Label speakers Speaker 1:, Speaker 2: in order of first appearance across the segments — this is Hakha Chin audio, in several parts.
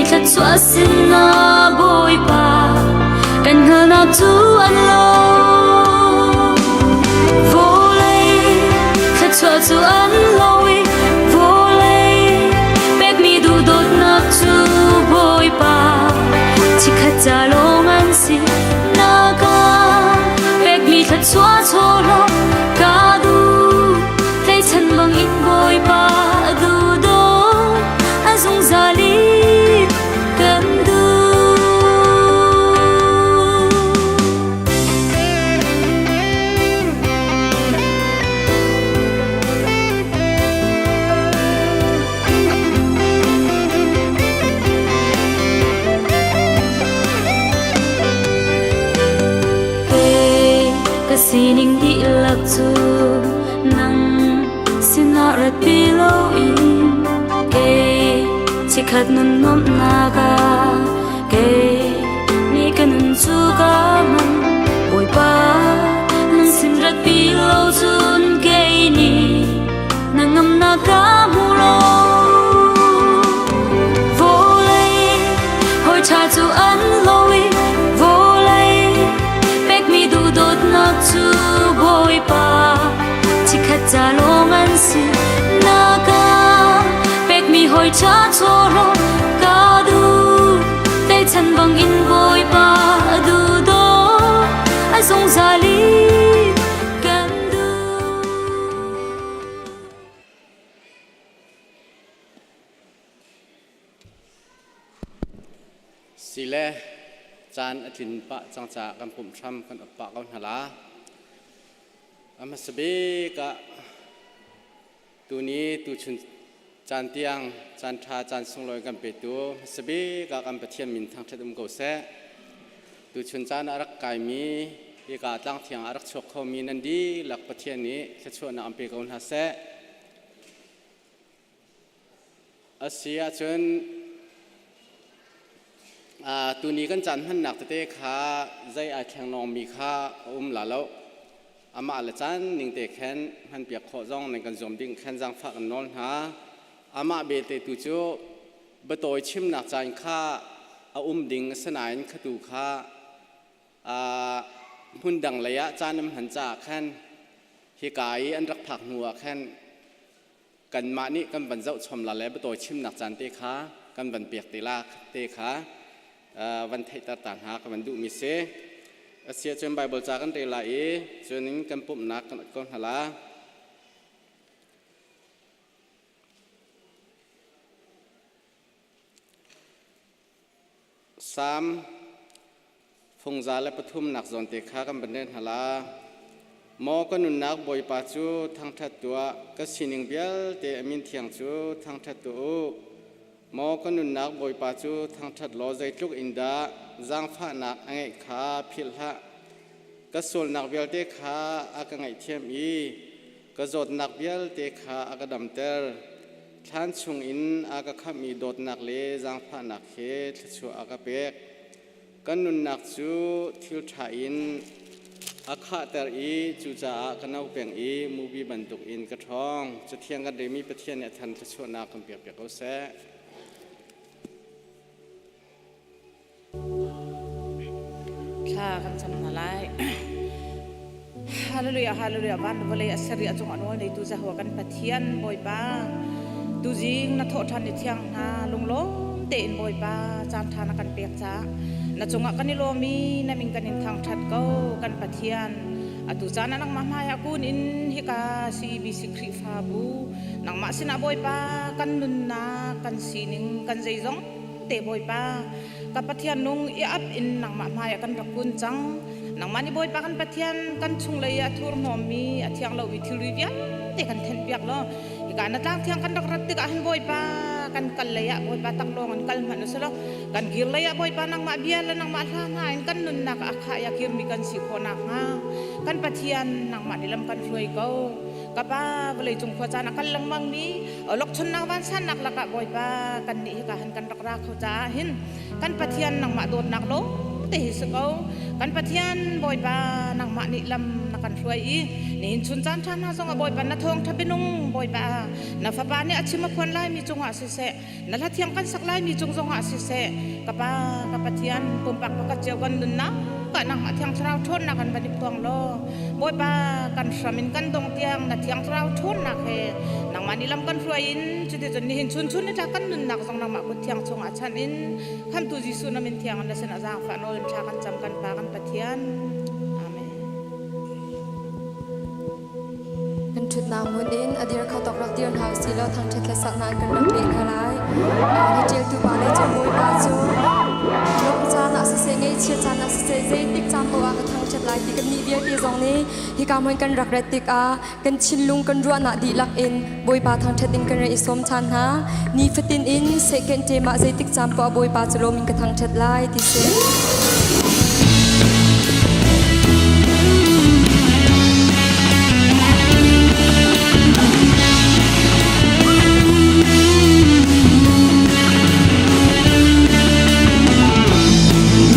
Speaker 1: thluachuah sinah Bawipa kan hngalhnak cu an lo. Vawlei thluachuah cu an lo i vawlei pekmi duhdawtnak cu Bawipa chikkhat ca lawng an si. Na ka pekmi thluachuah chawlawng ka duh. Tleichan bangin Bawipa a duhdaw a zungzal in kan duh. Kei ka sining dihlak cu nang sinah ratpi loin kei chikkhat nun nuamhnak ah kei nih ka nun cu ka hman Bawipa nang sin ratpi lo cun kei nih na ngamnak ka hmu lo vawlei hawi ṭha cu an lo i vawlei pekmi duhdawtnak cu Bawipa chikkhat ca lawng an si na ka pekmi hawi ṭha chawhraw ka duh tleichan bangin Bawipa a duhdaw a zungzal in kan duh.
Speaker 2: Sile caan a tlin pah cang caah kan pumh hram kan op pah ko hna la. A hmasa bik ah tuni tuchun caan tiang caan ṭha caan sunglawi kan petu hmasa bik ah kan Pathian min thangṭhat um ko seh. Tuchun caan ah rak kaimi hika tlangthiang ah rak chuak khomi nan dihlak Pathian nih thluachuahnak an pe ko hna seh. A si ahcun tuni kan caan hmannak tete kha zei ai thleng mi kha a um la lo. Amah le caan ning te khan hmanpiak khawh zong nan kan zuam ding khan zaangfah kan nawl hna. Amah belte tu cu biatawi chimnak caan kha a um ding a si nain khatu kha hmun dang lei ah caan an hman caah khan hika i an rak phak hnu ah khan kanmah nih kan van zohchom la le biatawi chimnak caan te kha kan van pek te la te kha van theihter ta hna ka van duhmi si. Asia cun Bible ca kan rel lai i cunin kan pumhnak kan ko hna la. Salm fungza le pathumnak zawn te kha kan van rel hna la. Maw ka nunnak Bawipa cu thangṭhat tuah, ka sining vialte a min thiang cu thangṭhat tuah u. Maw ka nunnak Bawipa cu thangṭhat law zeitluk in dah zaangfahnak a ngeih kha philh hlah. Ka sualnak vialte kha a ka ngaihthiam i ka zawtnak vialte kha a ka damter. Thlan chungin a ka khamhmi dawtnak le zaangfahnak he thluachuah a ka pek. Kan nunnak cu thil ṭha in a khahter i cucaah ka no peng i mupi bantukin ka ṭhawng. Cathiang kan remi Pathian nih a than thluachuahnak kan pekpiak ko seh.
Speaker 3: Thla kan cam hna lai. Hallelujah, hallelujah. Van vawlei a ser i a cung a nawl neitu Jehovah kan Pathian Bawipa. Tuzing na thawh ṭhan i thiang hna lunglawm tein Bawipa caan ṭha na kan pek caah na cungah kan i lawm i na min kan in thangṭhat ko kan Pathian. Atu caan ah nangmah hmaiah kun in hika CBC Khrihfabu nangmah sinah Bawipa kan nunnak kan sining kan zeizong te Bawipa ka Pathian nung i ap in nangmah hmai ah kan rak kun cang nangmah nih Bawipa kan Pathian kan chunglei a thurhnawmmi a thiang lomi thilri vialte kan thenhpiak law hika na tlang thiang kan rak rat tikah hin Bawipa kan kal lei ah Bawipa taklawng in kal hmanh usih law kan kir lei ah Bawipa nangmah bia le nangmah hla hna in kan nunnak ah a khah i a kirmi kan si khawh nakhnga kan Pathian nangmah nih lam kan hruai ko Ka pa vawleicung khua caan a kal lengmang mi awlokchonnak vansannak lakah Bawipa kan nih hika han kan rak ra kho caah hin kan Pathian nangmah dawtnak lawng te hi si ko. Kan Pathian Bawipa nangmah nih lam na kan hruai i nihin chun caan ṭha hna zongah Bawipa na thawngṭha bianung Bawipa na fapa nih a chim a phuan laimi cungah siseh na hla thiang kan sak laimi cung zongah siseh ka pa ka Pathian pumpak pakhat cio kan nunnak ah nangmah Thiang Thlarau ṭhawnnak kan van i phuang law Bawipa kan hram in kan dong tiang na Thiang Thlarau ṭhawnnak he nangmah nih lam kan hruai in cuticun nihin chun chun ni tlak kan nunnak zong nangmah kut thiang chungah chan in Khamtu Jesuh na min thiang na sinah zaangfah nawl in thla kan cam kan Pa kan Pathian. Amen.
Speaker 4: Kan ṭhutnak hmun in a dir kho tawk rak dir hna usih law thangṭhat le saknak kan rak pek hna lai. Hi ṭialtu pa nih cun Bawipa cu lawmh caan ah siseh, ngaihchiat caan ah siseh, zeitik caan paoh ah ka thangṭhat lai ti kannih vialte zong nih hika hmun kan rak rat tikah kan thinlung kan ruahnak dihlak in Bawipa thangṭhat ding kan rak i sawm ṭhan hna. Nifatin in second term ah zeitik caan poah Bawipa cu lawm in ka thangṭhat lai ti si.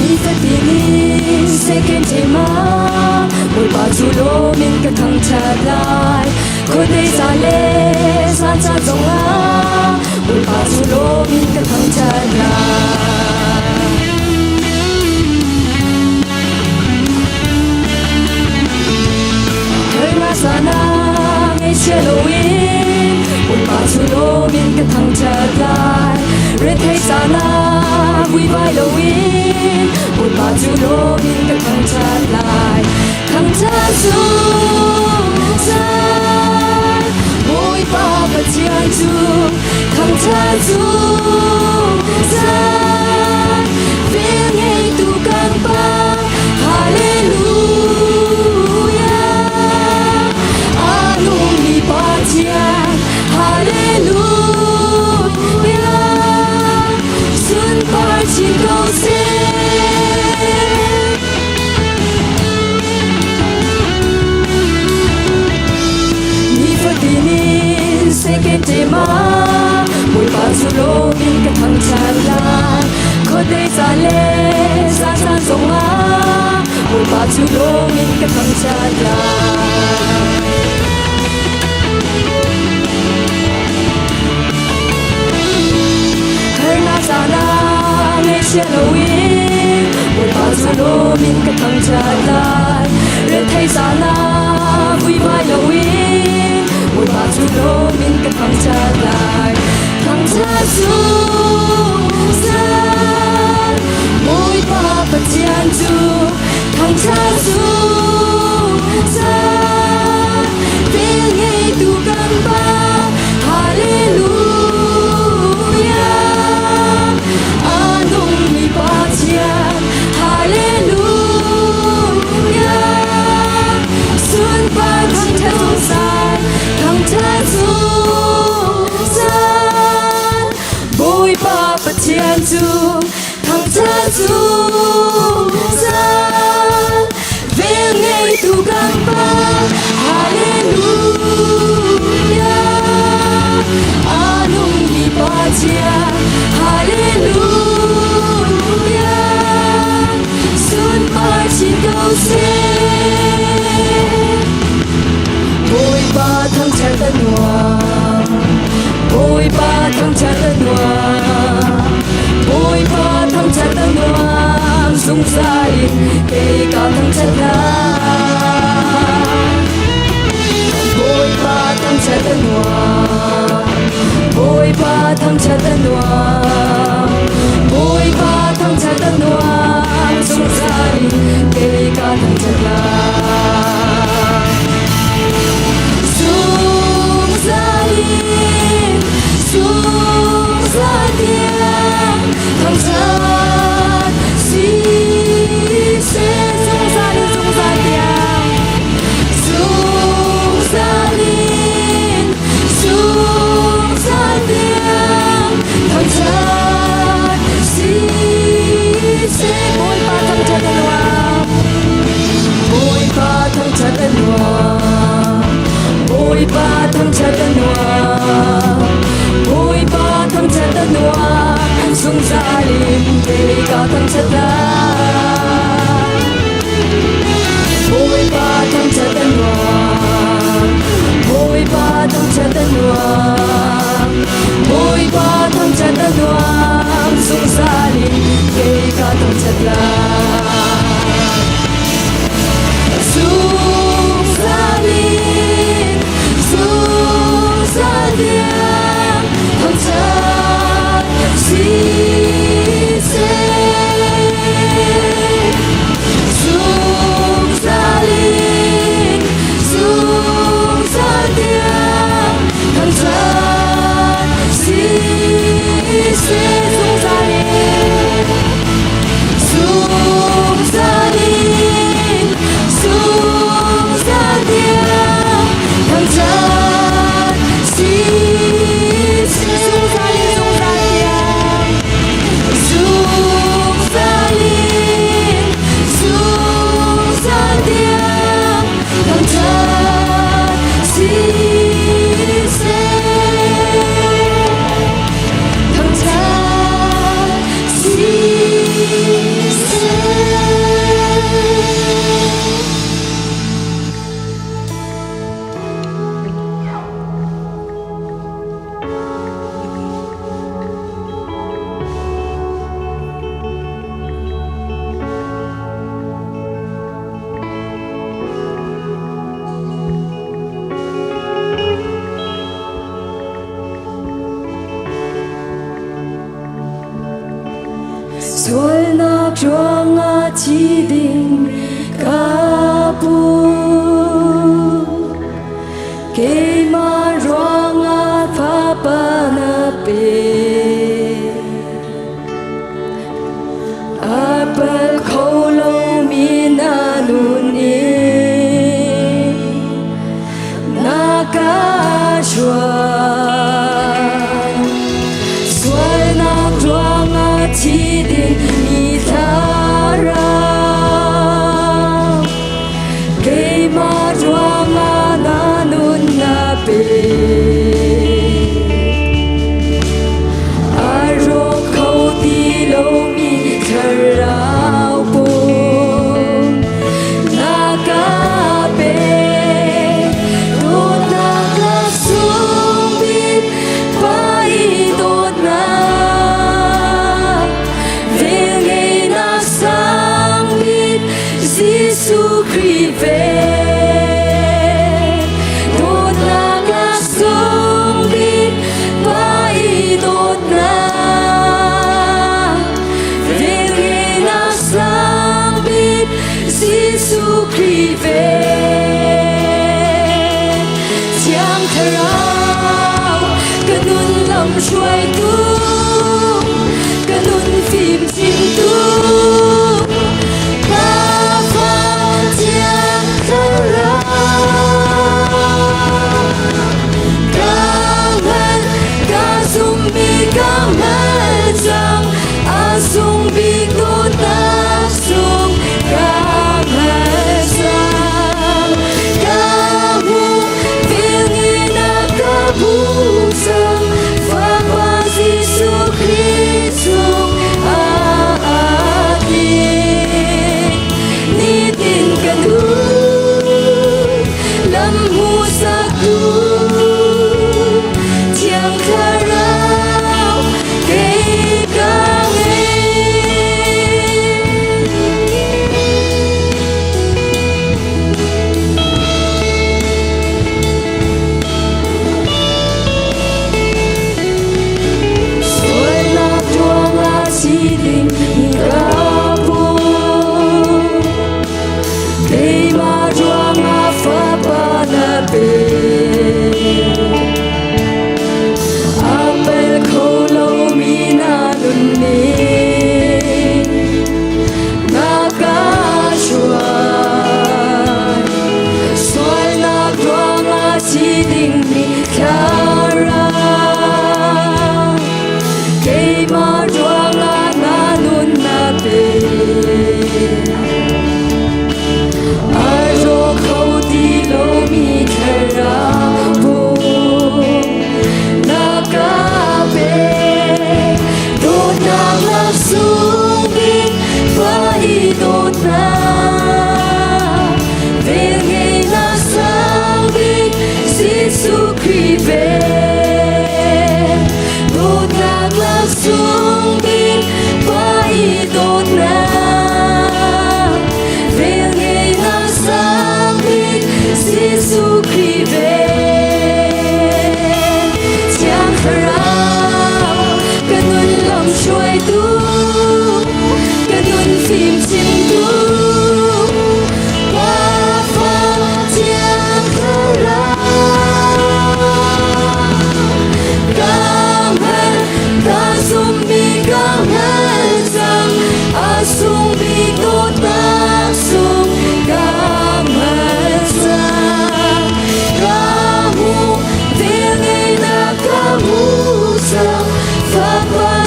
Speaker 4: Nifatin in second term ah Bawipa cu lawm in ka thangṭhat lai. Khuadei ca le zan ca zongah Bawipa cu lawm in ka thangṭhat lai. Harnak caan ah ngaihchia loin Bawipa cu lawm in ka thangṭhat lai. Rethei caan ah vuivai loin Bawipa cu lawm in ka thangṭhat lai. Thangṭhat zungzal Bawipa Pathian cu thangṭhat zungzal Vel ngeitu kan Pa Hallelujah A nungmi Pathian Hallelujah Sunpar chin ko seh. Nifatin in second tema Bawipa cu lawm in ka thangṭhat lai Khuadei ca le zan caan zongah Bawipa cu lawm in ka thangṭhat lai. Harnak caan ah ngaihchia loin Bawipa cu lawm in ka thangṭhat lai. Rethei caan ah vuivai loin Bawipa cu lawm in ka thangṭhat lai. Thangṭhat zungzal Bawipa Pathian cu thangṭhat zungzal Vel ngeitu kan Pa Hallelujah A nungmi Pathian Hallelujah Sunpar thangṭhat zungzal thangṭhat zungzal Bawipa Pathian cu thangṭhat zungzal Vel ngeitu kan Pa Hallelujah A nungmi Pathian Hallelujah Sunpar chin ko seh Bawipa thangṭhat a nuam Bawipa thangṭhat a nuam Bawipa thangṭhat a nuam zungzal in kei ka thangṭhat lai. Bawipa thangṭhat a nuam Bawipa thangṭhat a nuam Bawipa thangṭhat a nuam zungzal in kei ka thangṭhat lai. Zungzal in zungzal tiang thangṭhat si seh zungzal in zungzal tiang zungzal in zungzal tiang thangṭhat si seh Bawipa thangṭhat a nuam Bawipa thangṭhat a nuam Bawipa thangṭhat a nuam Bawipa thangṭhat a nuam zungzal in kei ka thangṭhat lai.
Speaker 1: Bawipa thangṭhat a nuam. Bawipa thangṭhat a nuam. Bawipa thangṭhat a nuam. Zungzal in kei ka thangṭhat lai. Zungzal in, zungzal tiang thangṭhat si seh. Zungzal in, zungzal tiang thangṭhat si seh. Zungzal in, zungzal in, zungzal tiang thangṭhat si seh. Zungzal in, zungzal tiang. Zungzal in, zungzal tiang thangṭhat si seh. Thangṭhat si seh. Sualnak ruangah thi ding ka pu. Keimah ruangah fapa na pe. A pal kho lomi na nun in na ka hruai. Sualnak ruangah thi ding mi thlarau. Keimah ruangah na nun na pe. A rawk kho ti lomi thlarau pum na ka pe. Dawtnak laksawng bik pa i dawtnak. Velngeihnak sang bik Jesuh Khrih ve. Dawtnak laksawng bik Pa i dawtnak. Velngeihnak sang bik Jesuh Khrih ve. Thiang Thlarau ka nun lam hruaitu, ka nun fim chimtu, ka fa Thiang Thlarau. Ka hngalh, ka zummi ka hngalh cang, a sung bik dawtnak sung ka hngalh cang. Ka hmuh, velngeihnak ka hmuh cang, Fapa Jesuh Khrih chung aa tling. Nitin ka nun, lam hmuhsaktu, Thiang Thlarau kei ka ngei.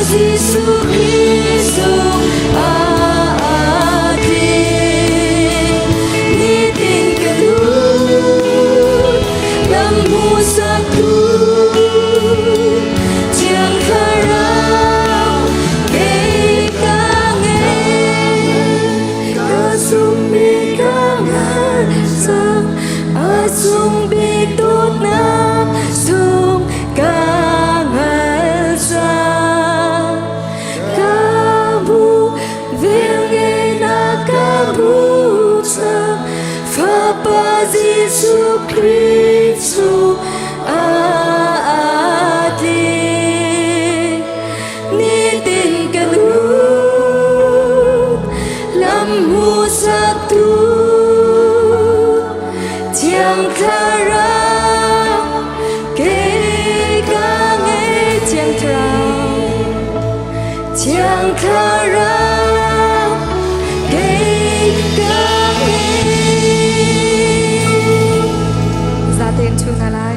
Speaker 1: Jesuh Khrih sung aa tling. Nitin ka lut, lam hmuhsaktu Thiang Thlarau kei ka ngei. Ka zummi ka ngan cang, a cung bik dawtnak sung ka hngal cang. Ka bu velngeihnak ka bu cang, Fapa Jesuh Khrih cu aa tling. Nitin ka lut, lam hmuhsaktu Thiang Thlarau kei ka ngei. Thiang Thlarau, Thiang Thlarau kei ka ngei. Zatein chu hna lai.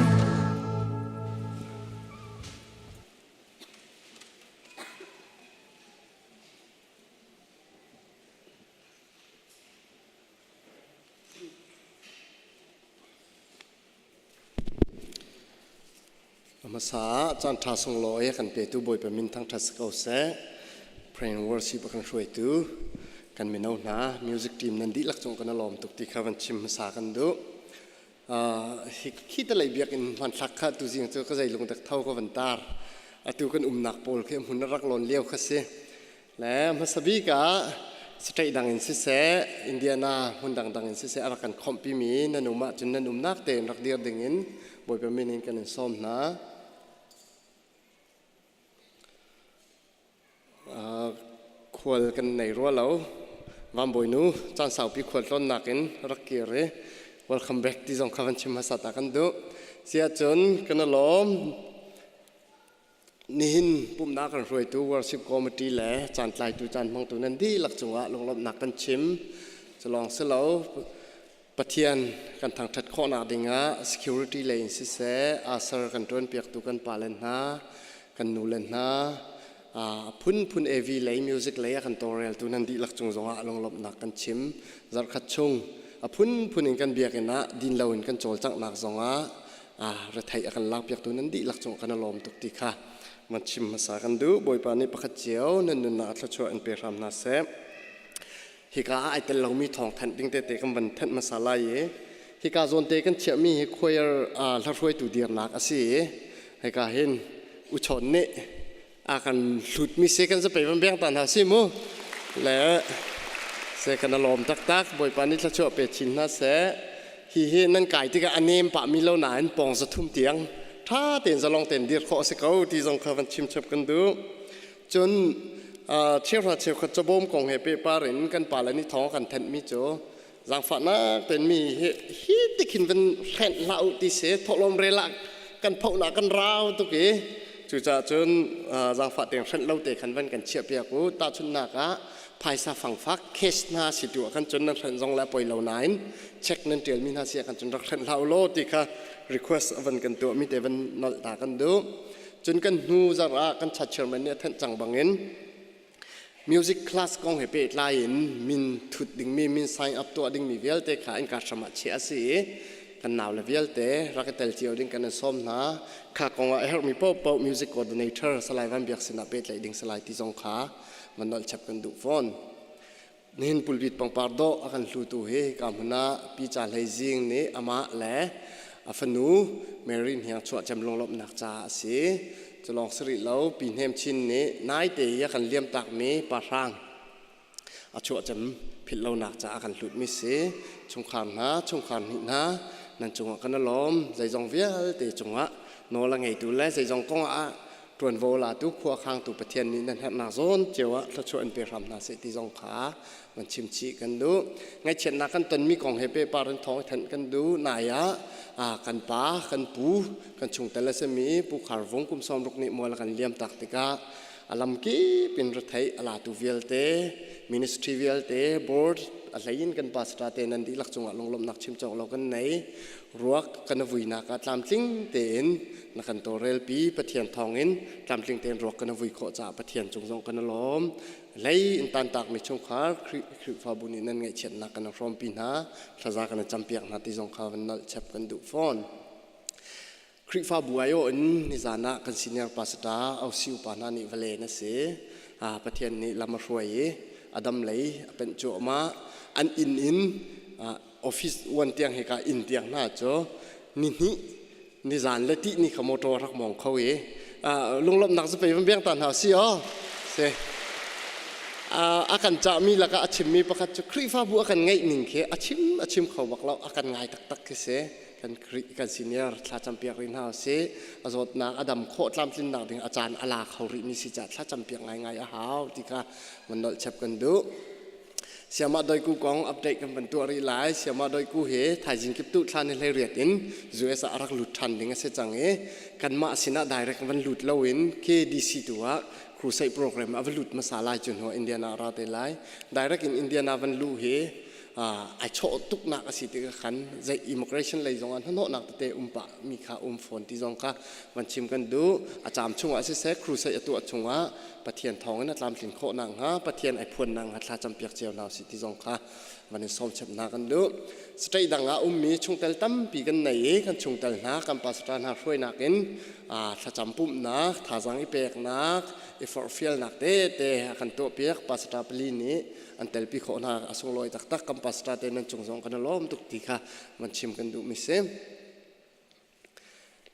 Speaker 5: Hmasa ah caan ṭha sunglawi a kan petu Bawipa min thangṭhat si ko seh. Pray and worship a kan hruaitu kan mino hna music team nan dihlak cung kan i lawm tuk ti kha van chim hmasa kan duh. Hi talei biakinn hmanthlak kha tuzing cu ka zeilung dek tho ka van tar. Atu kan umnak pawl khi hmun a rak lawn lio kha si. Le hmasa bik ah state dang in siseh, Indiana hmun dangdang in siseh a rak kan khawmhpimi nan um ahcun nan umnak tein rak dir ding in Bawipa min in kan in sawm hna. Khual kan nei rua lo. Vanbawinu caan saupi khual tlawnnak in rak kir i welcome back ti zong kha van chim hmasa ta kan duh. Siahcun kan i lawm. Nihin pumhnak kan hruaitu worship committee le caantlaitu caan hmangtu nan dihlak cungah lunglawmhnak kan chim. Culawng si lo, Pathian kan thangṭhat khawhnak dingah security lei in siseh, asar kan ṭuanpiaktu kan pale hna, kan nule hna, a phunphun AV lei music lei a kan tawlreltu nan dihlak cung zongah lunglawmhnak kan chim. Zarhkhat chung a phunphun in kan biakinn ah din loin kan cawlcanghnak zongah retheih a kan lakpiaktu nan dihlak cung kan i lawm tuk ti kha van chim hmasa kan duh. Bawipa nih pakhat cio nan nunnak thluachuah in pe hram hna seh. Hika ah ai tel lomi thawng thanh ding tete kan van thanh hmasa lai i hika zawn te kan chiahmi hi choir hlahruaitu dirnak a si i hika hin uchawn nih a kan hlutmi si kan zapei van beng ta hna si mu le se kan lawm taktak. Bawipa nih thluachuah pe chin hna seh. Hi hi nan kai tikah a nem pah mi lo nain pawng 300 tiang tha tein zalong tein dir khawh a si ko ti zong kha van chim chap kan duh. Cun cheuhra cheukhat cabawm kong he pehpar in kan pale nih thawng kan thanh mi cu zaangfahnak tein mi hi hi tikhin van hrenh hlah u ti si thawhlawm rel ah kan phohnak kan rau tuk i cucaah cun zaangfah tein hrenh lo te khan van kan chiah piak u. Tahchunhnak ah phaisa fangfak cash hna si tu ah khan cun nan hrenh zong le poi lo nain check nan tial mi hna si ah khan cun rak hrenh hlah u law ti kha request van kan tuah mi te van nolh ta kan duh. Cun kan hnu zarh ah kan chat chairman nih a thanh cang bangin music class kong he pehtlai in min thut dingmi min sign up tuah dingmi vialte kha innka hram ah chiah a si i kan naule vialte rak i tel cio ding kan in sawm hna. Kha kong ah a herhmi paohpaoh music coordinator Salai Van Biak sinah pehtlaih ding Salai ti zong kha van nolh chap kan duh fawn. Nihin pulpit pangpar dawh a kan hlutu hi ka hmun ah Pi Ca Hlei Zing nih amah le a fanu Mary Hniang chuahcem lunglawmhnak caah a si. Cu lawng si rih lo, Pi Hnem Chin nih naite i a kan liamtakmi Pa Hrang a chuahcem philh lonak caah a kan hlutmi si. Chungkhar hna, chungkhar hnih hna, nan cungah kan i lawm. Zeizong vialte cungah nawl a ngeitu le zeizong kong ah ṭuanvo latu khuakhangtu Pathian nih nan herhnak zawn cio ah thluachuah in pe hram hna seh ti zong kha van chim chih kan duh. Ngaihchiatnak kan tonmi kong he pehpar in thawng i thanh kan duh. Nai ah kan pa, kan pu, kan chungtel a simi Pu Khar Vung kum 60 nih mual a kan liam tak tikah a lamkip in retheih a latu vialte, ministry vialte, board. A hlei in kan pastor te nan dihlak cungah lunglawmhnak chim cawk lo kan nei. Ruak kan vuinak ah tlamtling tein na kan tawlrelpi. Pathian thawngin tlamtling tein ruak kan vui khawh caah Pathian cung zong kan i lawm. Hlei in tantakmi chungkhar Khrihfabu nih nan ngaihchiatnak kan hrawmpi hna. Thlaza kan i campiak hna ti zong kha van nolh chep kan duh fawn. Khrihfabu aiawh in nizan ah kan senior pastor Ausi upa hna nih va len a si. Pathian nih lam a hruai i a dam lei a penh cuahmah. An inn in office uan tiang hika inn tiang hna cu nihnih nizan le tih ni kha motor rak mong kho i lunglawmhnak cu pei van beng ta hna si aw si a kan cahmi lakah a chimmi pakhat cu Khrihfabu a kan ngeih ning khi a chim kho bak lo a kan ngai taktak khi si. Kan Khrih kan senior thlacam piak rih hna usih. A zawtnak a dam khawh tlamtlinnak ding a caan a la kho rih mi si caah thlacam piak ngaingai a hau ti kha van nolh chep kan duh. Siamah Doiku kong update kan van tuah rih lai. Siamah Doiku hi thaizing kiptuh thla ni 18 in US ah a rak lut ṭhan ding a si cang i kanmah sinah direct van lut loin KDC tu ah crusade program a va lut hmasa lai cu hnu Indiana a ra te lai. Direct in Indiana van luh hi ai chawh tuknak a si tikah khan zei immigration lei zongah hnahnawhnak tete um pah mi kha um fawn ti zong kha van chim kan duh. A caam chungah siseh crusade a tuah chungah Pathian thawngin a tlamtlin khawh nakhnga Pathian ai phuan nakhnga thla campiak cio hna usih ti zong kha van in sawm chep hna kan duh. State dang ah ummi chungtel tampi kan nei i kan chungtel hna kan pastor hna hruainak in thlacam pumhnak thazaang i peknak i forhfialnak tete a kan tuahpiak. Pastor pali nih an telpi khawh hna a sunglawi taktak. Kan pastor te nan cung zong kan i lawm tuk ti kha van chim kan duhmi si.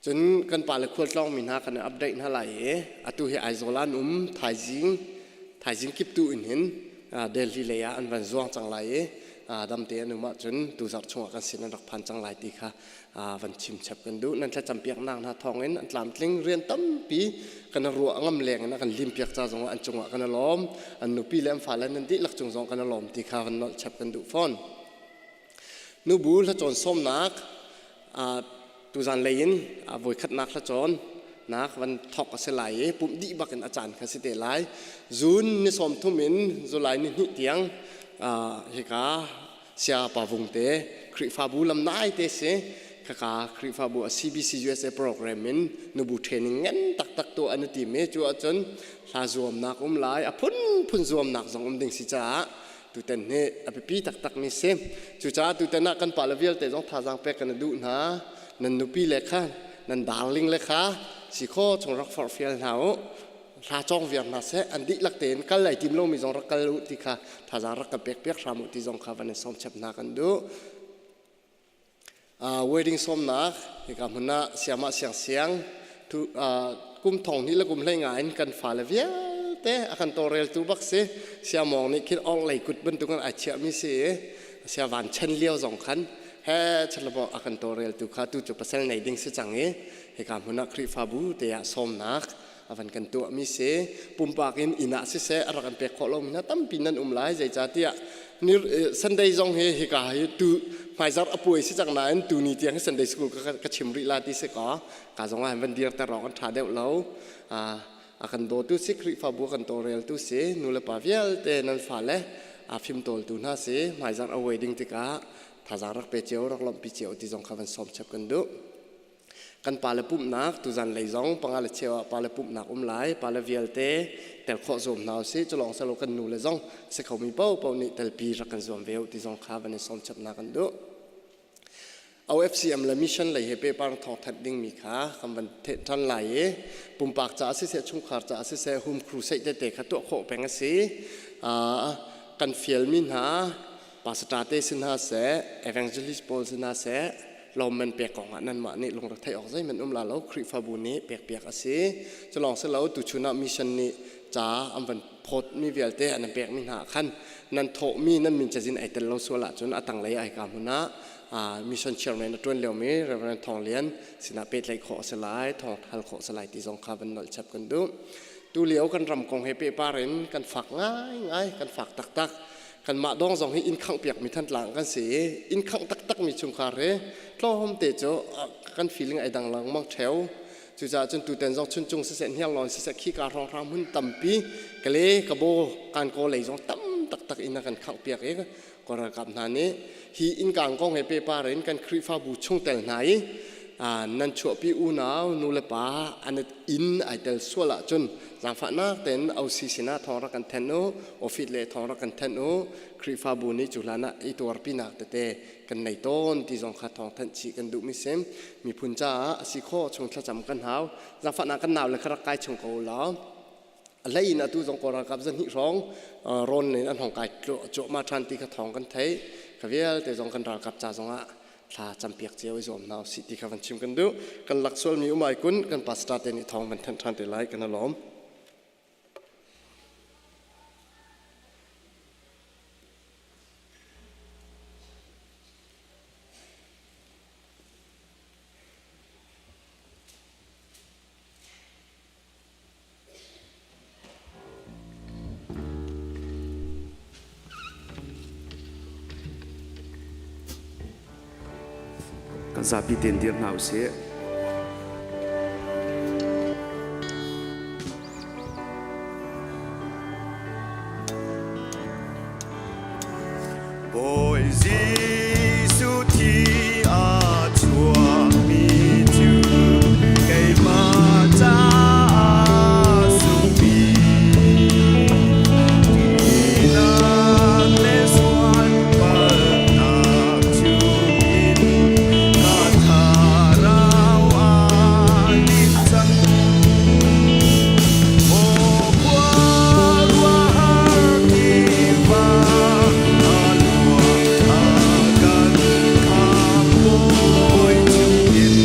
Speaker 5: Cun kan pale khualtlawng mi hna kan i update hna lai i atu hi Aizawl an um thaizing kiptu in hin Delhi lei ah an van zuang cang lai i damte an um ahcun tuzarh chungah kan sin an rak phan cang lai ti kha van chim chap kan duh. Nan thlacam piaknak hna thawngin an tlamtling rian tampi kan ruah ngam leng in a kan lim piak ca zongah an cungah kan i lawm. An nupi le an fale nan dihlak cung zong kan i lawm ti kha van nolh chap kan duh fawn. Nubu hlacawn sawmnak tuzan lei in voikhatnak hlacawn nak van thok a si lai i pumh dih bak in a caan kha si te lai. June ni 30 in July ni 2 tiang hika Sia Pa Vung te Khrihfabu lam nai te si khaka Khrihfabu a CBC USA program in nubu training ngan taktak tu an ti me cu ahcun hla zuamnak um lai a phunphun zuamnak zong um ding si caah tutan hi a biapi taktak mi si. Cucaah tutan ah kan pale vialte zong thazaang pek kan duh hna. Nan nupi le kha nan darling le kha si kho chung rak forhfial hna u. Hla cawng viar hna seh an dihlak tein kal ai tim lomi zong rak kal u ti kha thazaang rak kan pek piak hram u ti zong kha van in sawm chap hna kan duh. Wedding sawmnak hika hmun ah siamah siang siang kum thong hnih le kum hlei nga in kan fale vialte a kan tawlreltu bak si. Siamawng nih khin ong lei kut bantuk in ai chiahmi si i sia van chen lio zong khan he chalabo a kan tawlreltu kha tu cu pasal nei ding si cang i hika hmun ah Khrihfabu te ah sawmnak a van kan tuahmi si. Pumpak in inn ah siseh a rak kan pek khawh lomi hna tampi nan um lai. Zeicahtiah Sunday zong hi hika hi tu hmaizarh a puai si cang nain tu ni tiang hi Sunday school ka chim rih la ti si kaw ka zong ah van dir ter awk an ṭha deuh lo. A kan dawtu si Khrihfabu a kan tawlreltu si nu le pa vialte nan fale a fimtawltu hna si hmaizarh a wedding tikah thazaang rak pe cio rak lawmhpi cio ti zong kha van sawm chap kan duh. Kan pale pumhnak tuzan lei zong panga le cheu ah pale pumhnak um lai. Pale vialte tel khawh zuam hna usih. Cu lawng silo kan nu le zong si khomi paohpaoh nih telpi rak kan zuam ve u ti zong kha van in sawm chapnak kan duh. OFCM le mission lei he pehpar thawngthanh dingmi kha kan van theh ṭhan lai i pumpak caah siseh chungkhar caah siseh home crusade tete kha tuah khawh peng a si. Kan fialmi hna pastor te si hna seh, evangelist pawl si hna seh, lawmman pek kongah nanmah nih lungretheih awk zeihmanh um la lo. Khrihfabu nih pekpiak a si. Cu lawng si lo tuchun ah mission nih ca an van phawtmi vialte an pekmi hna ah khan nan thawhmi nan min cazin ai tel lo sual ahcun a tanglei ai ka hmun ah mission chairman a ṭuan liomi Reverend Thawng Lian sinah pehtlaih khawh a si lai, thawng hal khawh a si lai ti zong kha van nolh chap kan duh. Tu lio kan ram kong he pehpar in kan fak ngaingai, kan fak taktak. Kanmah dawng zong hi inn khangh piakmi Thantlang kan si i inn khangh taktakmi chungkhar hi tlawmte cu kan feeling ai dang lengmang ṭheo. Cucaah cun tutan zong Chuncung siseh, Hniarlawn siseh, khika hrawnghrang hmun tampi Kale, Kabaw, Kankaw lei zong tam. taktak in a kan khanghpiak i Kawl ralkap hna nih hi innkang kong he pehpar in kan Khrihfabu chungtel hna i nan chuahpi unau nu le pa an inn ai tel sual ahcun zaangfahnak tein OC sinah thawng rak kan thenh u, office le thawng rak kan thenh u, Khrihfabu nih cu hlan ah i tuarpinak tete kan nei tawn ti zong kha thawng thanh chih kan duhmi si. Miphun caah a si khawh chung thlacam kan hau. Zaangfahnak kan nau le kha rak kai chung ko law. A hlei in atu zong Kawl ralkap zahnih hrawng rawn in an hong kai cuahmah ṭhan ti kha thawng kan theih. Kha vialte zong kan ralkap ca zongah thla campiak cio i zuam hna usih ti kha van chim kan duh. Kan lak sualmi um ai kun kan pastor te nih thawng van thanh ṭhan te lai kan i lawm.
Speaker 6: Kan zapi tein dir hna usih.
Speaker 7: Bawi Jesuh thi a chuakmi cu keimah caah sungpi. Tinak le sual palhnak chungin ka thlarau aa lim cang. Maw khuaruahhar tiva a luang a kan khamhbawi chungin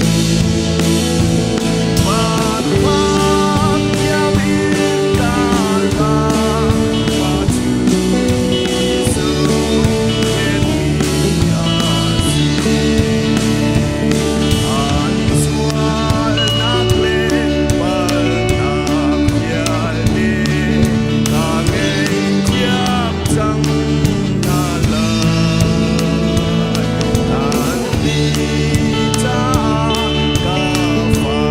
Speaker 7: vanpang tiang in ka hlang pa cu Jesuh khenmi a si. An sualnak le palhnak vialte ka ngaihthiam cang hna lai. Annih caah ka fa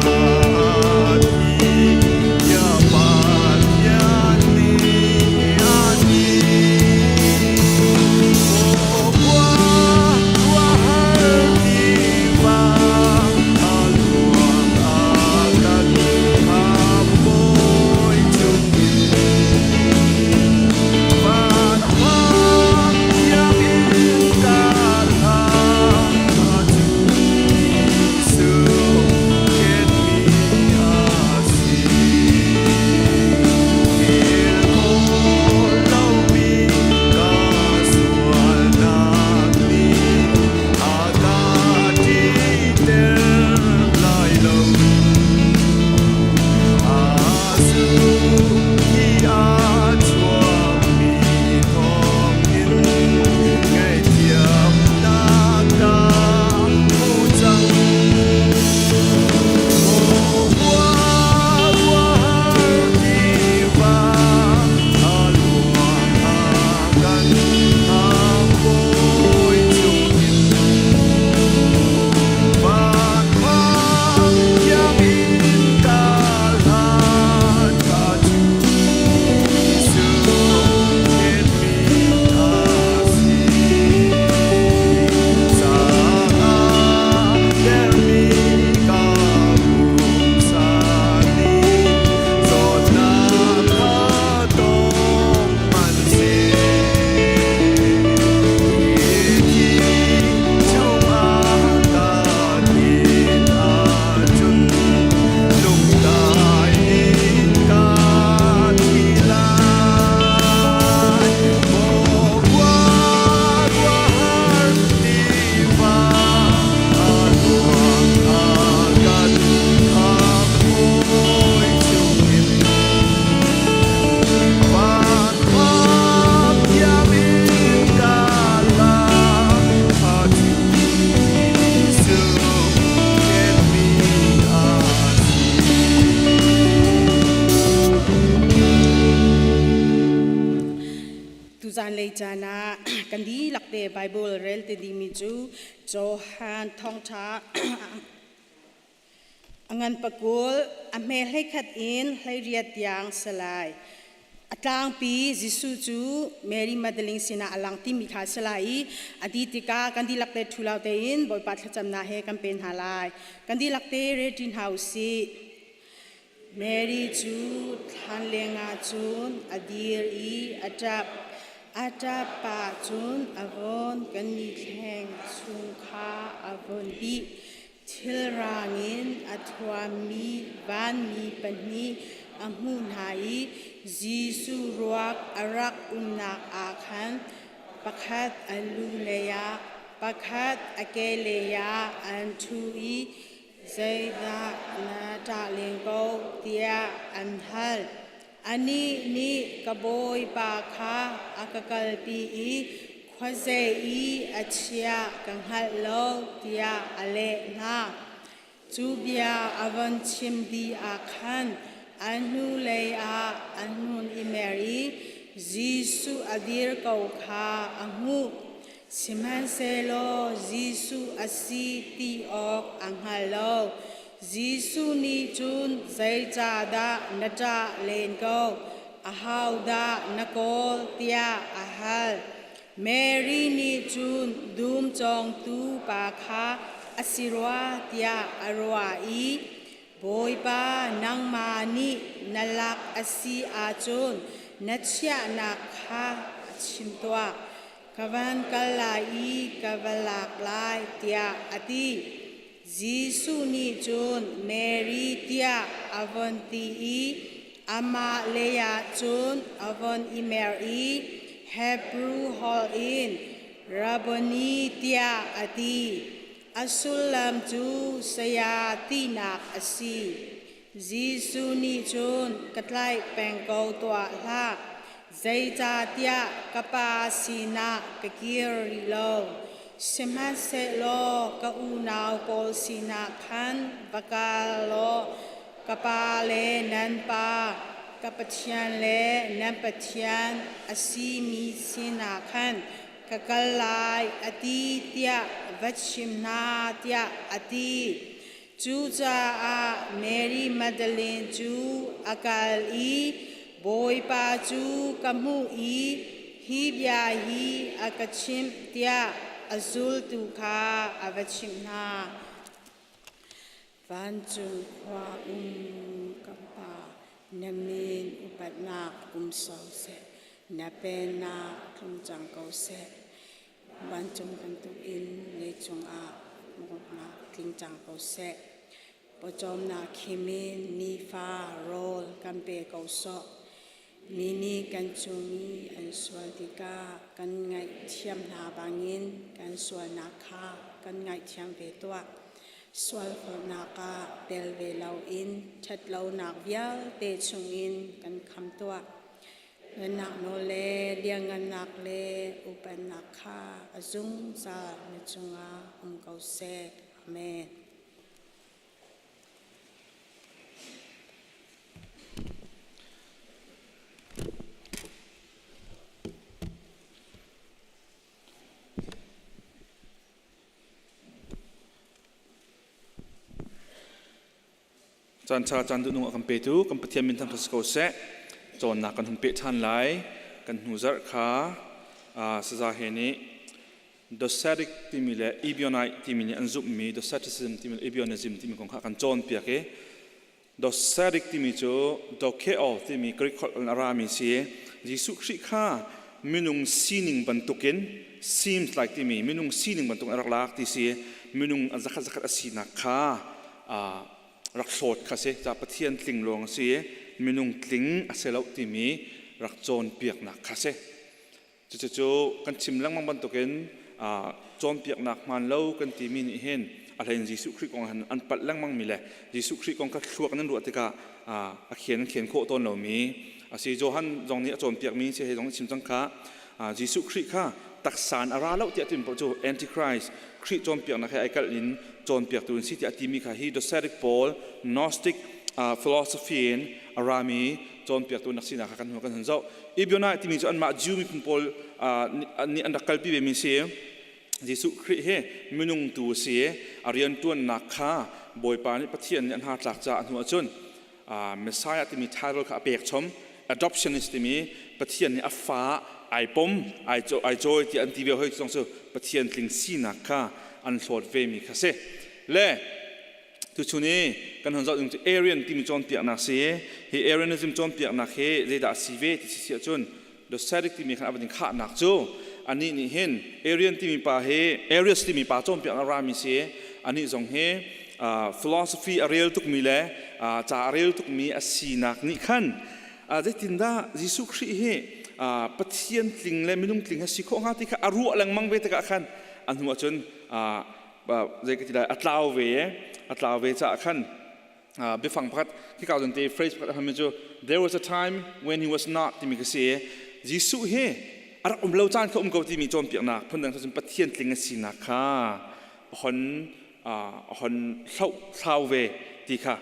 Speaker 7: thi bia Pathian nih a ti. Maw khuaruahhar tiva a luang a kan khamhbawi chungin vanpang tiangin ka hlang cu Jesuh khenmi a si. Thil khawh lomi ka sualnak nih a ka ṭihter lai lo. Aa hi a chuakmi thawngin ngaihthiamnak ka hmu cang. Maw khuaruahhar tiva a luang a kan khamhbawi chungin vanpang tiangin ka hlan ka cu Jesuh khenmi a si. Caah dermi ka pumsa nih zawtnak kha tong hmanhseh. Hi thi chungah ka thin ahcun lungdai in ka thi lai. Maw khuaruahhar tiva a luang a kan khamhbawi chungin vanpang tiangin ka lang a cu Jesuh khenmi a si.
Speaker 8: Tuzan lei caan ah kan dihlak te Bible rel te dingmi cu Johan thawngṭha a ngan pakul a hme 11 in 18 tiang si lai. A tlangpi Jesuh cu Mary Magdalene sinah a lang timi kha a si lai i a dih tikah kan dihlak te ṭhu lo tein Bawipa thlacamnak he kan pe hna lai. Kan dihlak te ready hna u sih. Mary cu thlan lengah cun a dir i a ṭap. A ṭap pah cun a vawn kan mithleng chung kha a vun bih. Thilrang in a thuammi vanmi pahnih a hmuh hna i Jesuh ruak a rak umnak ah khan pakhat a lu leiah, pakhat a ke leiah an ṭhu i zeidah na ṭah len ko tiah an hal. Anih nih ka Bawipa kha a ka kalpi i khuazei i a chiah ka hngalh lo tiah a leh hna. Cu bia a von chim dih ah khan a hnulei ah a hnun i mer i Jesuh a dir ko kha a hmuh. Sihmanhsehlaw Jesuh a si ti awk a hngal lo. Jesuh nih cun zeicahdah na ṭah len ko? Ahodah na kawl? tiah a hal. Mary nih cun dum cawngtu pa kha a si rua tiah a ruah i Bawipa nangmah nih na lak a si ahcun na chiahnak kha chim tuah. Ka van kal lai i ka va lak lai tiah a ti. Jesuh nih cun Mary tiah a von ti i amah leiah cun a von i mer i Hebru holh in Rabboni tiah a ti. A sullam cu saya tinak a si. Jesuh nih cun ka tlaih peng ko tuah hlah, zeicahtiah ka Pa sinah ka kir rih lo. Sihmanhsehlaw ka unau pawl sinah khan va kal law ka Pa le nan Pa, ka Pathian le nan Pathian a simi sinah khan ka kal lai a ti tiah va chim hna tiah a ti. Cucaah Mary Magdalene cu a kal i Bawipa cu ka hmuh i hi bia hi a ka chimh tiah a zultu kha a va chimh hna. Vancung khua um ka Pa, na min upatnak um soseh, na pennak tlung cang ko seh. Vancung bantukin leicung ah mawngnak tling cang ko seh. Pawcawmnak khim in nifa rawl kan pe ko sawh. Mi nih kan cung i an sual tikah kan ngaihthiam hna bangin kan sualnak kha kan ngaihthiam ve tuah. Sualforhnak ah tel ve loin ṭhatlonak vialte chungin kan kham tuah. Nunnak nawl le lianngannak le upatnak kha a zungzal na cungah um ko seh. Amen.
Speaker 9: Caan ṭha caan duhnung a kan petu kan Pathian min thangṭhat si ko seh. Cawnnak kan hun peh ṭhan lai. Kan hnu zarh kha saza he nih Docetic timi le Ebionite timi nih an zumhmi Doceticism timi le Ebionism timi kong kha kan cawnpiak i Docetic timi cu dokeo timi Greek holh in a rami si. Jesuh Khrih kha minung sining bantukin seems like timi minung sining bantukin a rak lak ti si. Minung zakhat zakhat a sinak kha rak hlawt kha si ca Pathian tling lawng a si i minung tling a si lo timi rak cawnpiaknak kha si cucu kan chim lengmang bantukin cawnpiaknak hmaan lo kan timi nih hin a hlein Jesuh Khrih kong han an palh lengmang mi le Jesuh Khrih kong kha thluak nan ruah tikah a khen an khen khawh tawn lomi a si Johan zong nih a cawnpiakmi si hei zong chim cang kha Jesuh Khrih kha taksa in a ra lo tiah timi paoh cu Antichrist Khrih cawnpiaknak he ai kalh in cawnpiaktu an si tiah a timi kha hi Docetic pawl Gnostic philosophy in a rami cawnpiaktu nak sinak kha kan hmu kan hun zoh Ebionite timi cu anmah Jew miphun pawl nih an rak kalpi ve mi si Jesuh Khrih hi minung tu a si i a rianṭuannak kha Bawipa nih Pathian nih an hna tlak caah a hnu ahcun Messiah timi title kha a pek chom. Adoptionist timi Pathian nih a fa ai pom ai cawi ti an ti ve hoi zong cu Pathian tling sinak kha an hlawt ve mi kha si. Le tuchun i kan hon zoh ding cu Arian timi cawnpiaknak si. Hi Arianism cawnpiaknak hi zeidah a si ve ti si ahcun Docetic timi khan a van in khahnak cu anih nih hin Arian timi pa hi Arius timi pa cawnpiaknak rami si. Anih zong hi philosophy a rel tukmi le ca a rel tukmi a sinak nih khan zeitindah Jesuh Khrih hi Pathian tling le minung tling a si khawh hnga ti kha a ruah lengmang ve tikah khan a hnu ahcun zei ka ti lai, a tlau ve, a tlau ve caah khan biafang pakhat khika zawn te phrase pakhat a hmanmi cu "There was a time when he was not" timi ka si. Jesuh hi a rak um lo caan kha um ko timi cawnpiaknak, phundang cun Pathian tling a sinak kha hon hon hloh thlau ve ti kha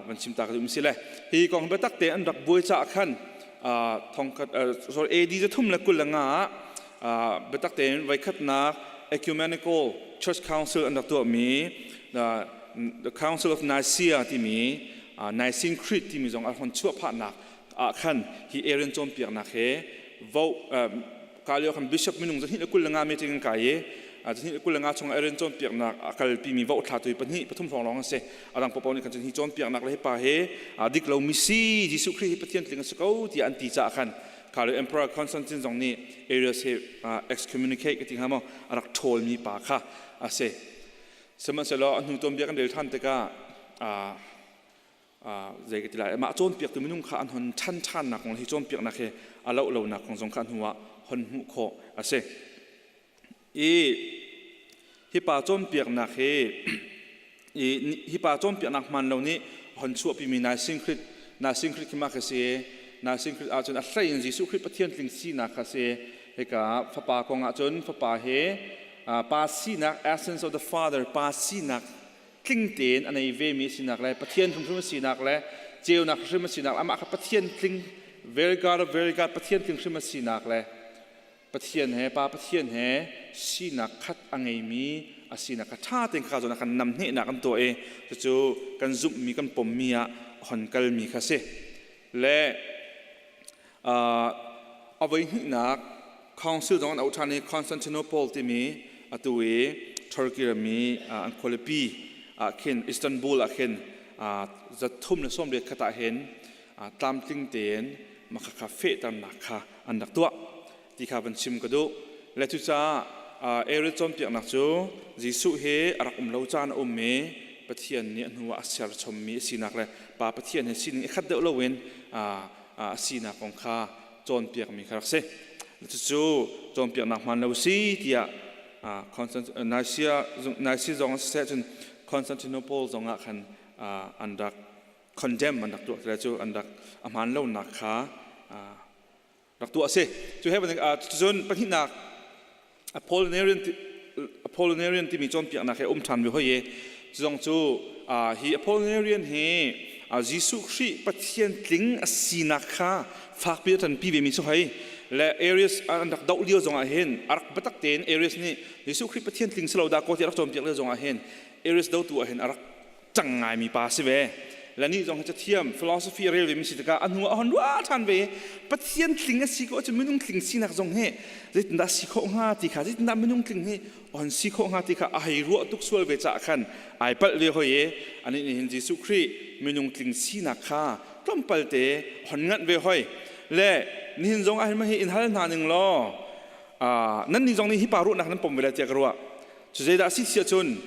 Speaker 9: van chim ta ka duh si le hi kong biatak te an rak buai caah khan thongkhat, sorry, AD 325 ah biatak tein voikhatnak ecumenical church council an rak tuahmi, the Council of Nicaea timi, Nicene Creed timi zong a hon chuah phahnak ah khan hi Arian cawnpiaknak he vo ka lio khan bishop minung 225 meeting an kai i 225 chung Arian cawnpiaknak a kalpimi vo thla tu pahnih pathum hrawng lawng an si. Adang popo nih khan cun hi cawnpiaknak le hi pa he dik lo mi si, Jesuh Khrih hi Pathian tling a si ko tiah an ti caah khan kha le Emperor Constantine zong nih Arius he excommunicate ka ti hnga maw, a rak ṭhawlmi pa kha a si. Sihmanhsehlaw a hnu tuanbia kan rel ṭhan tikah zei ka ti lai, mah cawnpiaktu minung kha an hon ṭhan ṭhannak kong hi cawnpiaknak hi a loh lonak kong zong kha hnu ah hon hmuh khawh a si. I hi pa cawnpiaknak hi i hi pa cawnpiaknak hmaan lo nih hon chuahpimi Nicene Creed, Nicene Creed khi mah khi si. Nicene Creed ahcun a hlei in Jesuh Khrih Pathian tling sinak kha si. Hika Fapa kong ahcun Fapa hi Pa sinak, essence of the Father, Pa sinak tling tein a nei vemi sinak le Pathian hrimhrim a sinak le ceunak hrim a sinak, amah kha Pathian tling, very God of very God, Pathian tling hrim a sinak le Pathian he, Pa Pathian he sinak khat a ngeimi a sinak kha ṭha tein kha zawn ah kan namhnehnak an tuah i cucu kan zumhmi kan pommi ah hon kalmi kha si. Le a voi hnihnak council zong an auh ṭhan i Constantinople timi atu i Turkey ram i an khualipi ah khin, Istanbul ah khin, 381 ah hin tlamtling tein makhakha fehternak kha an rak tuah ti kha van chim ka duh. Le cucaah Ariel cawnpiaknak cu Jesuh hi a rak um lo caan a um i Pathian nih a hnu ah a ser chommi a sinak le Pa Pathian he sining i khat deuh loin a sinak kong kha cawnpiakmi kha rak si. Cucu cawnpiaknak hmaan lo si tiah Nicaea zong siseh cun Constantinople zong ah khan an rak condemn, an rak tuah cu an rak a hmaan lonak kha rak tuah a si. Cu he cun pahnihnak Apollinarian Apollinarian timi cawnpiaknak he um ṭhan ve hoi i cu zong cu hi Apollinarian hi Jesuh Khrih Pathian tling a sinak kha fakpi a ṭanpi vemi cu hei le Arius an rak doh lio zongah hin a rak biatak tein Arius nih Jesuh Khrih Pathian tling si lo dah kaw ti a rak cawnpiak lio zongah hin Arius dotu ah hin a rak cang ngaimi pa si ve. Le nih zong hi cathiam philosophy a rel ve mi si tikah a hnu ah a hon ruah ṭhan ve. Pathian tling a si ko ahcun minung tling sinak zong hi zeitindah si khawh hnga ti kha, zeitindah minung tling hi hon si khawh hnga ti kha a hei ruah tuk sual ve caah khan ai palh ve hoi i anih nih hin Jesuh Khrih minung tling sinak kha tlawmpal te hon nganh ve hoi. Le nihin zong ah hin hi in hal hna ning law nan nih zong nih hi pa ruahnak nan pom ve lai tiah ka ruah. Cu zeidah si si ahcun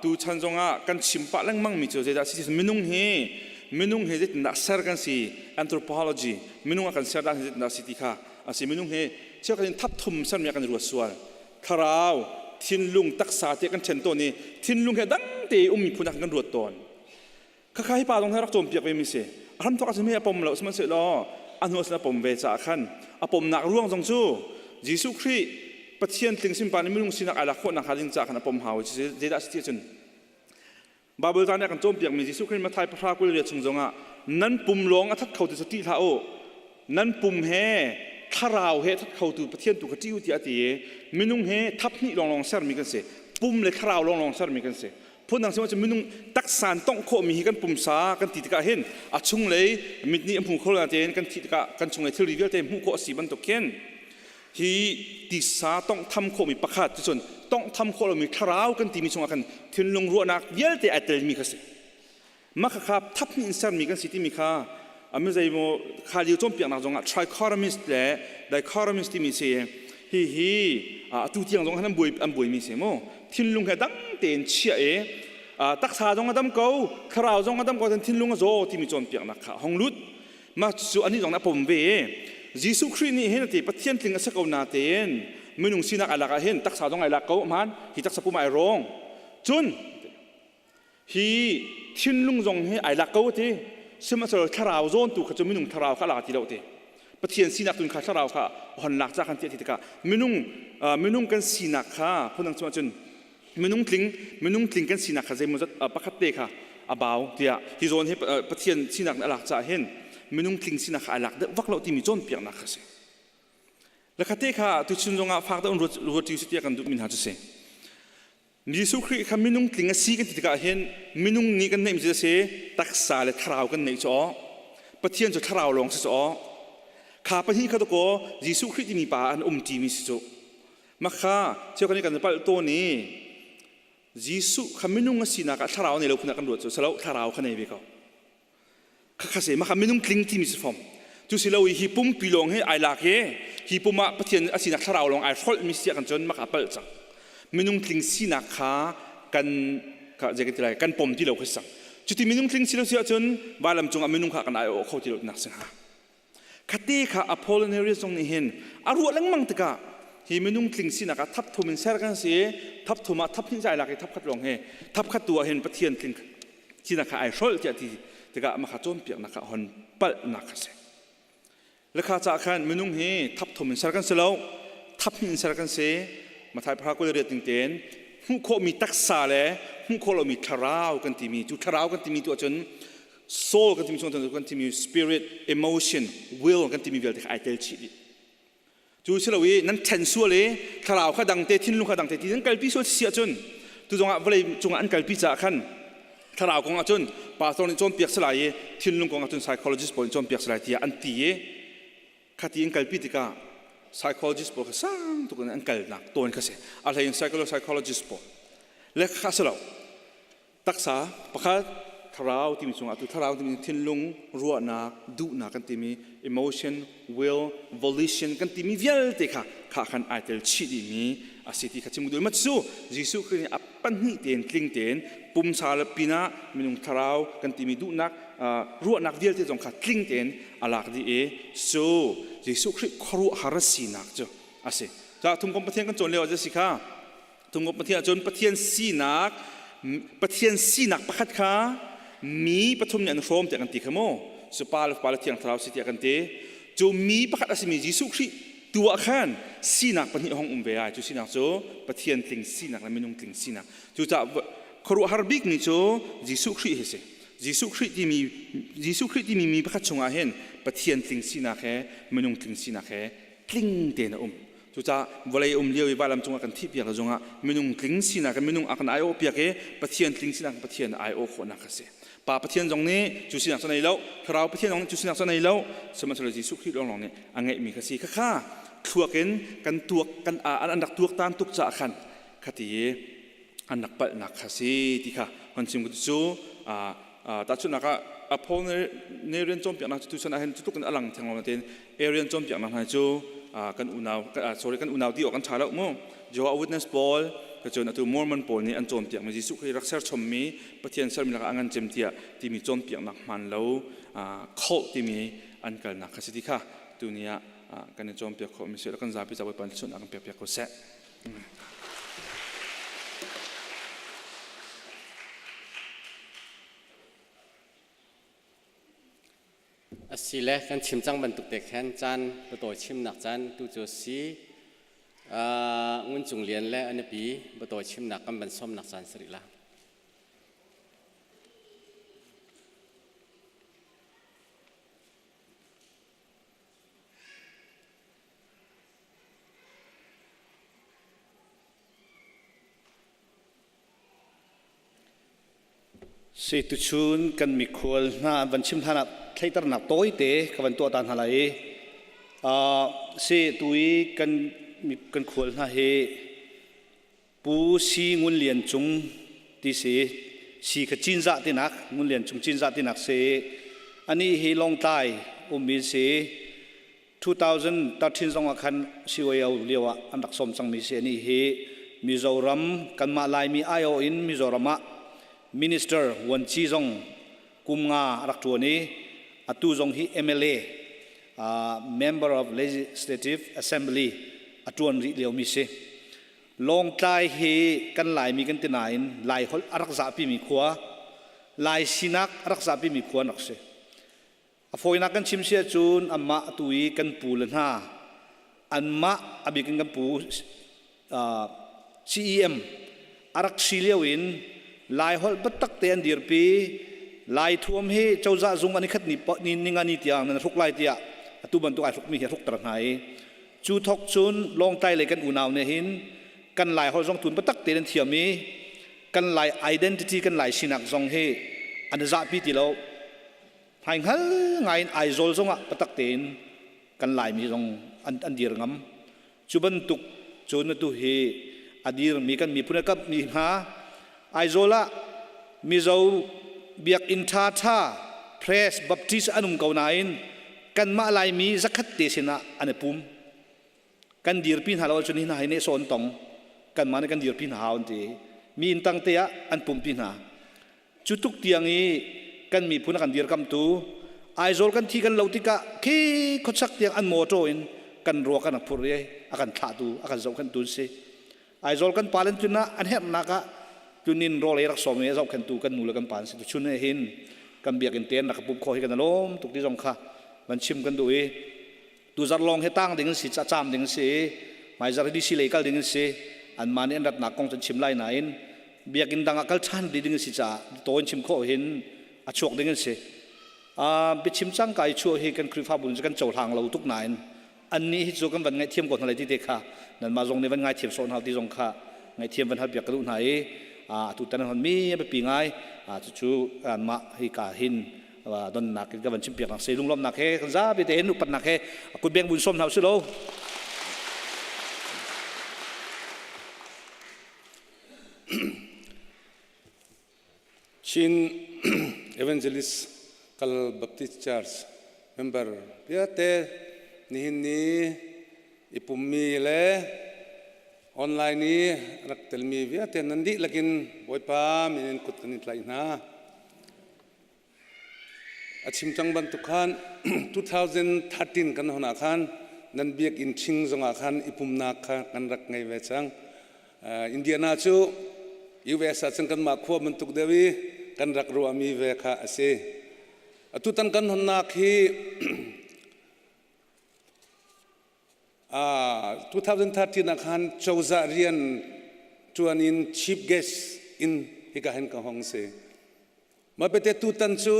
Speaker 9: tu chan zongah kan chim pah lengmang mi cu zeidah si si minung hi zeitindah ser kan si, anthropology, minung a kan ser dan hi zeitindah si ti kha a si. Minung hi cheukhat in thap thum sermi ah kan ruat sual, thlarau, thinlung, taksa te kan ṭhen tawn i thinlung he dang te ummi phun ah kan ruat tawn. Khakha hi pa zong hi rak cawnpiak ve mi si. A hramthawk ahcun a pom lo, sihmanhsehlaw a hnu ahcun a pom ve caah khan a pomnak ruang zong cu Jesuh Khrih Pathian tling simpa nih minung sinak ai lak khawhnak hnga ding caah khan a pom hau. Zeidah si ti ahcun Bible ca nih a kan cawnpiakmi Jesuh Khrih Matthai 10:28 chung zongah nan pum lawng a that kho tu cu ṭih hlah u, nan pum he thlarau he that khotu Pathian tu kha ṭih u tiah a ti i minung he thap hnih lawnglawng sermi kan si, pum le thlarau lawnglawng sermi kan si. Phundang chim ahcun minung taksa in tongh khawhmi hi kan pumsa kan ti tikah hin a chunglei mit nih a hmu kho lo nain kan thih tikah kan chunglei thilri vialte hmuh khawh a si bantuk khin hi tisa tonghtham khawhmi pakhat cucun tonghtham khawh lomi thlarau kan timi chungah khan thinlung ruahnak vialte ai telmi kha si. Mah khakha thap hnih in sermi kan si timi kha mi zeimaw kha lio cawnpiaknak zongah trichotomist le dichotomist timi si hi hi atu tiang zong an buai an buaimi si mu thinlung he dang tein chiah i taksa zong a dam ko thlarau zong a dam ko thinlung a zaw timi cawnpiaknak kha hong lut mah cu anih zong a pom ve Jesuh Khrih nih hin ati Pathian tling a si ko na tein minung sinak ai lak ah hin taksa zong ai lak ko hman hi taksa pum ai rawng cun Hi thinlung zong hi ai lak ko ti. Sihmanhsehlaw thlarau zawn tu kha cu minung thlarau kha a lak ti lo ti. Pathian sinak tun kha thlarau kha hon lak ca kan ti ti tikah minung minung kan sinak kha phundang cun cun minung tling minung tling kan sinak kha zeimawzat pakhat te kha a bau tiah hi zawn hi Pathian sinak nih a lak caah hin minung tling sinak kha ai lak deuh vak lo timi cawnpiaknak kha si. Le kha te kha tuchun zongah fak deuh in ruat ruat si tiah kan duhmi hna cu si. Jesuh Khrih kha minung tling a si kan ti tikah hin minung nih kan neihmi cu a si taksa le thlarau kan neih cu aw Pathian cu thlarau lawng si cu aw kha pahnih kha dakaw Jesuh Khrih timi pa an um ṭimi si cu makha cheu kan i kan palh tawn i Jesuh kha minung a sinak ah thlarau nei lo phun ah kan ruat cu salo thlarau kha nei ve ko Khakha se maka minung tling timi si fom. Cu si lo i hi pumpi lawng hi ai lak i hi pum ah Pathian a sinak thlarau lawng ai hrolh mi si ah kan cun maka palh cang. Minung tling sinak kha kan kha zei kan ti lai kan pom ti lo kha si cang. Cuti minung tling si lo si ahcun vailam cungah minung kha kan ai awh kho ti lo nak si hnga. Khate kha Apollinarius zong nih hin a ruah lengmang tikah hi minung tling sinak ah thap thum in ser kan si i thap thum ah thap hnih zai lak i thap khat lawng hi thap khat tu ah hin Pathian tling sinak kha ai hrolh tiah ti tikah mah kha cawnpiaknak kha hon palhnak kha si. Lekha ca khan minung hi thap thum in ser kan si lo thap hnih in ser kan si Mathai phara kul riat ning tein hmuh khawhmi taksa le hmuh khawh lomi thlarau kan timi cu thlarau kan timi tu ahcun soul kan timi chung kan timi spirit emotion will kan timi vialte kha ai tel chih dih Cu si lo i nan ṭhen sual i thlarau kha dangte thinlung kha dangte ti nan kalpi sual si ahcun tu zongah vawlei cungah an kalpi caah khan thlarau kong ahcun pastor nih cawnpiak si lai i thinlung kong ahcun psychologist pawl nih cawnpiak si lai tiah an ti i khati in kalpi tikah psychologist pawl kha sang tuk in an kalnak tawn kha si a hlei in psychologist pawl le kha si lo Taksa pakhat thlarau timi chungah tu thlarau timi thinlung ruahnak duhnak kan timi emotion will volition kan timi vialte kha kha khan ai tel chih dihmi a si ti kha chim duh ma cu Jesuh Khrih nih a pahnih tein tling tein pumsa le pinah minung thlarau kan timi duhnak ruahnak vialte zong kha tling tein a lak dih i cu Jesuh Khrih khuaruahhar sinak cu a si. Ca thumkom Pathian kan cawn lio ah si kha Tungop Pathian ahcun Pathian sinak Pathian sinak pakhat kha mi pathum nih an hrawm tiah kan ti kha mu. Cu Pa le Fapa le Thiang Thlarau si tiah kan ti. Cu mi pakhat a simi Jesuh Khrih tu ah khan sinak pahnih hong um ve ai. Cu sinak cu Pathian tling sinak le minung tling sinak. Cucaah khuaruahhar bik mi cu Jesuh Khrih hi si. Jesuh Khrih timi Jesuh Khrih timi mi pakhat chungah hin Pathian tling sinak he minung tling sinak he tling tein a um. Cucaah vawlei um lio i vailam cungah kan thih piak le zongah minung tling sinak in minung a kan aiawh piak i Pathian tling sinak in Pathian aiawh khawhnak a si. Pa Pathian zong nih cu sinak cu nei lo, Thlarau Pathian zong nih cu sinak cu nei lo, sihmanhsehlaw Jesuh Khrih lawnglawng nih a ngeihmi kha si. Khakha thluak in kan tuak kan an rak tuaktan tuk caah khan khati i an rak palhnak kha si ti kha hon chim cu tahchunhnak ah Apollinarian cawnpiaknak cu tuchan ah hin cu tluk in a lang theng lo nain Arian cawnpiaknak hna cu kan unau sorry kan unau ti awk an ṭha lo mu Jehovah Witness pawl cun atu Mormon pawl nih an cawnpiakmi Jesuh Khrih rak serchommi Pathian sermi lakah a ngan cem tiah timi cawnpiaknak hmaan lo cult timi an kalnak kha si ti kha tuni ah kan i cawnpiak khawhmi si kan zapi ca Bawipa nih sunnak kan pek piak ko seh.
Speaker 2: Asile kan chim cang bantuk te khan caan biatawi chimnak caan tu cu si Ngun Cung Lian le a nupi biatawi chimnak kan van sawmnak caan si rih la.
Speaker 10: Si tuchun kan mikhual hna an van chim hlan ah theihternak tawite ka van tuah ta hna lai i si tu i kan kan khual hna hi Pu Si Ngun Lian Cung ti si si kha Cinzah tinak Ngun Lian Cung Cinzah tinak si ani hi Lawngtlai ummi si 2013 zong ah khan CYO lio ah an rak sawm cangmi si ani hi Mizoram kanmah Laimi aiawh in Mizoram ah Minister Vuanci zong kum nga a rak ṭuan i atu zong hi MLA Member of Legislative Assembly a ṭuan rih liomi si. Lawngtlai hi kan Laimi kan ti nain Laiholh a rak zahpimi khua, Lai sinak a rak zahpimi khua an rak si. A fawinak kan chim si ahcun anmah atu i kan pu le hna anmah a bik in kan pu CEM a rak si lio in Laiholh biatak te an dirpi. Lai thuam hi cozah zung an i khat ni ni ninga ni tiang nan hruk lai tiah atu bantuk ai hrukmi hi a hrukter hna i cu thok cun Lawngtlai lei kan unau nih hin kan Laiholh zong tun biatak tein an thiam i kan Lai identity kan Lai sinak zong hi an i zahpi ti lo. Hmainghal ngai in Aizawl zongah biatak tein kan Laimi zong an dir ngam. Cu bantuk cun atu hi a dirmi kan miphun a kapmi hna Aizawl ah Mizo biakinn ṭhaṭha Press Baptist an um ko nain kanmah Laimi zakhat te sinah an i pum. Kan dirpi hna lo ahcun hi hna hi nehsawh an tong. Kanmah nih kan dirpi hna hau an ti. Mi inn tang te ah an pumpi hna. Cu tuk tiang i kan miphun a kan dirkamtu Aizawl kan thi kan lo tikah khi khuachak tiang an mawṭaw in kan ruak an phurh i a kan thlahtu a kan zohkhenhtu an si. Aizawl kan pa len tlun ah an herhnak ah tlunin rawl ei rak sawm i a zohkhenhtu kan nu le kan pa an si. Tuchun he hin kan biakinn te an rak ka pumh khawh hi kan i lawm tuk ti zong kha van chim kan duh i tuzarh lawng hi tang ding an si caam ding an si i hmaizarh hi DC lei kal ding an si anmah nih an ratnak kong cu an chim lai nain biakinn dang ah kal ṭhan dih ding an si caah tawi in chim khawh hin a chuak ding an si biachim cangka i chuah hi kan Khrihfabu cu kan cohlang lo tuk nain annih hi cu kan van ngaihthiam ko hna lai ti te kha nanmah zong nih van ngaithiam sawh hna ti zong kha ngaihthiam van halpiak ka duh hna i atu tan an hon mi a biapi ngai cucu anmah hi ka hin donnak in ka van chimpiak nak se lunglawmnak he kan zapi te hin upatnak he kutbeng bun som hna usih lo.
Speaker 11: Chin Evangelist Kal Baptist Church member vialte nihin ni i pummi le online i rak telmi vialte nan dihlak in Bawipa min in kut kan in tlaih hna. A chim cang bantuk khan 2013 kan hon ah khan nan biakinn ṭhing zongah khan i pumnak kha kan rak ngei ve cang. Indiana cu US ah cun kanmah khua bantuk deuh i kan rak ruahmi ve kha a si. Atutan kan honnak hi 2013 ah khan cozah rian ṭuan in chief guest in hika hin ka hong si. Mah bete tutan cu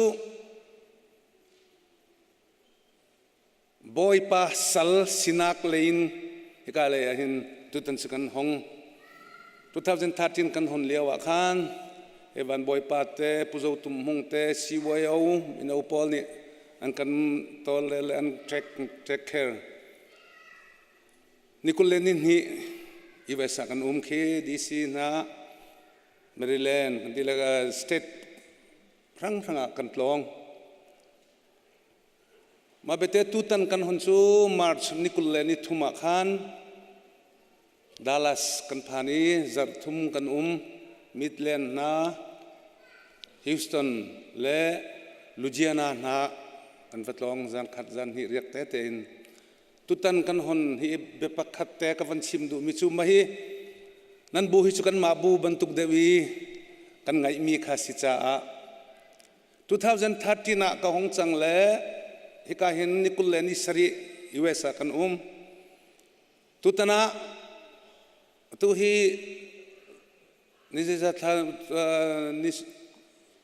Speaker 11: Bawipa sal sinak lei in hika lei ah hin tutan cu kan hong. 2013 kan hon lio ah khan Evan Bawipa te, Pu Zo Tum Hmung te, CYO mino pawl nih an kan tawl le an take care. Ni 22 US ah kan um khi DC hna Maryland kan ti le state hranghrang ah kan tlawng. Mah bete tutan kan hon cu March ni 23 ah khan Dallas kan phan i zarh thum kan um. Midland hna, Houston le Louisiana hna kan va tlawng zan khat zan hnih riak tete in. Tutan kan hon hi bia pakhat te ka van chim duhmi cu mah hi nan bu hi cu kanmah bu bantuk deuh i kan ngaihmi kha si caah 2013 ah ka hong cang le hika hin ni 27 US ah kan um. Tutan ah atu hi ni zeizat thla ni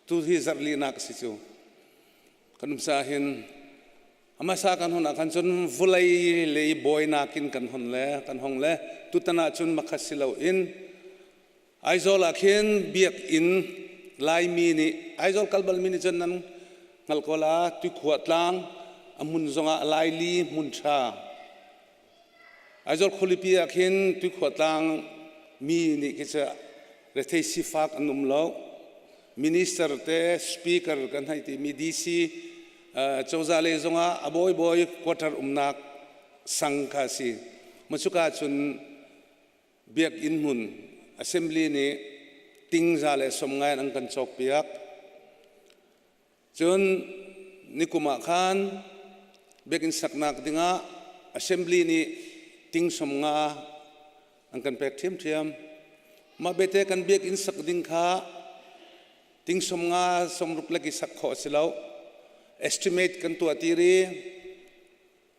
Speaker 11: tu hi zarh linak a si cu. Kan um sa hin hmasa kan hon ah khan cun vulei lei bawinak in kan hon le kan hong le tutan ah cun makhat si loin Aizawl ah khin biakinn. Laimi nih Aizawl kal balmi nih cun nan hngalh ko la tuikhua tlang a hmun zongah Laili hmun ṭha Aizawl khualipi ah khin tuikhua tlang mi nih khi cu rethei sifak an um lo. Minister te speaker kan hei timi DC cozah lei zongah a bawibawi quarter umnak sang kha a si. Macuka cun biakinn hmun assembly nih tingza le sawmngai in an kan cawkpiak. Cun nikum ah khan biakinn saknak dingah assembly nih ting 50 an kan pek ṭhiamṭhiam. Mah bete kan biakinn sak ding kha ting 50 60 lek i sak khawh a si lo. Estimate kan tuah ti ri.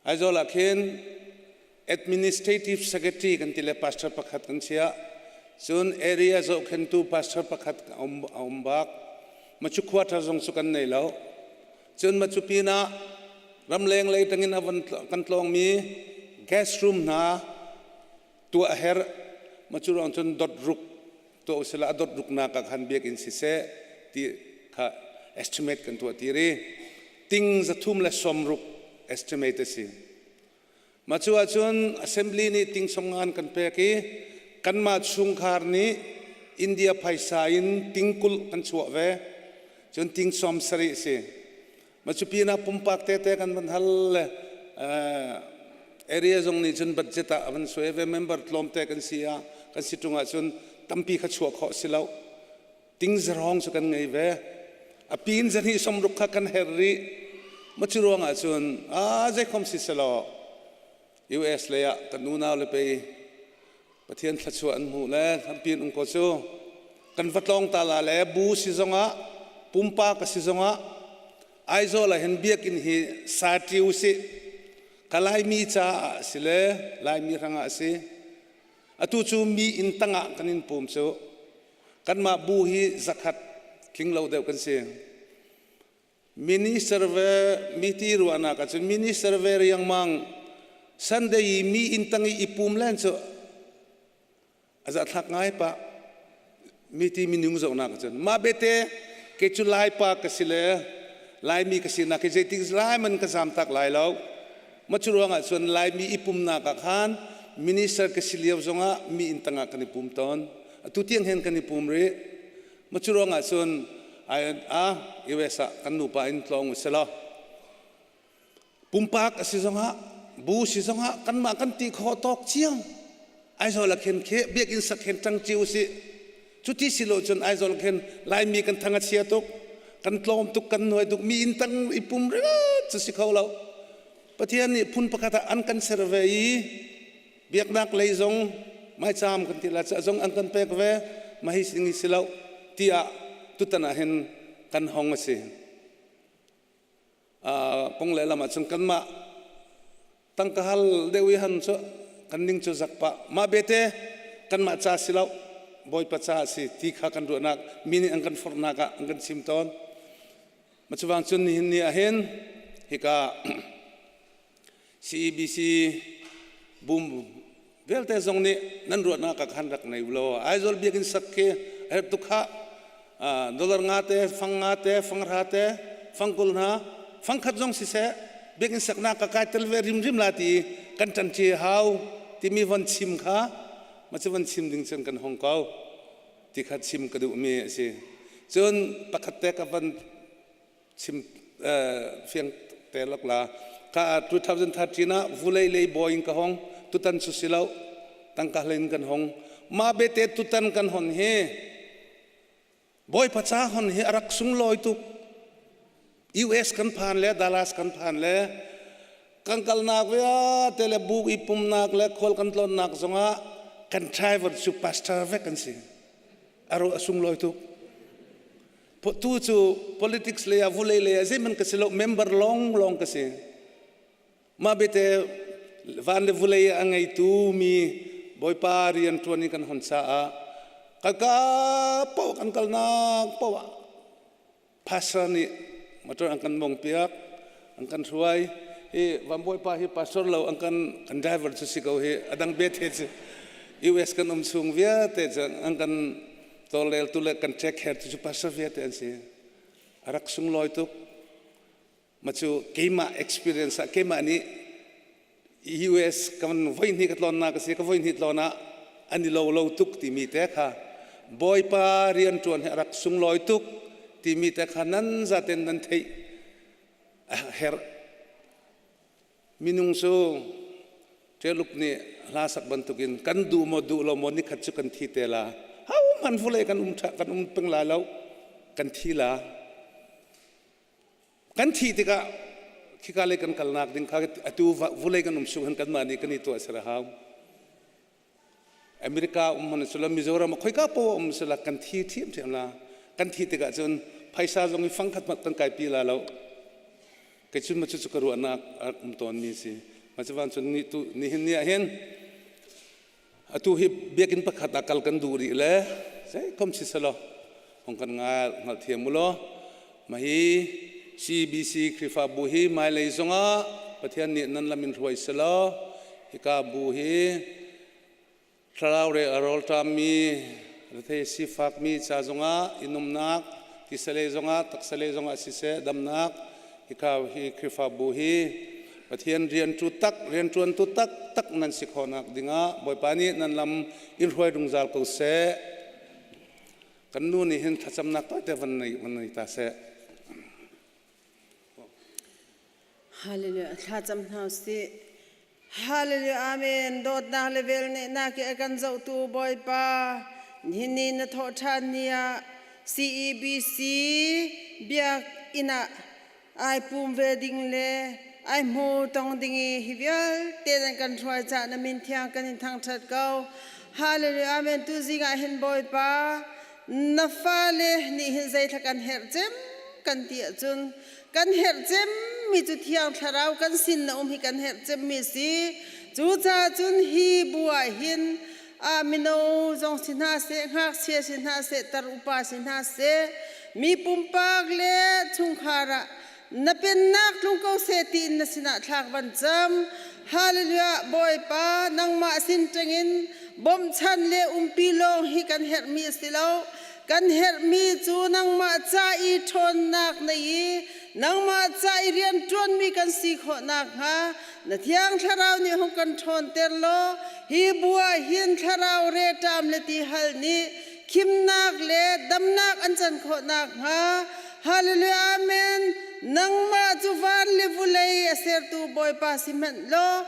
Speaker 11: Aizawl ah khin administrative secretary kan ti le pastor pakhat kan chiah. Cun area zohkhentu pastor pakhat a um bak. Machu quarter zong cu kan nei lo. Cun machu pinah ramleng lei tangin a von kan tlawngmi guest room hna tuah a herh. Machu ruang cun dot ruk tuah usila a dot ruknak ah khan biakinn siseh ti kha estimate kan tuah ti ri. Ting 360 estimate a si. Mah cu ahcun assembly nih ting 50 an kan pek i kanmah chungkhar nih India phaisa in ting 20 kan chuah ve. Cun ting 70 a si. Mah cu pinah pumpak tete kan van hal le area zong nih cun budget ah a van suai ve member tlawmte kan si ah kan si ṭung ahcun tampi kha chuah khawh si lo. Ting zarong cu kan ngei ve. A pin 260 kha kan her rih. Ma cu ruang ahcun a zeikhom si selaw US lei ah kan unau le pei Pathian thluachuah an hmuh le lampi an um ko cu kan va tlawng ta la le bu si zongah pumpak a si zongah Aizawl ah hin biakinn hi sa ṭi usih ka Laimi caah si le Laimi hrangah a si. Atu cu mi inn tangah kan in pum cu kanmah bu hi 100 tling lo deuh kan si. Minister ve mi ti ruahnak ahcun minister ve riangmang Sunday i mi inn tang i i pum len cu a zahthlak ngai pah mi ti minung zohnak ahcun mah bete kei cu Laipa ka si le Laimi ka sinak hi zeitik lai man ka zam tak lai lo ma cu ruangah cun Laimi i pumnak ah khan minister ka si lio zongah mi inn tangah kan i pum tawn atu tiang hin kan i pum rih ma cu ruangah cun a US ah kan nupa in tlawng u selaw Pumpak a si zongah, bu si zongah kanmah kan ti khawh tawk cio. Aizawl ah khin khi biakinn sak khin ṭang cio usih. Cuti si lo cun Aizawl khin Laimi kan thang a chia tuk, kan tlawm tuk, kan nuai tuk, mi inn tang i pum ringot cu si kho lo. Pathian nih phun pakhat ah an kan ser ve i biaknak lei zong maicaam kan ti la ca zong an kan pek ve ma hi sing hi si lo tiah tutan ah hin kan hong a si. Kong le lam ahcun kanmah tangka hal deuh i han cu kan ning cu zak pah. Mah bete kanmah ca si lo Bawipa ca a si ti kha kan ruahnak mi nih an kan forhnak ah an kan chim tawn. Ma cuvang cun nihin ni ah hin hika CEBC bum vialte zong nih nan ruahnak ah khan rak nei ulaw Aizawl biakinn sak khi a herh tuk khah dollar nga te fang nga te fang hra te fang 20 hna fang khat zong siseh biakinn saknak ka kai tel ve rimrim la ti kan ṭanṭi hau timi von chim kha ma cu von chim ding cun kan hong ko ti kha chim ka duhmi a si cun pakhat te ka van chim fiang te lok la ka 2013 ah vulei lei boy in ka hong tutan su silo tangka hlein kan hong ma bete tutan kan hon hi Bawipa ca hon hi arak sunglawi tuk US kan phan le Dallas kan phan le kan kalnak vialte le bu i pumnak le khual kan tlawnnak zongah kan driver cu pastor vek kan si aro a sunglawi tuk Tu cu politics lei ah vulei lei ah zeihmanh ka si lo member lawng lawng ka si. Mah bete van le vulei a ngeitu mi Bawipa rian ṭuan in kan hon caah ka paoh kan kalnak paoh ah pastor nih motor an kan mong piak an kan hruai hi van Bawipa hi pastor lo an kan kan driver cu si ko hi adang bethe cu US kan um chung vialte cu an kan. Tawlreltu le kan take care tu cu pastor vialte an si. A rak sunglawi tuk. Ma cu keimah experience ah keimah nih US kan voi hnih ka tlawnnak a si ka voi hnih tlawn ah an i lo lo tuk timi te kha Bawipa rianṭuan hi a rak sunglawi tuk timi te kha nan zaten nan theih a herh. Minung cu Ṭeluk nih hla sak bantukin kan duh maw duh lo maw nikhat cu kan thi te la. Hohmanh vawlei kan um kan um peng lai lo. Kan thi la. Kan thih tikah khika lei kan kalnak ding kha atu vulei kan um chung hin kanmah nih kan i tuah ser a hau. America um hmanh sila Mizoram ah khoika poah um sila kan thi ṭhiamṭhiam la. Kan thi tikah cun phaisa zong i fangkhat hmanh kan kaipi la lo. Kei cun ma cucu ka ruahnak a um tawnmi si. Ma cu van cun ni tu nihin ni ah hin atu hi biakinn pakhat ah kal kan duh rih le zeikom si selaw hong kan ngal hngalhthiam u law ma hi CBC Khrihfabu hi hmailei zongah Pathian nih nan lam in hruai selaw hika bu hi thlarau re a rawlṭammi rethei sifakmi ca zongah inumnak tisalei zongah taksalei zongah siseh damnak hika hi Khrihfabu hi Pathian riantu tak rianṭuantu taktak nan si khawhnak dingah Bawipa nih nan lam in hruai zungzal ko seh. Kan nu nih hin thlacamnak tawite van nei van nei ta seh.
Speaker 12: Hallelujah. Thlacam hna usih. Hallelujah. Amen. Dawtnak le velnehnak i a kan zohtu Bawipa, nihin ni na thawh ṭhan ni ah CEBC biakinn ah ai pum ve ding le ai hmu tong ding i hi vialte nan kan hruai cah na min thiang kan in thangṭhat ko. Hallelujah. Amen. Tu zing ah hin Bawipa, na fale nih hin zeithla kan herh cem kan ti ahcun kan herh cemmi cu thiang thlarau kan sin na um hi kan herh cemmi si. Cucaah cun hi bu ah hin a mino zong si hna seh, ngakchia si hna seh, tar upa si hna seh, mi pumpak le chungkhar ah na pennak tlung ko seh tiin na sinah thlak van cam. Hallelujah Bawipa nangmah sin ṭangin bawmchan le umpi lawng hi kan herhmi a si lo. Kan herhmi cu nangmah ca i ṭhawnnak nei i nangmah ca i rianṭuanmi kan si khawh nakhnga Na Thiang Thlarau nih hung kan ṭhawnter law hi bu ah hin thlarau reṭam le tihal nih khimnak le damnak an can khawh nakhnga Hallelujah Amen. Nangmah cu van le vulei a sertu Bawipa si hmanh law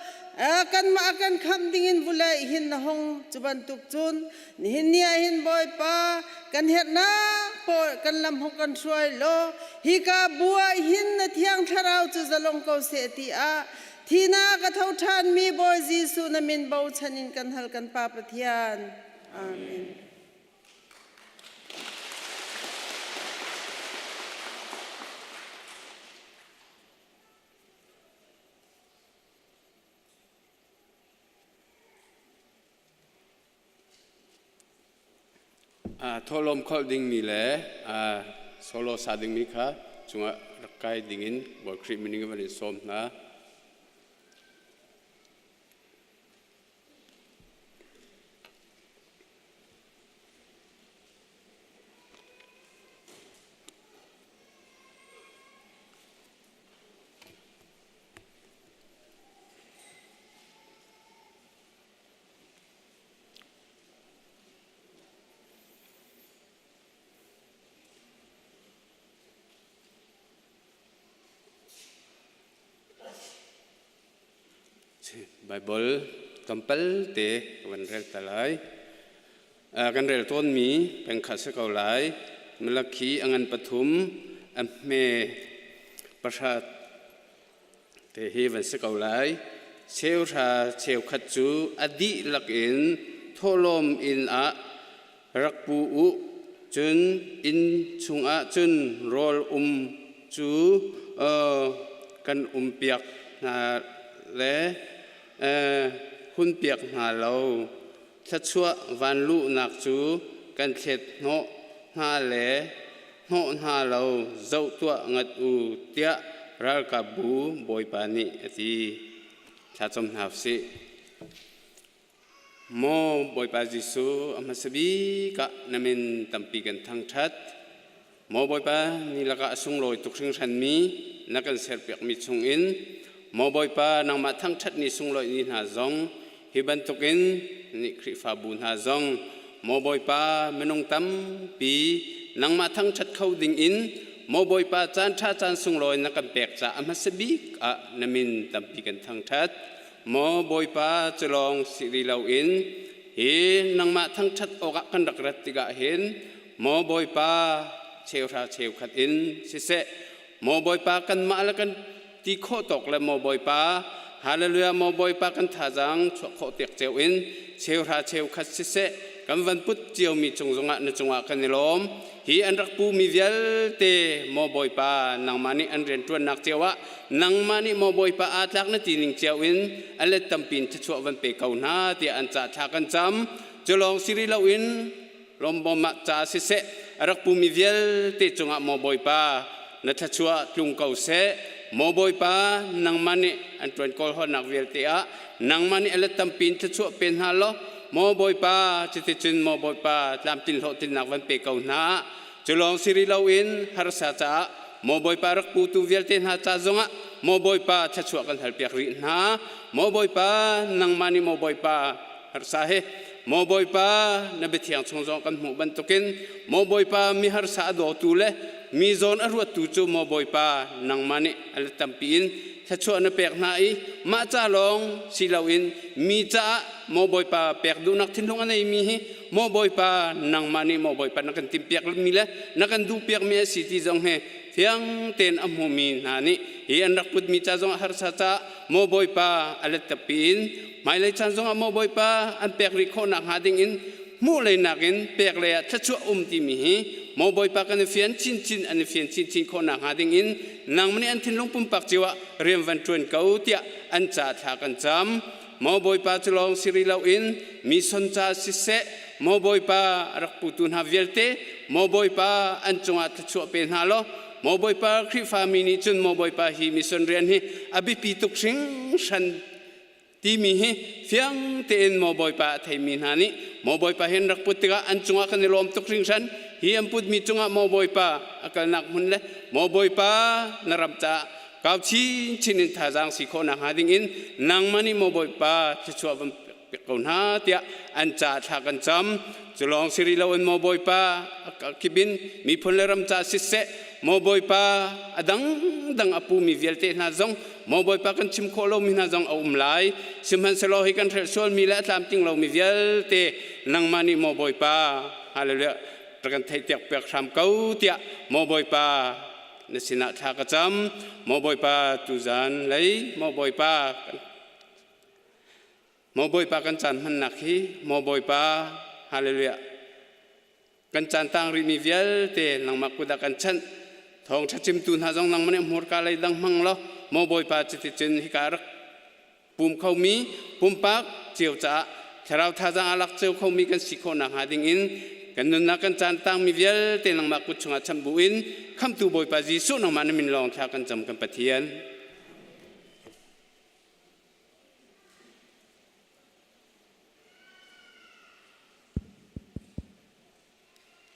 Speaker 12: kanmah a kan khamh dingin vulei hin na hung cu bantuk cun Nihin ni ah hin Bawipa kan herhnak pawl kan lam hung kan hruai law hika bu ah hin na thiang thlarau cu zalong ko seh ti ah thina ka tho ṭhanmi Bawi Jesuh na min bochan in kan hal kan Pa Pathian. Amen.
Speaker 2: Thawhlawm kholh dingmi le solo sa dingmi kha cungah rak kai dingin Bawi Khrih min in van in sawm hna. Baibal tlawmpal te ka van rel ta lai. Kan rel tawnmi pengkhat si ko lai. Malakhi a ngan pathum, a hme pahra te hi van si ko lai. Cheuhra cheukhat cu a dihlak in thawhlawm inn ah rak pu u, cun inn chungah cun rawl um cu kan umpiak hna le hunpiak hna lo. Thluachuah vanluhnak cu kan thlet hnawh hna le hnawh hna lo zoh tuah ngat u tiah ralkapbu Bawipa nih a ti. Thlacam hna usih. Maw Bawipa Jesuh, a hmasa bik ah na min tampi kan thangṭhat. Maw Bawipa, ni lakah a sunglawi tuk hringhranmi na kan serpiakmi chungin Maw Bawipa, nangmah thangṭhat ni sunglawi ni hna zong hi bantukin ni Khrihfabu hna zong Maw Bawipa, minung tampi nangmah thangṭhat kho dingin Maw Bawipa, caan ṭha caan sunglawi na kan pek caah a hmasa bik ah na min tampi kan thangṭhat. Maw Bawipa cu lawng si ri loin hi nangmah thangṭhat awkah kan rak rat tikah hin maw Bawipa cheuhra cheukhat in siseh maw Bawipa kanmah le kan ti khawh tawk le maw Bawipa hallelujah maw Bawipa kan thazaang chuah khawh piak cio in cheuhra cheukhat siseh kan van put ciomi cung zongah na cungah kan i lawm. Hi an rak pumi vialte maw Bawipa nangmah nih an rianṭuannak cio ah nangmah nih maw Bawipa aa tlak na ti ning cio in a let tampi in thluachuah van pe ko hna tiah an ca thla kan cam. Cu lawng si rih loin lawmbawm ah ca siseh a rak pumi vialte cungah maw Bawipa na thluachuah tlung ko seh. Maw Bawipa nangmah nih an ṭuan kawlhawnnak vialte ah nangmah nih a let tampi in thluachuah pe hna law Maw Bawipa, cuticun maw Bawipa, tlamtlin hlawhtlinnak van pe ko hna. Cu lawng si rih loin harsa caah maw Bawipa rak putu vialte hna ca zongah maw Bawipa thluachuah kan halpiak rih hna. Maw Bawipa, nangmah nih maw Bawipa harsa he maw Bawipa na biathiang chung zong kan hmuh bantukin maw Bawipa mi harsa a dawtu le mi zawn a ruattu cu maw Bawipa nangmah nih a let tampi in thluachuah na pek hna i mah ca lawng si loin mi caah maw Bawipa pek duhnak thinlung a neimi hi maw Bawipa nangmah nih maw Bawipa na kan timhpiak mi le na kan duhpiak mi a si ti zong hi fiang tein a hmumi hna nih hi an rak putmi ca zong a harsa caah maw Bawipa a let tapi in hmailei caan zongah maw Bawipa an pek rih khawh nakhnga ding in hmuh lei nakin pek lei ah thluachuah um timi hi maw Bawipa kan i fian chinchin an i fian chinchin khawh nakhnga ding in nangmah nih an thinlung pumpak cio ah rian van ṭuan ko tiah an ca thla kan cam. Maw Bawipa cu lawng si rih loin mi son ca siseh maw Bawipa a rak putu hna vialte maw Bawipa an cungah thluachuah pe hna law maw Bawipa Khrihfa mi nih cun maw Bawipa hi mission rian hi a biapi tuk hringhran timi hi fiang tein maw Bawipa a theimi hna nih maw Bawipa hi an rak put tikah an cungah kan i lawm tuk hringhran. Hi an putmi cungah maw Bawipa a kalnak hmun le maw Bawipa na ram caah kau chinchin in thazaang si khawh nakhnga ding in nangmah nih maw Bawipa thluachuah van pek ko hna tiah an ca thla kan cam. Cu lawng si rih loin maw Bawipa kip in miphun le ram ca siseh maw Bawipa a dangdang a pumi vialte hna zong maw Bawipa kan chim khawh lomi hna zong a um lai. Sihmanhsehlaw hi kan hrelh sualmi le a tlamtling lomi vialte nangmah nih maw Bawipa hallelujah rak kan theihpiak piak hram ko tiah maw Bawipa na sinah thla ka cam. Maw Bawipa tuzan lei maw Bawipa maw Bawipa kan caan hmannak hi maw Bawipa hallelujah kan caan tang rihmi vialte nangmah kut ah kan chanh. Thawngṭha chimtu hna zong nangmah nih hmurka lei dang hmang law maw Bawipa cuticun hika rak pum khomi pumpak cio caah thlarau thazaang aa lak cio khomi kan si khawh nakhnga ding in kan nunnak kan caan tangmi vialte nangmah kut chungah chanh bu in khamtu Bawipa Jesuh nangmah na min lawng thla kan cam kan Pathian.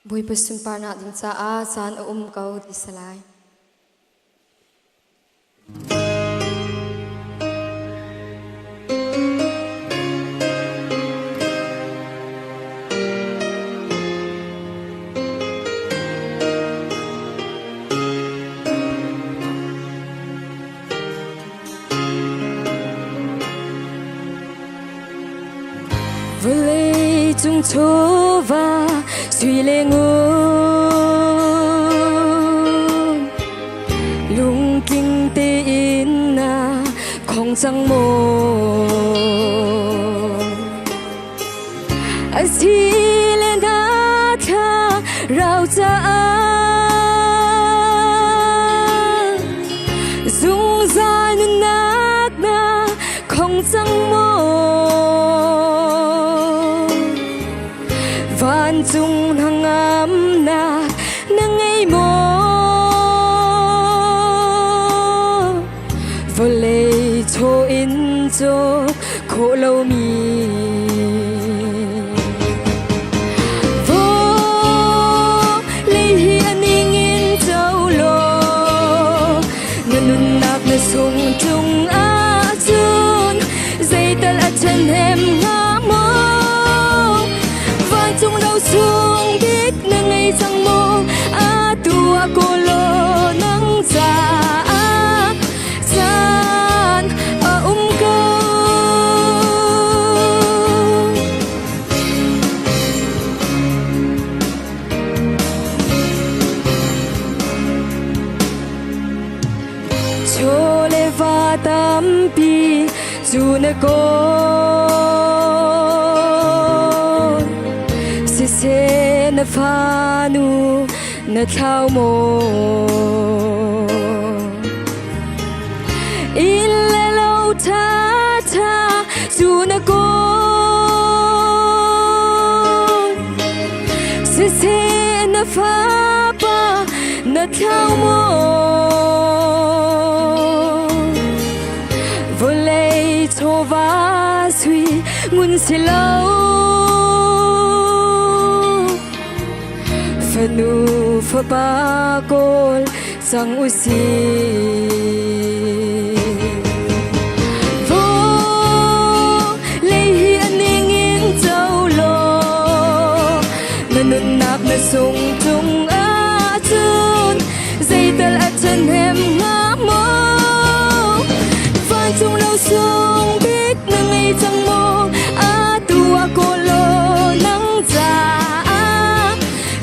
Speaker 4: Bawipa sunparnak ding caah caan a um ko ti salai. Vawlei cung chawva sui le ngun lungtling tein na khong cang maw? A si le na thla rau caah zungzal nunnak na khong cang maw? Vancung hnangamnak na ngei maw? Vawlei chaw in cawk khawh lomi.
Speaker 1: Zeital a ṭhahnem hnga maw? Vancung ro sung bik na ngei cang maw? Atu ah kawl law nang caah caan a um ko. Chaw le va tampi cu na kawl. Siseh na fanu na thlau maw? Inn le lo ṭhaṭha cu na kawl. Siseh na fapa na thlau maw? Vawlei chawva sui ngun si lo. Fanu fapa kawl cang u sih. Vawlei hi a ning in co law na nunnak na sung tung ahcun zeital a ṭhahnem hnga maw? Vancung lo sung bik na ngei cang maw? Atu ah kawl law nang caah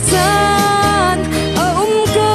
Speaker 1: caan a um ko.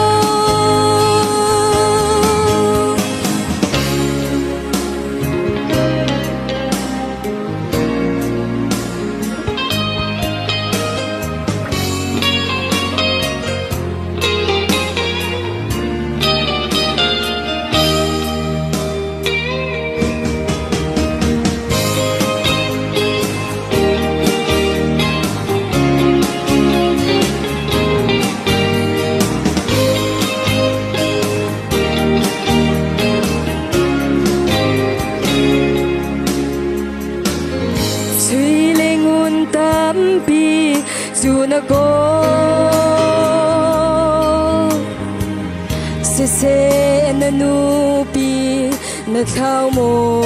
Speaker 1: Sui le ngun tampi cu na kawl. Siseh na nupi na thlau maw?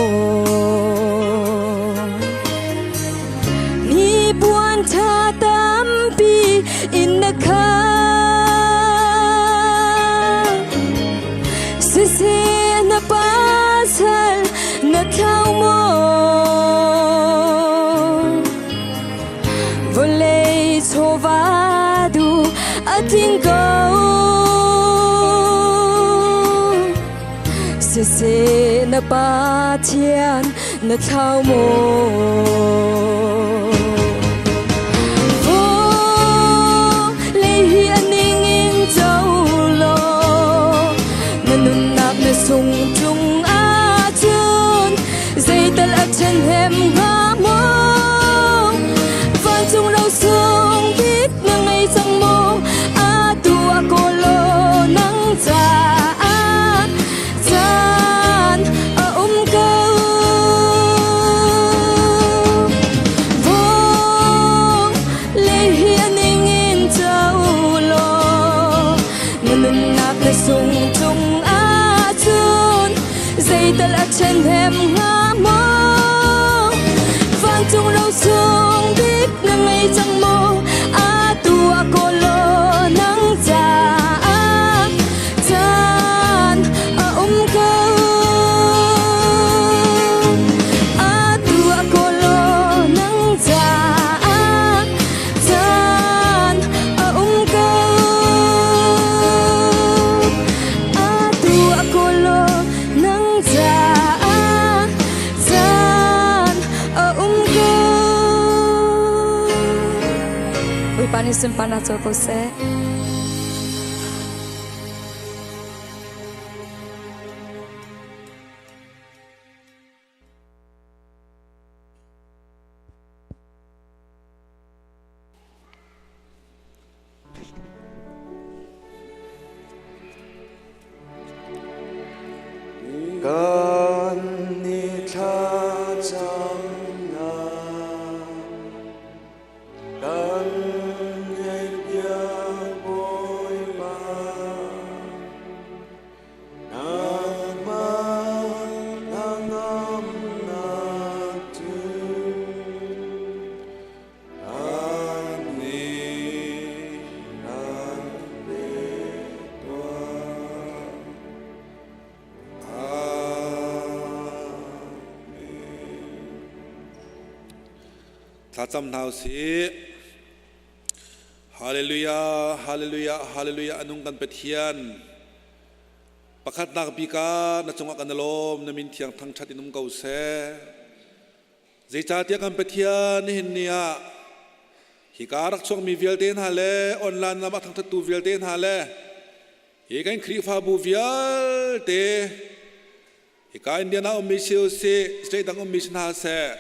Speaker 1: Hnipuan ṭha tampi in na khat. Siseh na pasal na thlau maw? Vawlei chawva duh a tling ko. Siseh na Pathian na thlau maw? Vawlei hi a ning in co law na nunnak na sung ṭung ahcun zeital a ṭhahnem hnga maw? Vancung ro sung bik na ngei cang maw? Atu ah kawl law nang caah caan a um ko. Vawlei hi a ning in co law na nunnak na sung ṭung ahcun zeital a ṭhahnem hnga maw? Vancung ro sung bik na ngei cang maw? Atu ah kawl law nang caah caan a um ko. Atu ah kawl law nang caah caan a um ko. Atu ah kawl law nang caah caan a um ko. Bawipa nih sunparnak co ko seh.
Speaker 7: Kan ni thlacamnak kan ngaihpiak.
Speaker 11: Thlacam hna usih. Hallelujah, hallelujah, hallelujah, anung kan Pathian. Pakhatnak bik ah na cungah kan i lawm, na min thiang thangṭhat in um ko seh. Zeicahtiah kan Pathian nihin ni ah hika rak chuakmi vialte hna le online lam ah thangṭhattu vialte hna le hi kan Khrihfabu vialte hika Indiana ummi si usih, state dang ummi si hna seh,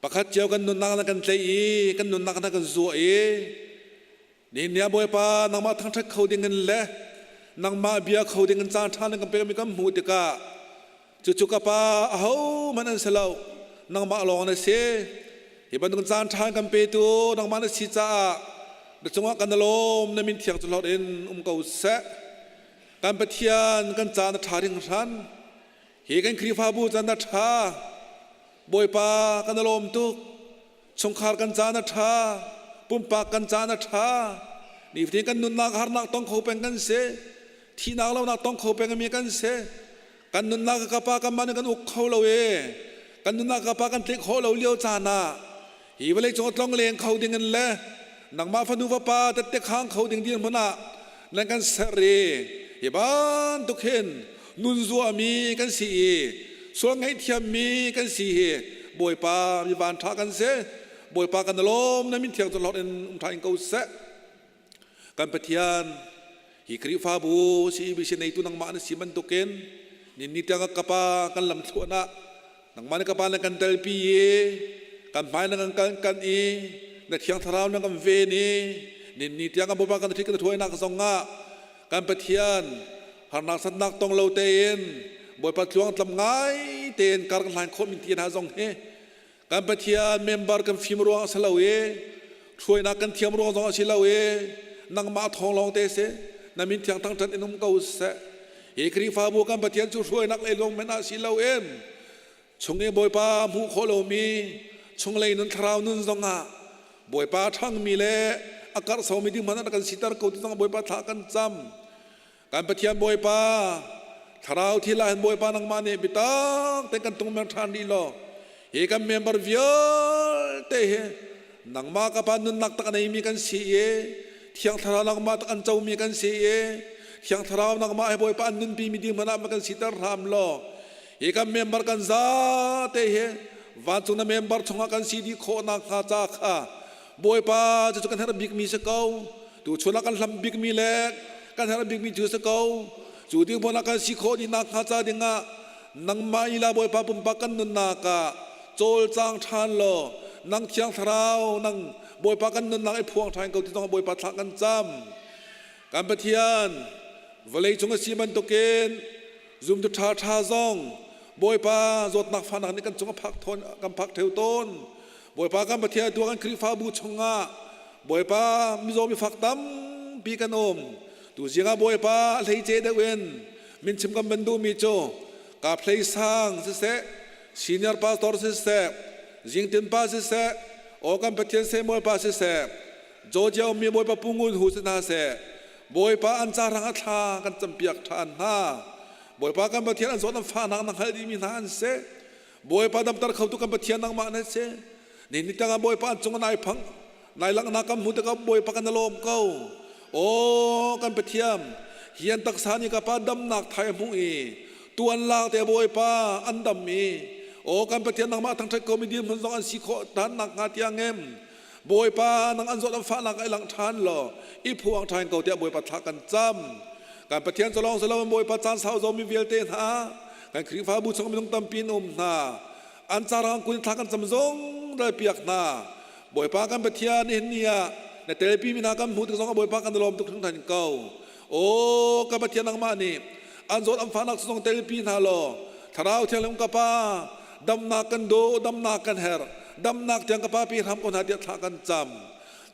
Speaker 11: pakhat cio kan nunnak na kan tlaih i kan nunnak na kan zuah i nihin ni ah Bawipa nangmah thangṭhat kho ding in le nangmah bia kho ding in caan ṭha na kan pekmi kan hmuh tikah cucu ka pa ahohmanh an si lo, nangmah lawng na si. Hi bantuk caan ṭha kan petu nangmah na si caah na cungah kan i lawm. Na min thiang cu hlawt in um ko seh. Kan Pathian, kan caan a ṭha hringhran. Hi kan Khrihfabu caan a ṭha. Bawipa, kan i lawm tuk. Chungkhar kan caan a ṭha. Pumpak kan caan a ṭha. Nifatin kan nunnak harnak tong kho peng kan si. Thihnak lonak tong kho peng mi kan si. Kan nunnak ka pa kan mah nih kan uk kho lo e. Kan nunnak ka pa kan tlik khawh lo lio caan ah hi vawlei cung tlong leng kho ding in le nangmah fanu vapa tette khang kho ding dirhmun ah nan kan ser i hi bantuk hin nun zuami kan si i sual ngaihthiammi kan si hi Bawipa mi van ṭha kan si. Bawipa kan lawm, na min thiang cu hlawt in um ṭha in ko seh. Kan Pathian, hi Khrihfabu CEBC neitu nangmah na si bantukin nin ni tiang ka pa kan lam thluan ah nangmah na ka pa na kan telpi i kan hmai na kan kan kan i na thiang thlarau na kan ven i nin ni tiang kan Bawipa kan thit kan thuainak zong ah kan Pathian harnak satnak tong lo tein Bawipa tluang tlam ngai tein kar kan hlan khawh min ti hna zong hi kan Pathian member kan fim ruang a si lo i hruainak kan thiam ruang zong a si lo i nangmah thawng lawng te si. Na min thiang thangṭhat in um ko seh. Hi Khrihfabu kan Pathian cu hruainak lei lawng men ah si lo in chung i Bawipa hmuh khawh lomi chunglei nun thlarau nun zong ah Bawipa ṭhangmi le a karhsomi ding hmanh ah kan siter ko ti zong Bawipa thla kan cam. Kan Pathian Bawipa, thlarau thil ah hin Bawipa nangmah nih biatak tein kan tungmer ṭhan rih law hi kan member vialte hi nangmah ka pa nunnak tak a neimi kan si i Thiang Thlarau nangmah tak an comi kan si i Thiang Thlarau nangmah he Bawipa an nunpimi ding hmanh ah kan siter hram law hi kan member kan zate hi vancung na member chungah kan si dih khawh nakhnga ca kha Bawipa cucu kan herh bikmi si ko. Tuchun ah kan hlam bikmi le kan herh bikmi cu si ko. Cu ding hmun ah kan si khawh dih nakhnga ca dingah nangmah ila Bawipa pumpak kan nunnak ah cawlcang ṭhan law nang Thiang Thlarau nang Bawipa kan nunnak i phuang ṭhan ko ti zong Bawipa thla kan cam. Kan Pathian, vawlei cung a si bantukin zumtu ṭha ṭha zong Bawipa zawtnak fahnak nih kan cung a phak thawn kan phak ṭheu tawn. Bawipa kan Pathian, tu kan Khrihfabu chungah Bawipa mizaw mifak tampi kan um. Tu zingah Bawipa a hleice deuh in min chim kan van duhmi cu ka phlei sang siseh, senior pastor siseh, zingtin pa siseh, aw kan Pathian Samuel pa siseh, Georgia ummi Bawipa Pungun hu si hna seh, Bawipa an ca hrang a thla kan campiak ṭhan hna. Bawipa kan Pathian an zawt an fahnak na hngalh dihmi hna an si. Bawipa damter khotu kan Pathian nangmah na si. Ni ni tangah Bawipa an cung nai phang nai langhnak kan hmu tikah Bawipa kan i lawm ko. Aw kan Pathian, hi an taksa nih ka pa damnak thai a hmuh i tuan lak te Bawipa an dam i aw kan Pathian nangmah thangṭhat komi dirhmun zong an si khawh ṭhan nakhnga tiang em Bawipa nang an zawt an fahnak ai lang ṭhan law i phuang ṭhan ko tiah Bawipa thla kan cam. Kan Pathian cu lawng si loin Bawipa caan sau zomi vialte hna, kan Khrihfabu chung minung tampi in um hna, an carang kun thla kan cam zong piak hna. Bawipa kan Pathian, nihin ni ah na telpi mi hna kan hmuh tik zongah Bawipa kan i lawm tuk hringhran ko. Aw kan Pathian, nangmah nih an zawt an fahnak zong telpi hna law Thlarau Thianghlim ka Pa damnak kan do, damnak kan herh, damnak tiang ka Pa pi hram ko hna tiah thla kan cam.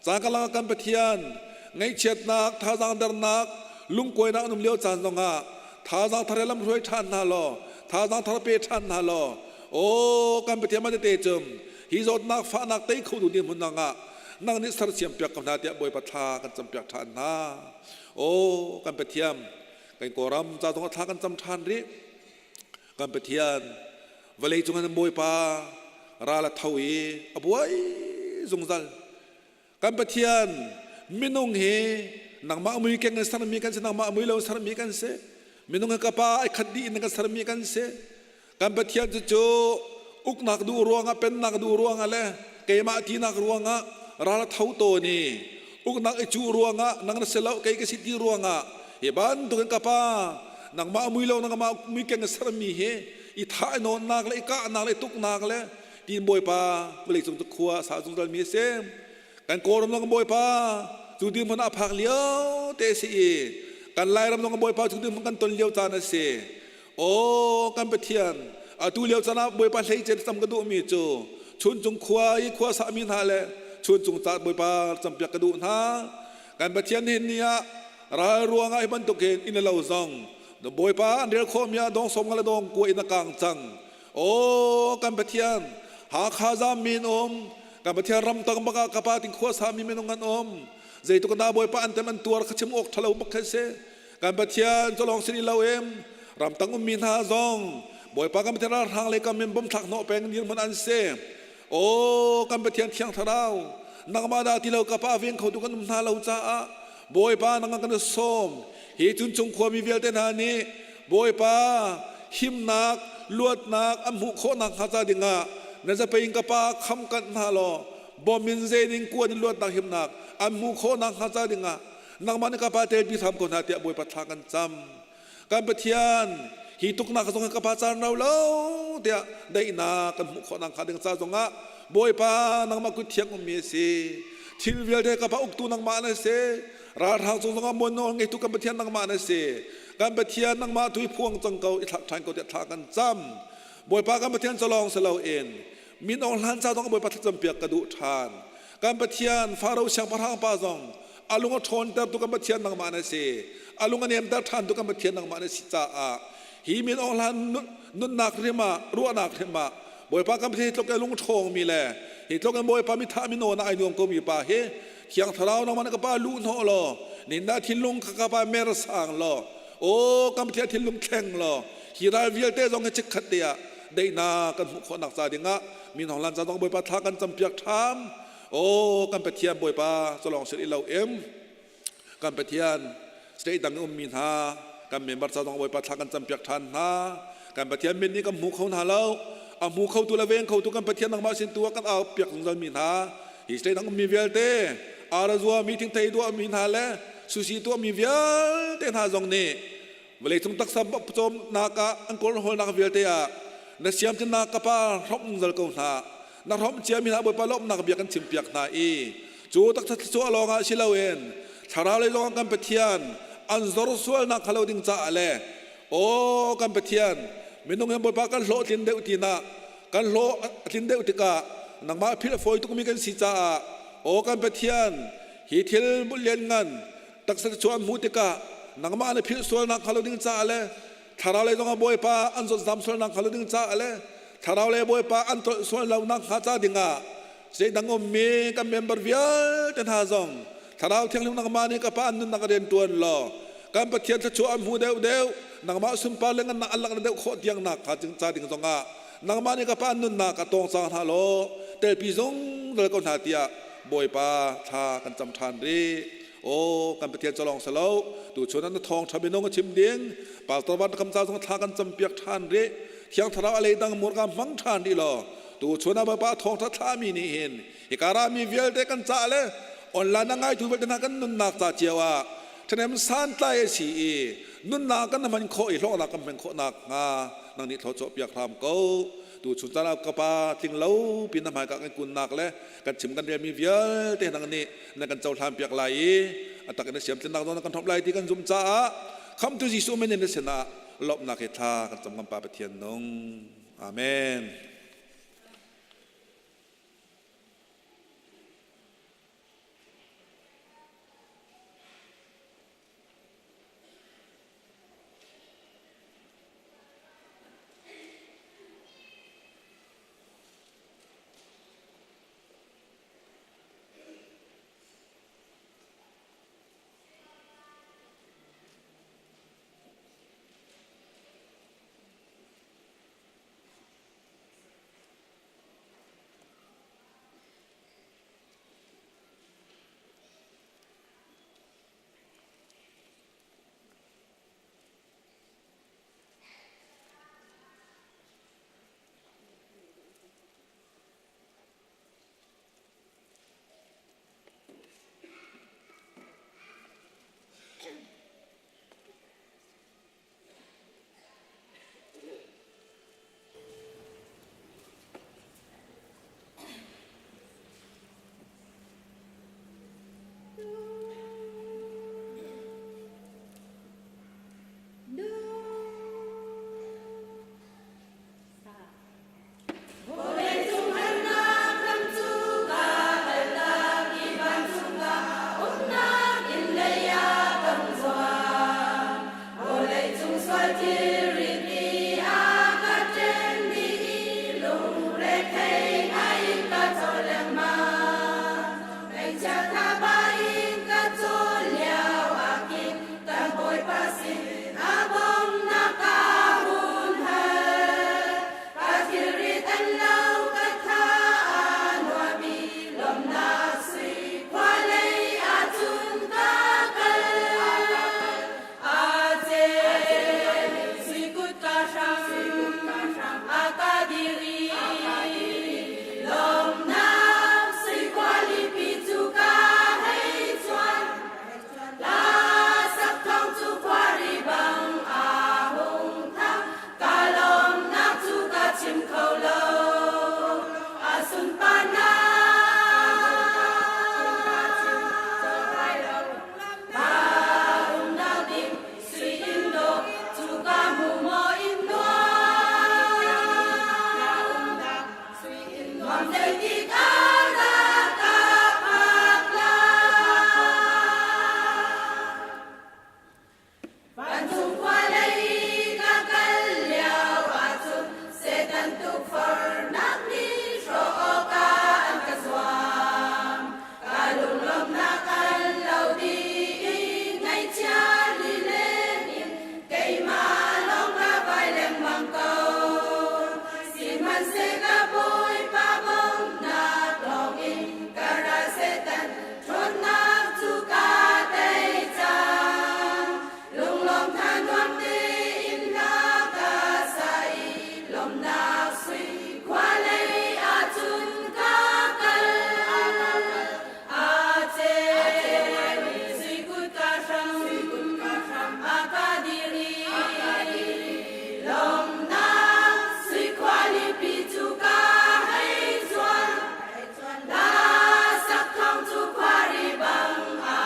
Speaker 11: Caan ka lang kan Pathian, ngaihchiatnak, thazaang dernak, lungkuainak an um lio caan zongah thazaang thar he lam hruai ṭhan hna law, thazaang thar pe ṭhan hna law, aw kan Pathian ma tete cum hi zawtnak fahnak tei kho tu dirhmun ah nang nih sersiam piak ko hna tiah Bawipa thla kan campiak ṭhan hna. Aw kan Pathian, kan Kawlram ca zongah thla kan cam ṭhan rih. Kan Pathian, vawlei cung an Bawipa. ral a tho i a buai zungzal. Kan Pathian minung hi nangmah mui keng in sermi kan si, nangmah mui lo sermi kan si. Minung hi ka pa ai khat dih in kan sermi kan si. Kan Pathian cu cu uknak duh ruangah pennak duh ruangah le keimah tinak ruangah ral a tho tawn i uknak i cuh ruangah nang na si lo kei ka si ti ruangah hi bantukin ka pa nangmah mui lo nangmah mui keng sermi hi i thah nawnnak le i kahnak le i tuknak le tin Bawipa vawlei cung cu khua a sa zungzal mi a si. Kan Kawlram zong Bawipa cu dirhmun ah phak lio te a si i kan Lairam zong Bawipa cu dirhmun kan ton lio caan a si. Aw kan Pathian, atu lio caan ah Bawipa hleice cam ka duhmi cu chuncung khua i khua sami hna le chuncung ca Bawipa campiak ka duh hna. Kan Pathian nihin ni ah ral ruangah hi bantukin inn le lo zong Bawipa an rel khawhmi ah dong som nga le dong kua in a kang cang. Aw kan Pathian, Hakha zam min um, kan Pathian ramtang bak ah ka pa ting khua sami minung an um. Zeituk na Bawipa an tem an tuar kha chim awk ṭhalo bak kha si. Kan Pathian colong sin i lo em, ramtang ummi hna zong Bawipa kan Pathian ralhrang le kam in bom thlak hnawh peng dirhmun an si. Aw kan Pathian Thiang Thlarau, nangmah dah ti lo ka pa veng kho tu kan um hna lo caah Bawipa nang kan sawm. Hi Chuncung khuami vialte hna nih Bawipa himnak, luatnak an hmuh khawh nakhnga ca dingah na zapei in ka pa kham kanh hna law bom in zening kuan in luatnak himnak an hmuh khawh nakhnga ca dingah nangmah nih ka pa telpi hram ko hna tiah Bawipa thla kan cam. Kan Pathian hi tuknak zong ka pa caan rau lo tiah daihnak kan hmuh khawh nakhnga ding ca zongah Bawipa nangmah kut thiang ummi a si. Thil vialte ka pa uktu nangmah na si. Ralhrang cung zongah muan nawl ngeitu kan Pathian nangmah na si. Kan Pathian nangmah tu i phuang cang ko i thlak ṭhan ko tiah thla kan cam. Bawipa kan Pathian calawng si loin min aung hlan ca zong Bawipa thlacam piak ka duh ṭhan. Kan Pathian Faro siangpahrang pa zong a lung a ṭhawntertu kan Pathian nangmah na si. A lung a nemter ṭhantu kan Pathian nangmah na si caah hi min aung hlan nunnak hrim ah ruahnak hrim ah Bawipa kan Pathian hi tluk in lung ṭhawngmi le hi tluk in Bawipa mi thah mi nawn ah ai nuam komi pa hi Thiang Thlarau nangmah na ka pa luh hnawh law nindah thinlung kha ka pa mer sang law aw kan Pathian thinlung thleng law hi ral vialte zong hi chikkhat te ah daihnak kan hmuh khawhnak ca dingah min hong lan ca zong Bawipa thla kan campiak ṭham aw kan Pathian Bawipa culawng sil i lo em kan Pathian state dang i ummi hna kan member ca zong Bawipa thla kan campiak ṭhan hna kan Pathian min nih kan hmu kho hna lo a hmu khotu le veng khotu kan Pathian nangmah sin tu ah kan au piak zungzal mi hna hi state dang ummi vialte arazua mi thingthei duah mi hna le sushi tuah mi vialte hna zong nih vawleicung taksa cawmnak ah an kawlhawlnak vialte ah na siamtinnak ka pa hrawmh zungzal ko hna na hrawmh ciami hna Bawipa lawmhnak bia kan chimpiak hna i cu taksa thluachuah lawngah si loin thlarau lei zongah kan Pathian an zor sualnak kha lo ding caah le aw kan Pathian minung hin Bawipa kan hlawhtlin deuh tinah kan hlawh a tlin deuh tikah nangmah philh a fawi tukmi kan si caah aw kan Pathian hi thil lianngan taksa thluachuah an hmuh tikah nangmah na philh sualnak kha lo ding caah le thlarau lei zongah Bawipa an zawtzam sualnak hnga lo ding caah le thlarau lei Bawipa an tolh sual lonak hnga ca dingah zeidang ummi kan member vialte hna zong thlarau thianghlim nangmah nih ka pa an nunnak rian ṭuan law kan Pathian thluachuah an hmu deuhdeuh nangmah sunpar le ngannak an langhter deuh khawh tiang nak kha ca ding zongah nangmah nih ka pa an nunnak a tawng cang hna law telpi zungzal ko hna tiah Bawipa thla kan cam ṭhan rih. Aw kan Pathian calawng si lo tuchun ah na thawngṭha minung a chim ding pastor van kam ca zong thla kan campiak ṭhan rih thiang thlarau a leidang murka hmang ṭhan rih law tuchun ah Bawipa thawngṭha thlahmi nih hin hika rami vialte kan cah le online a ngaitu vialte hna kan nunnak ca cio ah ṭhahnem santlai a si i nunnak kan hman khawh i hlawknak kan hman khawh nakhnga nang nih thlawchuah piak hram ko tuchun caan ah ka pa tling lo pin na hmaika kan kunnak le kan chim kan relmi vialte nang nih na kan cohlan piak lai i a tak in na siamtlinnak zong na kan hrop lai ti kan zumh caah khamtu Jesuh min in na sinah lawmhnak he thla kan cam kan Pa Pathian nung. Amen.
Speaker 1: Nuam zeitik ah dah ka phak lai? Vancung khua lei ka kal lio ahcun Satan tukforhnak nih hrawh awkah an ka zuam. Ka lunglawmhnak an lo dih i ngaihchia lileng in keimah lawng ka vai lengmang ko. Sihmanhseh ka Bawipa bawmhnak lawngin ka ral Satan ṭhawnnak cu ka tei cang. Lunglawm tha nuam tein hla ka sa i lawmhnak sui khua lei ahcun ka kal. A ceu sui kutka hram a ka dir i lawmhnak sui khualipi cu ka hei zuan. Hla sak thawng cu khuari bang a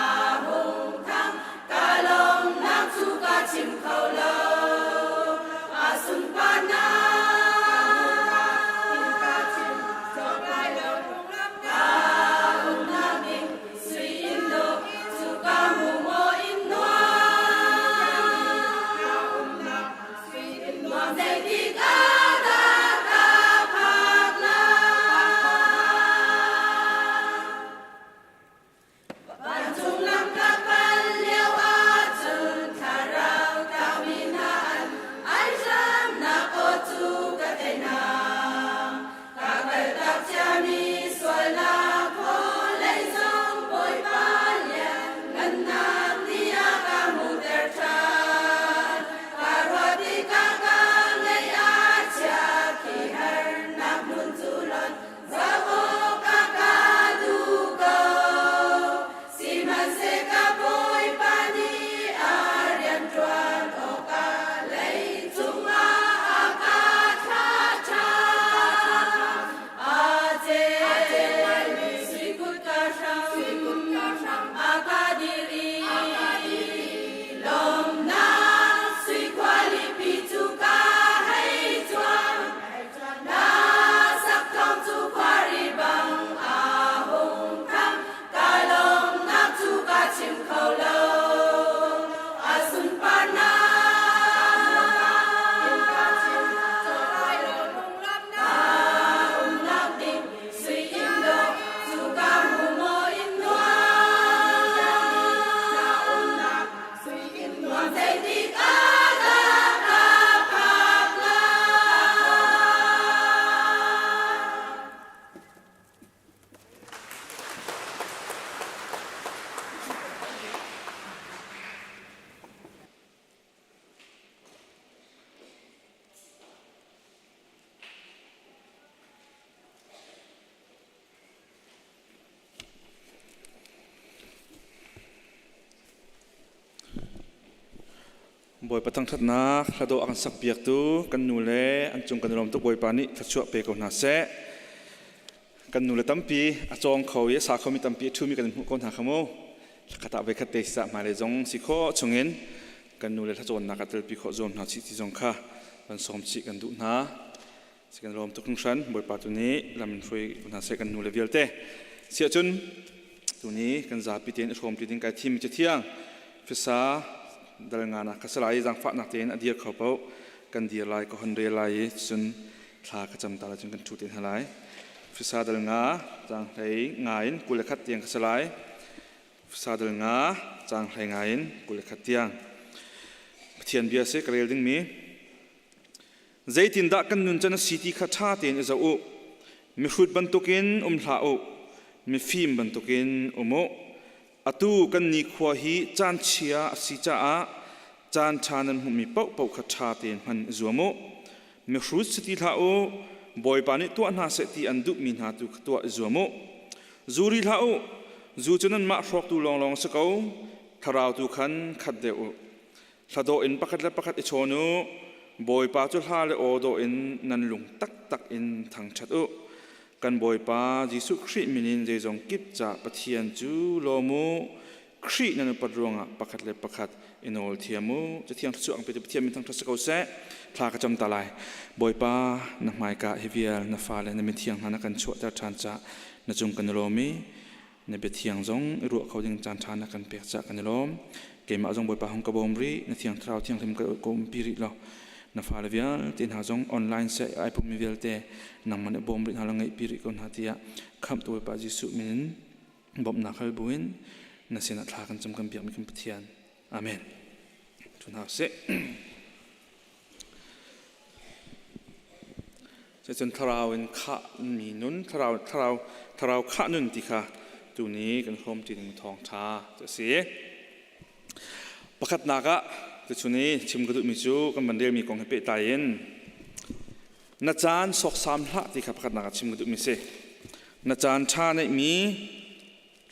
Speaker 1: hung thang. Ka lawmhnak cu ka chim kho lo. A sunparnak ka umnak ding sui inn dawh cu ka hmu maw inn nuam. Nuam zeitik ah dah ka phak lai? Vancung lam ka kal lio ahcun thlarau tlaumi hna an ai hramnak aw cu ka theih hna. Ka kaltak ciami sualnak vawlei zong Bawipa lianngannak nih a ka hmuhter ṭhan. Ka ruah tikah ka ngaih a chia khi harnak hmun cu lonh zoh awkah ka duh ko. Sihmanhseh ka Bawipa nih a rianṭuan awkah leicung ah a ka thlah ṭhan. A ceu sui kutka hram a ka dir i lawmhnak sui khualipi cu ka hei cuan. Na sak thawng cu khuari bang a hung thang. Ka lawmhnak cu ka chim kho lo. A sunparnak ka umnak ding sui inn dawh cu ka hmu maw inn nuam. Nuam zeitik ah dah ka phak lai?
Speaker 9: Bawipa thangṭhatnak hladawh a kan sakpiaktu kan nu le an cung kan i lawm tuk Bawipa nih thluachuah pe ko hna seh. Kan nu le tampi a cawng kho i a sa khomi tampi a ṭhumi kan hmuh ko hna kha mu. Thlakhat ah voikhat te sah hmailei zong si khawh chungin kan nu le thlacawnnak ah telpi khawh zuam hna chih ti zong kha kan sawm chih kan duh hna. Si kan lawm tuk hringhran Bawipa tu nih lam in hruai hna seh kan nu le vialte. Siahcun tuni kan zapi tein i hrawm ti ding kai thim mi cathiang fisa dal nga nak ka salai zaangfahnak tein a dir kho paoh kan dir lai ka hon rel lai i cun thla ka cam ta lai cun kan ṭhu te hna lai. Fisa dal nga caang hlei nga in 21 tiang ka salai. Fisa dal nga caang hlei nga in 21 tiang. Pathian bia si ka rel ding mi Zeitindah kan nuncan a si ti kha ṭha tein i zoh u. Mihrut bantukin um hlah u, mifim bantukin um u. Atu kan nikhua hi caan chia a si caah caan ṭha nan hmuhmi paohpaoh kha ṭha tein hman i zuam u. Mihrut si ti hlah u, Bawipa nih tuah hna seh ti an duhmi hna tu kha tuah i zuam u. Zu ri hlah u, zu cu nanmah hrawktu lawnglawng a si ko, thlarau tu khan khat deuh u. Hladawh in pakhat le pakhat i chawn u. Bawipa cu hla le aw dawh in nan lung taktak in thangṭhat u. Kan Bawipa Jesuh Khrih min in zeizong kip ca Pathian cu lawm u. Khrih nan upat ruangah pakhat le pakhat I nawl thiam u. Cathiang thluachuah ang petu Pathian min thangṭhat si ko seh. Thla ka cam ta lai. Bawipa, na hmaika hi vial na fale na mithiang hna na kan chuahter ṭhan cah na cung kan i lawm i na biathiang zong i ruah kho ding caan ṭha na kan pek cah kan i lawm. Keimah zong Bawipa hung ka bawm rih, na thiang thlarau thianghlim ka umpi rih law na fale vialte hna zong online seh ai pummi vialte nangmah nih bawm rih hna law ngeihpi rih ko hna tiah khamhtu Bawipa Jesuh min in bawmhnak hal buin na sinah thla kan cam kan biakmi kan Pathian. Amen. Ṭhu hna usih. Cucun thlarau in khah mi nun, thlarau, thlarau, thlarau khah nun ti kha tuni kan hrawm ti ding thawngṭha cu a si. Pakhatnak ah tuchun i chim ka duhmi cu kan van relmi kong he pehtlai in na caan sawksam hlah ti kha pakhatnak ah chim ka duhmi si. Na caan ṭha neihmi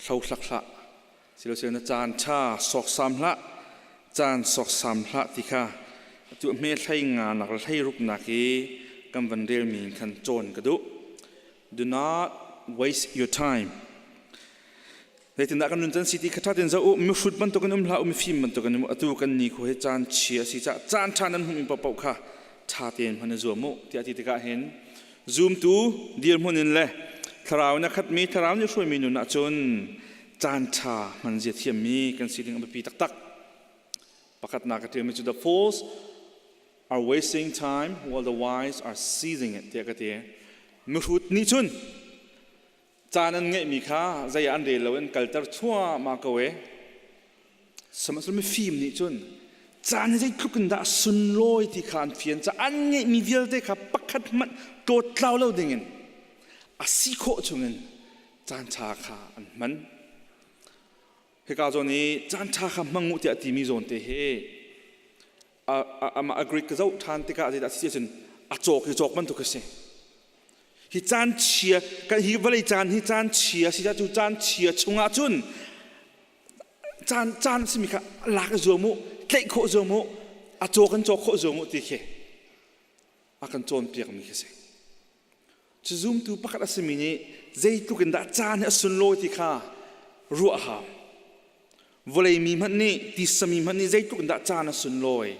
Speaker 9: hlohlak hlah. Silosel na caan ṭha sawksam hlah, caan sawksam hlah ti kha atu hme hlei nga nak le hlei ruk nak i kan van relmi in khan cawn ka duh. Do not waste your time. Zeitindah kan nun can si ti kha ṭha tein zoh u. Mihrut bantukin um hlah u, mifim bantukin um u. Atu kan ni khu hi caan chia a si caah caan ṭha nan hmuhmi paohpaoh kha ṭha tein hman i zuam u tiah ti tikah hin Zumtu dirhmun in le thlarau in a khatmi thlarau nih hruaimi nun ahcun caan ṭha hman zia thiammi kan si ding a biapi taktak. Pakhatnak ka ṭialmi cu the fools are wasting time while the wise are seizing it tiah ka ti. Mihrut nih cun caan an ngeihmi kha zei ah an rel lo in kalter thluahmah ko e. Sihmanhsehlaw mifim nih cun caan hi zeitluk in dah a sunlawi ti kha an fian caah an ngeihmi vialte kha pakhat hmanh tlawttlau lo dingin a si khawh chungin caan ṭha kha an hman. Hika zawn i caan ṭha kha hmang u tiah timi zawn te hi amah a Greek ka zoh ṭhan tikah zeidah a si ahcun a cawk hi cawk bantuk a si. Hi caan chia kan hi vawlei caan hi caan chia si cu caan chia chungah cun caan caan simi kha lak i zuam u tlaih khawh zuam u a caw kan caw khawh zuam u ti khi a kan cawnpiakmi khi si cu zumtu pakhat a simi nih zeitluk in dah caan hi a sunlawi ti kha ruah a hau vawlei mi hmanh nih tisa mi hmanh nih zeitluk in dah caan a sunlawi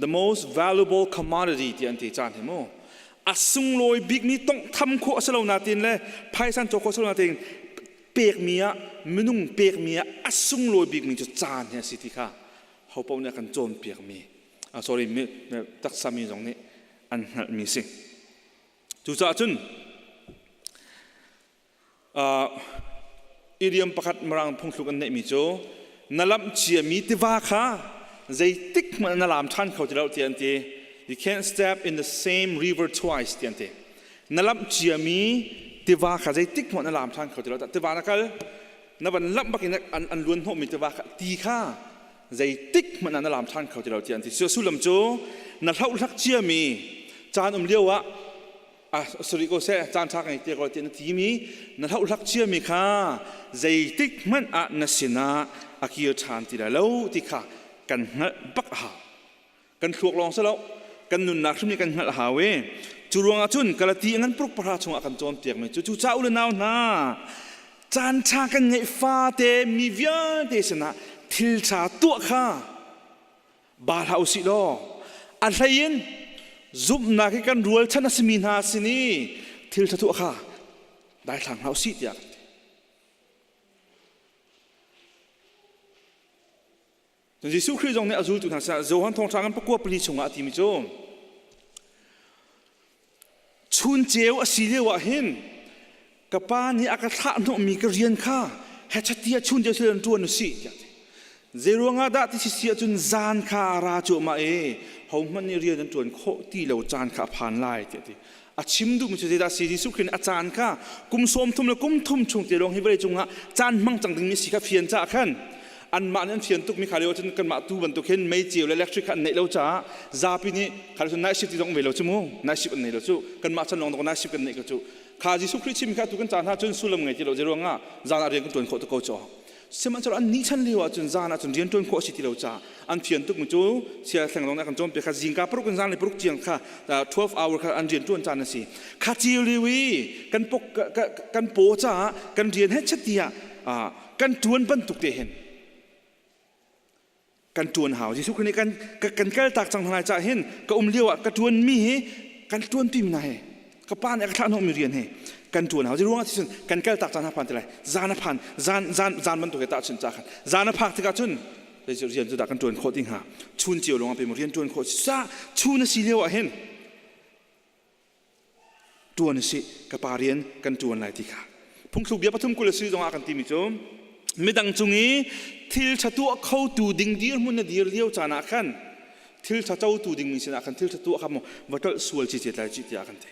Speaker 9: the most valuable commodity ti an ti caan hi mu a sunglawi bikmi tonghtham khawh a si lo natin le phaisan cawk khawh a si lo natin pekmi ah minung pekmi ah a sunglawi bikmi cu caan hi a si ti kha ho paoh nih a kan cawnpiakmi sorry taksa mi zong nih an hngalhmi si cucaah cun Idiom pakhat Mirang phungthluk an neihmi cu na lamh ciami tiva kha zeitik hmanh na lam ṭhan kho ti lo tiah an ti. You can't step in the same river twice tiah an ti. Na lamh ciami tiva kha zeitik hmanh na lam ṭhan kho ti lo. Tiva na kal na van lamh bakin an luan hnawhmi tiva kha ti kha zeitik hmanh ah na lam ṭhan kho ti lo tiah an ti. Sullam cu na hlohhlak ciami caan um lio ah ah sorry ko seh caan ṭha ka ngei te ko ti na timi na hlohhlak ciami kha zeitik hmanh ah na sinah a kir ṭhan ti lai lo ti kha kan hngalh bak a hau kan thluak lawng si lo kan nunnak hrim nih kan hngalh a hau i cu ruangah cun Galati ngan paruk pahra chungah kan cawnpiakmi cu cu ca u le nau hna caan ṭha kan ngeih fate mi vialte sinah thil ṭha tuah kha Ba hlah usih law a hlei in zumhnak hi kan rualchan a simi hna sin i thil ṭha tuah kha daithlang hlah usih tiah kan ti. Jesuh Khrih zong nih a zultu hna sinah Johan thawngṭha ngan pakua pali chungah a timi cu chun ceu a si lio ah hin ka pa nih a ka thlah hnawhmi ka rian kha hechatia chun ceu siloin ṭuan u sih tiah ti. Zeiruangah dah ti si ahcun zan kha a ra cuahmah i hohmanh nih rian an ṭuan khawh ti lo caan kha a phan lai tiah ti. A chim duhmi cu zeidah si Jesuh Khrih nih a caan kha kum sawm thum le kum thum chung te lawng hi vawlei cungah caan hmang cang dingmi si kha fian caah khan anmah nih an fian tukmi kha lio cun kanmah tu bantuk hin mei ceu le electric kha an neih lo caah zapi nih kha cun night shift ti zong ve lo cu mu night shift an nei lo cu kanmah chan lawng night shift kan neih ko cu kha Jesuh Khrih chim kha tu kan caan hna cun sullam ngei ti lo zeiruang ah zan ah rian kan tuan khawh tuk ko cu sihmanhsehlaw an nih chan lio ah cun zan ah cun rian tuan khawh a si ti lo caah an fian tuk mi cu sia thleng lawng kan cawn piak kha zingka paruk in zan le paruk tiang kha 12 hour kha an rian tuan caan a si kha ceu lio i kan pok kan paw caah kan rian he chat tiah kan tuan bantuk te hin. Kan ṭuan hau. Jesuh Khrih nih kan kan kaltak cang hna lai caah hin ka um lio ah ka ṭuan mi hi kan ṭuanpi mi hna hi ka pa nih a ka thlah hnawh mi rian hi kan ṭuan hau. Ruangah cun kan kaltak caan a phan ti lai. Zan a phan zan zan zan bantuk he tahchun ca khan zan a phak tikah cun rian cu dah kan ṭuan khawh ti hnga. Chun cio lawng ah pe rian ṭuan khawh sa chun a si lio ah hin ṭuan u sih ka pa rian kan ṭuan lai ti kha phungthluk bia pathum 20 a si zongah kan timi cu midang cung i thil ṭha tuah khotu ding dirhmun na dir lio caan ah khan thil ṭha cotu dingmi sinah khan thil ṭha tuah kha maw va ṭolh sual ci tlai ci tiah kan ti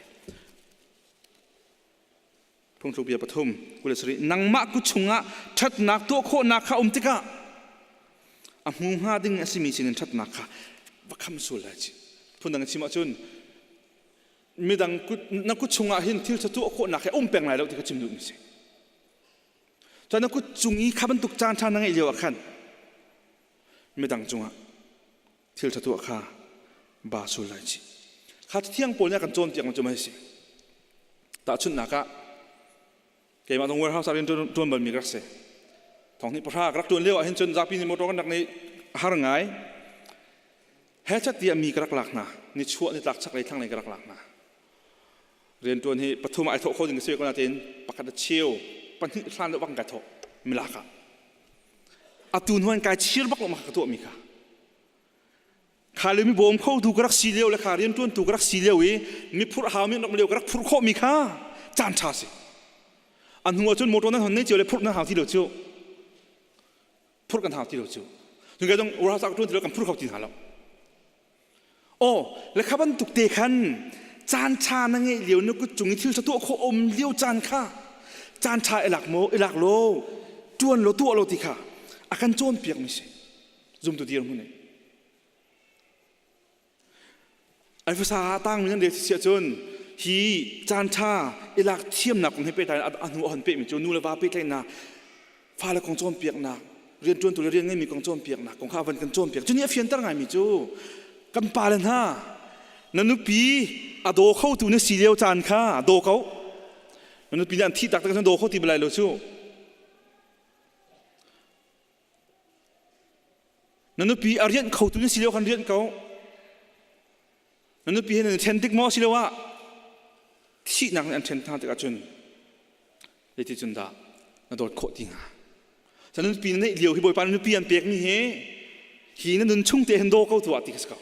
Speaker 9: phungthluk bia pathum 27 nangmah ku chungah ṭhatnak tuah khawhnak kha um tikah a hmu hnga ding a simi sinin ṭhatnak kha va kham sual lai ci phundang chim ahcun midang kut na kut chungah hin thil ṭha tuah khawhnak he um peng lai lo ti kha chim duhmi si cun na kut cung i kha bantuk caan ṭha na ngeih lio ah khan midang cungah thil ṭha tuah kha ba sul lai chi kha thiang pawl nih a kan cawnpiak cu mai si tahchunhnak ah keimah zong warehouse ah rian ṭuan balmi ka rak si thong hnih pahra ka rak ṭuan lio ah hin cun zapi nih motor kan rak nih har ngai he chat tiah mi ka rak lak hna ni chuah ni tlak chak lei thlang lei ka rak lak hna rian ṭuan hi pathum ai thawh kho ding ka si ko nain pakhat a cheu pahnih hlan deuh bak kai thawh milak ah atu hnuan kai chir bak lo ma ka tuah mi kha kha le mi bawm kho tu ka rak si lio le kha rian ṭuan tu ka rak si lio i mi phurh hau mi rak lio ka rak phurh khawh mi kha caan ṭha si a hnu ah cun motor nan hon nei cio le phurh nan hau ti lo cu phurh kan hau ti lo cu cun kai dong warehouse ah ka ṭuan ti lo kan phur kho ti hna lo Aw, le kha bantuk te khan caan ṭha na ngeih lio na kut cung i thil ṭha tuah khawh um lio caan kha caan ṭha i lak maw i lak law ṭuan law tuah law ti kha a kan cawnpiak mi si zumtu dirhmun in Alfasa tang mi nan rel si ahcun hi caan ṭha i lak thiamnak kong he pehtlai a hnu a hon pehmi cu nu le va pehtlaihnak fale kong cawnpiaknak rianṭuantu le rian ngeimi kong cawnpiaknak kong kha a van kan cawnpiak cu nih a fianter ngaimi cu kan pale hna na nupi a daw khotu na si lio caan kha daw ko na nupi nih an thih tak tak daw kho ti balai lo cu na nupi a rianh khotu na si lio khan rianh ko Na nupi he nan i ṭhen tik maw asiloah thihnak nih an ṭhen hna tikah cun zeiticun dah na dawt khawh ti hnga? Cu na nupi na neih lio hi Bawipa na nupi an pekmi hi hi na nun chung te hin daw ko tuah ti ka si ko.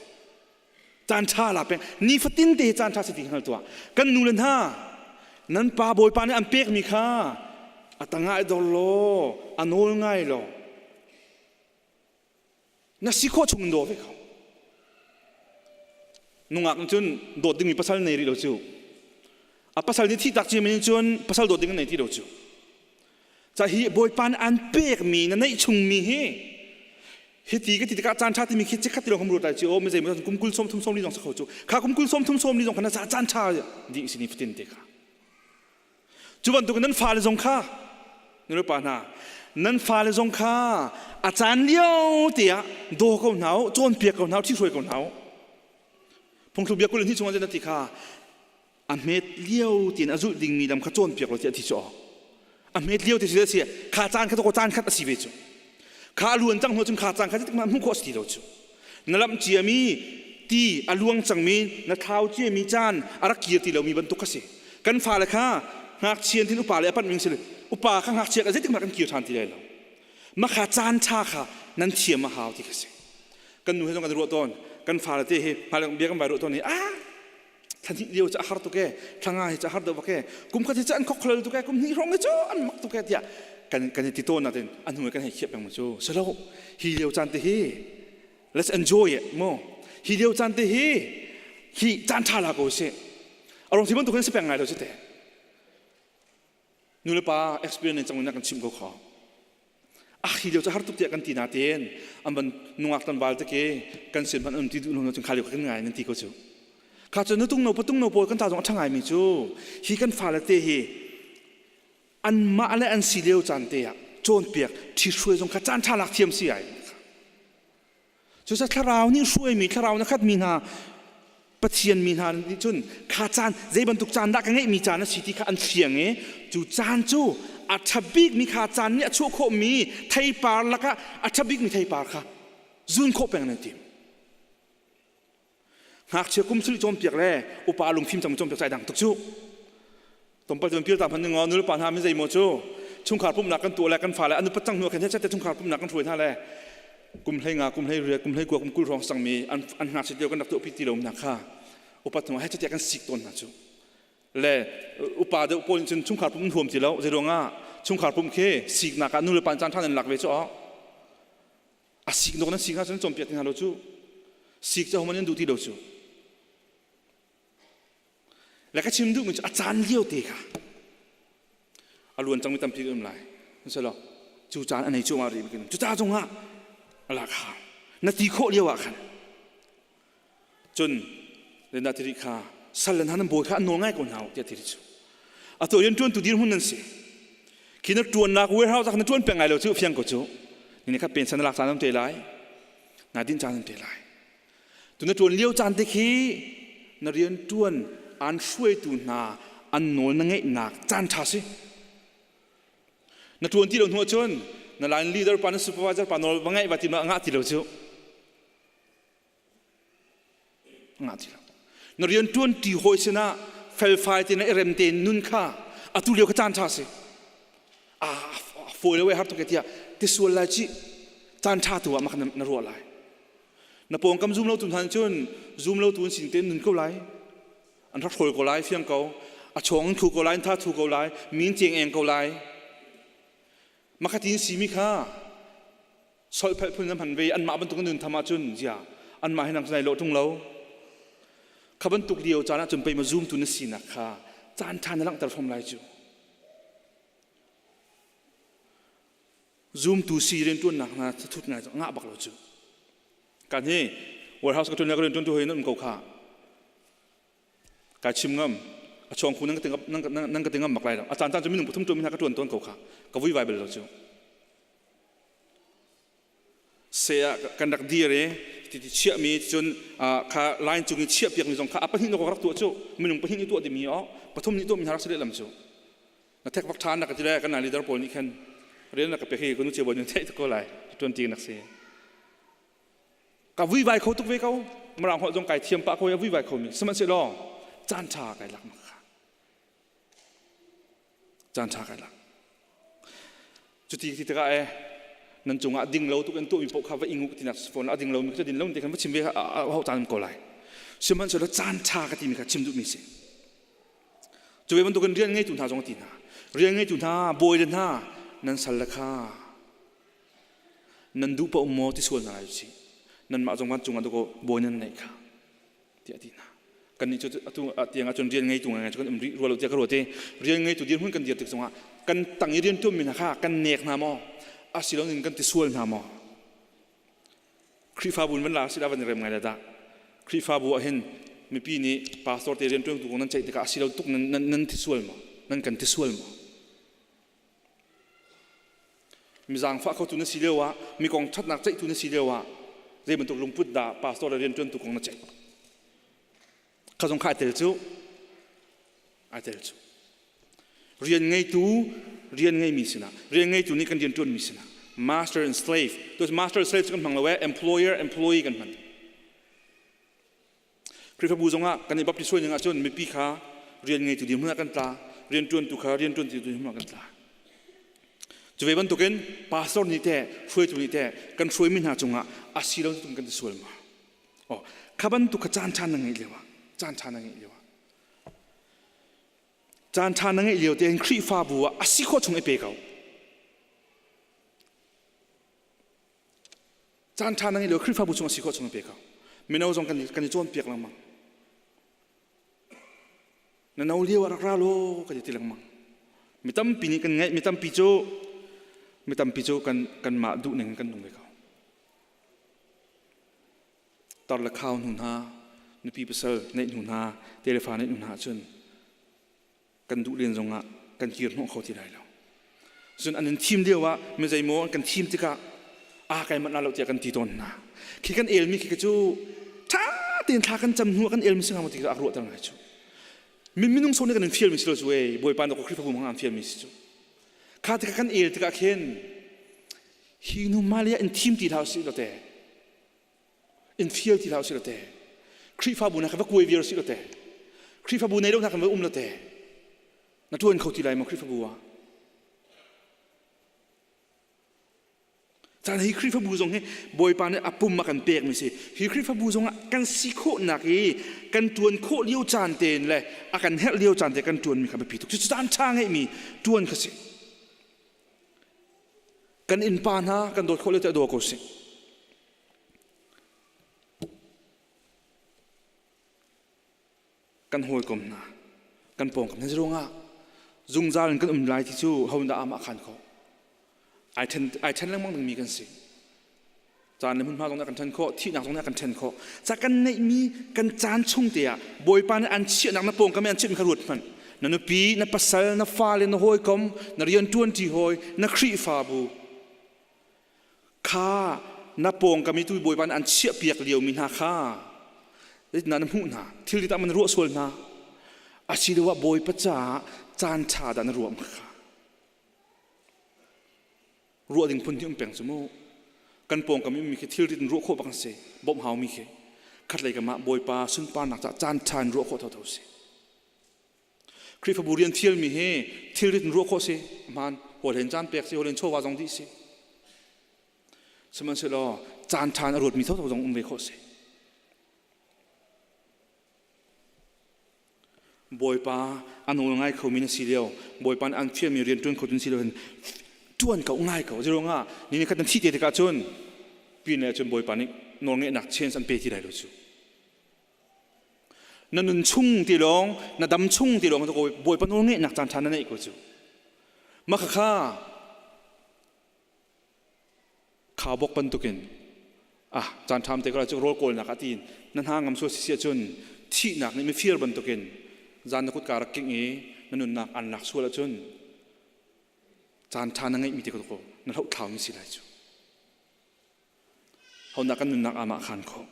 Speaker 9: Caan ṭha la peng nifatin te hi caan ṭha si ti hngal tuah. Kan nu le hna nan pa Bawipa nih an pekmi kha a tangah i dor law a nawl ngai law na si khawh chung in daw ve ko nungak nih cun dawt dingmi pasal nei rih lo cu a pasal nih thih tak cim in cun pasal dawt ding an nei ti lo cu ca hi bawipa nih an pekmi na neih chungmi hi hiti ka ti tikah caan ṭha timi khi chikkhat ti lawng kan ruat lai ci o mi zeimaw kum kul sawm thum sawm li zong sa kho cu kha kum kul sawm thum sawm li zong kha na caan ṭha dih si ni fatin te kha Cu bantuk nan fale zong kha nulepa hna nan fale zong kha a caan lio te ah daw ko hna u cawnpiak ko hna u ṭhihruai ko hna u phungthluk bia 22 chungah cun a ti kha a hmet lio tiin a zulh dingmi lam kha cawnpiak law tiah a ti cu a hmet lio ti si kha caan kha to caan khat a si ve cu kha a luan cang hnu cun kha caan kha zeitik hmuh khawh a si ti lo cu na lamh ciami ti a luang cangmi na thlau ciami caan a rak kir ti lomi bantuk kha si kan fale kha ngakchia tin upa le a panh ming si upa kha ngakchia ka zeitik hmanh kan kir ṭhan ti lai lo makha caan ṭha kha nan thiam a hau ti kha si kan nu he zong kan ruah tawn kan fale te hi hmailei bia kan vai ruah tawn hi ah thla hnih lio cu a har tuk e thla nga hi cu a har deuh bak e kum khat hi cu an khokhlol tuk e kum hnih hrawng hi cu an mak tuk e tiah kan kan i ti tawn natin a hnu kan hei khiah peng mu cu silo hi lio caan te hi let's enjoy it mo hi lio caan te hi hi caan ṭha la ko si a rong si bantuk hin si peng ngai lo si te Nu le pa experience cang in kan chim ko kho. Ah hi lio cu har tuk tiah kan ti na ten an van nungak tan bal te ke kan sin hmanh um ti duh lo cun kha lio kan ngai nan ti ko cu. Kha cu nutung no patung no pawl kan ta zong a ṭha ngai mi cu hi kan fale te hi anmah le an si lio caan te ah cawnpiak ṭhihruai zong kha caan ṭha lak thiam si ai. Cucaah thlarau nih hruaimi thlarau na khatmi hna Pathian mi hna nih cun kha caan zei bantuk caan dah ka ngeihmi caan a si ti kha an fiang i cu caan cu a ṭha bikmi kha caan nih a chuah khawhmi theipar lakah a ṭha bikmi theipar kha. Zun khawh peng nan tim. Ngakchia kum suri cawnpiak le upa lungfim cang cawnpiak cai dang tuk cu. Tompal cun pil ta hman ningo nul pa hna mi zeimaw cu chungkhar pumhnak kan tuah le kan fale an upat cang hnu khan he chungkhar pumhnak kan hruai hna le kum hlei nga kum hlei riat kum hlei kua kum kul hrawng sang mi an an ngakchia lio kan rak tuahpi ti lo na kha upat hnu he tiah kan sik tawn hna cu le upa deuh pawl cun chungkhar pum huam ti lo zeiruangah chungkhar pum khi siknak ah nu le pa caan ṭha nan lak ve cu a sik nok nan sik hna cun cawnpiak ti hna lo cu sik cu homan nan duh ti lo cu Le ka chim duhmi cu a caan lio te kha a luan cangmi tampi kan um lai. Selaw cu caan a nei cuahmah rih bikin cu ca zongah a lak hau. Na ti khawh lio ah khan cun Linda tiri kha sal le hna nan bawi kha an nawl ngai ko hna tiah tiri cu. Atu rian ṭuantu dirhmun nan si. Khi na ṭuannak warehouse ah na ṭuan peng ngai lo cu fiang ko cu. Ni kha pension na lak caan am te lai. Na din caan am te lai. Tu na ṭuan lio caan te khi na rian ṭuan aan hruaitu hna an nawl na ngeihnak caan ṭha si. Na ṭuan ti lo hnu ahcun na line leader pa na supervisor pa nawl va ngaih va ti ma ngah ti lo cu. Ngah ti lo. Na rian ṭuan ṭi hawi sinah felfai te na i rem tein nun kha atu lio kha caan ṭha si. A fawi lo e har tuk e tiah ti sual lai cih caan ṭha tu ah mah kha na ruah lai. Na pawngkam zum lo tu hna cun zum lo tu an sin tein nun ko lai. An rak hrawl ko lai fiang ko. A chawng in thu ko lai, an tha thu ko lai, min cheng eng ko lai. Makhatin simi kha solphelh phun an hman ve anmah bantuk nun tham ahcun zia anmah he nang nai lo tung lo. Kha bantuk lio caan ahcun pei ma zum tu na sinak kha caan ṭha na langhter fom lai cu. Zumtu si rianṭuannak hna thut ngai ngah bak lo cu. Kan hi warehouse ka ṭuan ka rianṭuan tu hoi nan um ko kha. Kai chim ngam a chawng khu nan ka nan ka ti ngam bak lai lo. A caan caan cu minung pathum ṭuan mi hna ka ṭuan tawn ko kha. Ka vui vai bal lo cu. Se ah kan rak dir i ti ti chiah mi cun kha line cung i chiah piak mi zong kha a pahnih na rak tuah cu minung pahnih nih tuah dimi o pathum nih tuah mi hna rak si lehlam cu. Na thek vak ṭhan na ka ti le kan leader pawl nih khan rian na ka pek hi kunu cia bawi theih ko lai tuan ti nak si ka vui vai kho tuk ve ko marang holh zong kai thiam pah ko ya vui vai kho mi sihmanhsehlaw caan ṭha kai lak mak kha caan ṭha kai lak cuti ti tikah e nan cungah ding lo tuk in tuahmi paoh kha va ingu ti nak phone a ding lo mi kha din lo ti khan va chim ve a caan ko lai sihmanhsehlaw caan ṭha ka timi kha chim duhmi si Cu ve bantukin rian ngeitu hna zong a ti hna. Rian ngeitu hna, bawi le hna, nan sal le kha nan duh paoh maw ti sual hna lai usih. Nanmah zong vancung ah dakaw bawi nan neih kha tiah a ti hna. Kannih cu atu tiang ahcun rian ngeitu ngai cu kan um rih rua lo tiah ka ruat i rian ngeitu dirhmun kan dir tik zongah kan tang i rian ṭuanmi hna kha kan nek hna maw asiloin kan ti sual hna maw Khrihfabu in van la si dah van i rem ngai le dah. Khrihfabu ah hin mipi nih pastor te rianṭuan tu kong nan ceih tikah a si lo tuk nan, nan, nan thi sual maw? Nan kan ti sual maw? Mi zaangfah khotu na si lio ah, mi kong ṭhatnak ceihtu na si lio ah, zei bantuk lungput dah pastor le rianṭuantu kong na ceih? Kha zong kha ai tel cu. Ai tel cu. Rian ngeitu rian ngeimi sinah, rian ngeitu nih kan rian ṭuanmi sinah, master and slave. To master and slave cu kan hmang lo eh, employer employee kan hman. Khrihfabu zongah kan i baptist ning ahcun mipi kha rian ngeitu dirhmun ah kan tla, rian ṭuantu kha rian ṭuantu dirhmun ah kan tla. Cu ve bantukin pastor nih teh, hruaitu nih teh kan hruaimi hna cungah a si lo tum kan ti sual ma? Oh, kha bantuk kha caan ṭha na ngeih lio ah, caan ṭha na ngeih lio ah Caan ṭha na ngeih lio tein Khrihfabu ah a si khawh chung i pe ko. Caan ṭha na ngeih lio Khrihfabu chung a si khawh chung i pe ko. Mino zong kan kan i cawnpiak lengmang. Na no lio ah rak ra law kan i ti lengmang. Mi tampi nih kan ngeih, mi tampi cu mi tampi cu kan kanmah duh ning kan nung ve ko. Tar le khau hnu hna, nupi pasal neih hnu hna, telefa neih hnu hna ahcun kan duh len zongah kan kir hnawh kho ti lai lo. Cun an in thim lio ah mi zeimaw an kan thim tikah a kai manh lo tiah kan ti tawn hna. Khi kan elmi khi cu ṭha tein thla kan cam hnu ah kan elmi si hnga maw ti kha a ruahter ngai cu. Min minung sawh nih kan in fialmi si lo cu ei Bawipa na Khrihfabu hmang an fialmi si cu. Kha tikah kan el tikah khin hi nu Malia in thim ti hlah usih law te. In fial ti hlah usih law te. Khrihfabu na ka va kuai viar usih law te. Khrihfabu nei lo na kan va um law te. Na ṭuan kho ti lai maw Khrihfabu ah? Caan hi Khrihfabu zong hi Bawipa nih a pum a kan pekmi si. Hi Khrihfabu zong ah kan si khawhnak i kan ṭuan khawh lio caan tein le a kan herh lio caan te kan ṭuanmi kha biapi tuk. Cucu caan ṭha ngeihmi ṭuan kha si. Kan innpa hna kan dawt khawh lio te a daw ko si. Kan hawikom hna, kan pawngkam hna ruangah zungzal in kan um lai ti cu ho dah amah khan khawh. Ai then ai then lengmang dingmi kan si. Caan le hmunhma zong nih a kan then khawh, thihnak zong nih a kan then khawh. Ca kan neihmi kan caan chung te ah Bawipa nih an chiahnak na pawngkam i an chiahmi kha ruat hmanh. Na nupi, na pasal, na fale, na hawikom, na rianṭuanṭi hawi, na Khrihfabu kha na pawngkam i tu Bawipa nih an chiahpiak liomi hna kha zeitindah na hmuh hna? Thil ti tah man na ruah sual hna? Asiloah Bawipa caah caan ṭha dah na ruah kha? Ruah ding phun hi um peng cu mu. Kan pawngkam i ummi khi thilrit in ruah khawh bak an si. Bawmh haumi khi. Khatlei kam ah Bawipa sunparnak caah caan ṭha in ruah khawh thotho si. Khrihfabu rian thialmi hi thilrit in ruah khawh si. Hmaan hawlhen caan pek si, hawlhen chawva zong dih si. Sihmanhsehlaw caan ṭha in a ruatmi thotho zong um ve khawh si. Bawipa a nawl ngai khomi na si lio Bawipa nih an fialmi rian ṭuan kho tu na si lio hin ṭuan ko ngai ko zeiruangah ni ni khat na thih te tikah cun pin le cun Bawipa nih nawlngeihnak chance an pe ti lai lo cu na nun chung ti lawng na dam chung ti lawng Bawipa nawlngeihnak caan ṭha na neih ko cu mah khakha Khaubawk bantukin ah caan ṭham te ko lai cu rawl kawlnak ah tiin na hna ngam sual si ahcun thihnak nih mifir bantukin zan na kutka rak kingh i na nunnak an lak sual ahcun caan ṭha na ngeihmi te ko na hlohthlaumi si lai cu. Hodah kan nunnak amah khan khawh.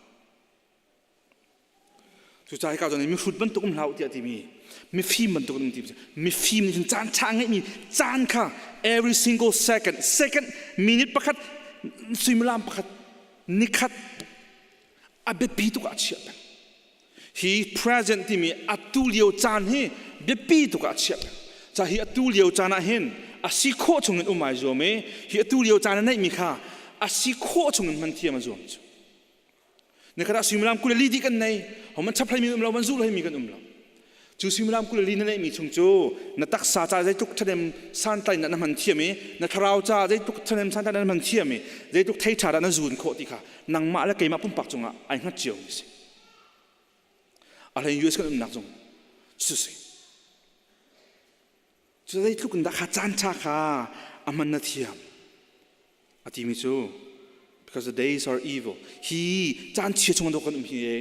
Speaker 9: Cucaah hika zawn i mihrut bantuk um hlah u tiah timi mifim bantuk um ti mifim nih cun caan ṭha ngeihmi caan kha every single second second minute pakhat suimilam pakhat nikhat a biapi tuk ah a chiah peng hi present timi atu lio caan hi biapi tuk ah a chiah peng ca hi atu lio caan ah hin a si khawh chung in um ai zuam i hi atu lio caan a neihmi kha a si khawh chung in hman thiam a zuam cu Nikhat ah suimilam 24 dih kan nei. Homan chap hlei mi um lo, man zuh hlei mi kan um lo. Cu suimilam 24 na neih mi chung cu na taksa ca zeitluk ṭhahnem santlai na hman thiam i na thlarau ca zeitluk ṭhahnem santlai na hman thiam i zeitluk thei ṭha dah na zun khawh ti kha nangmah le keimah pumpak cungah ai hngat cio mi si. A hlei US kan umnak zong cu si. Cu zeitluk in dah kha caan ṭha kha a hman na thiam a timi cu because the days are evil hi caan chia chung dawh kan um hi e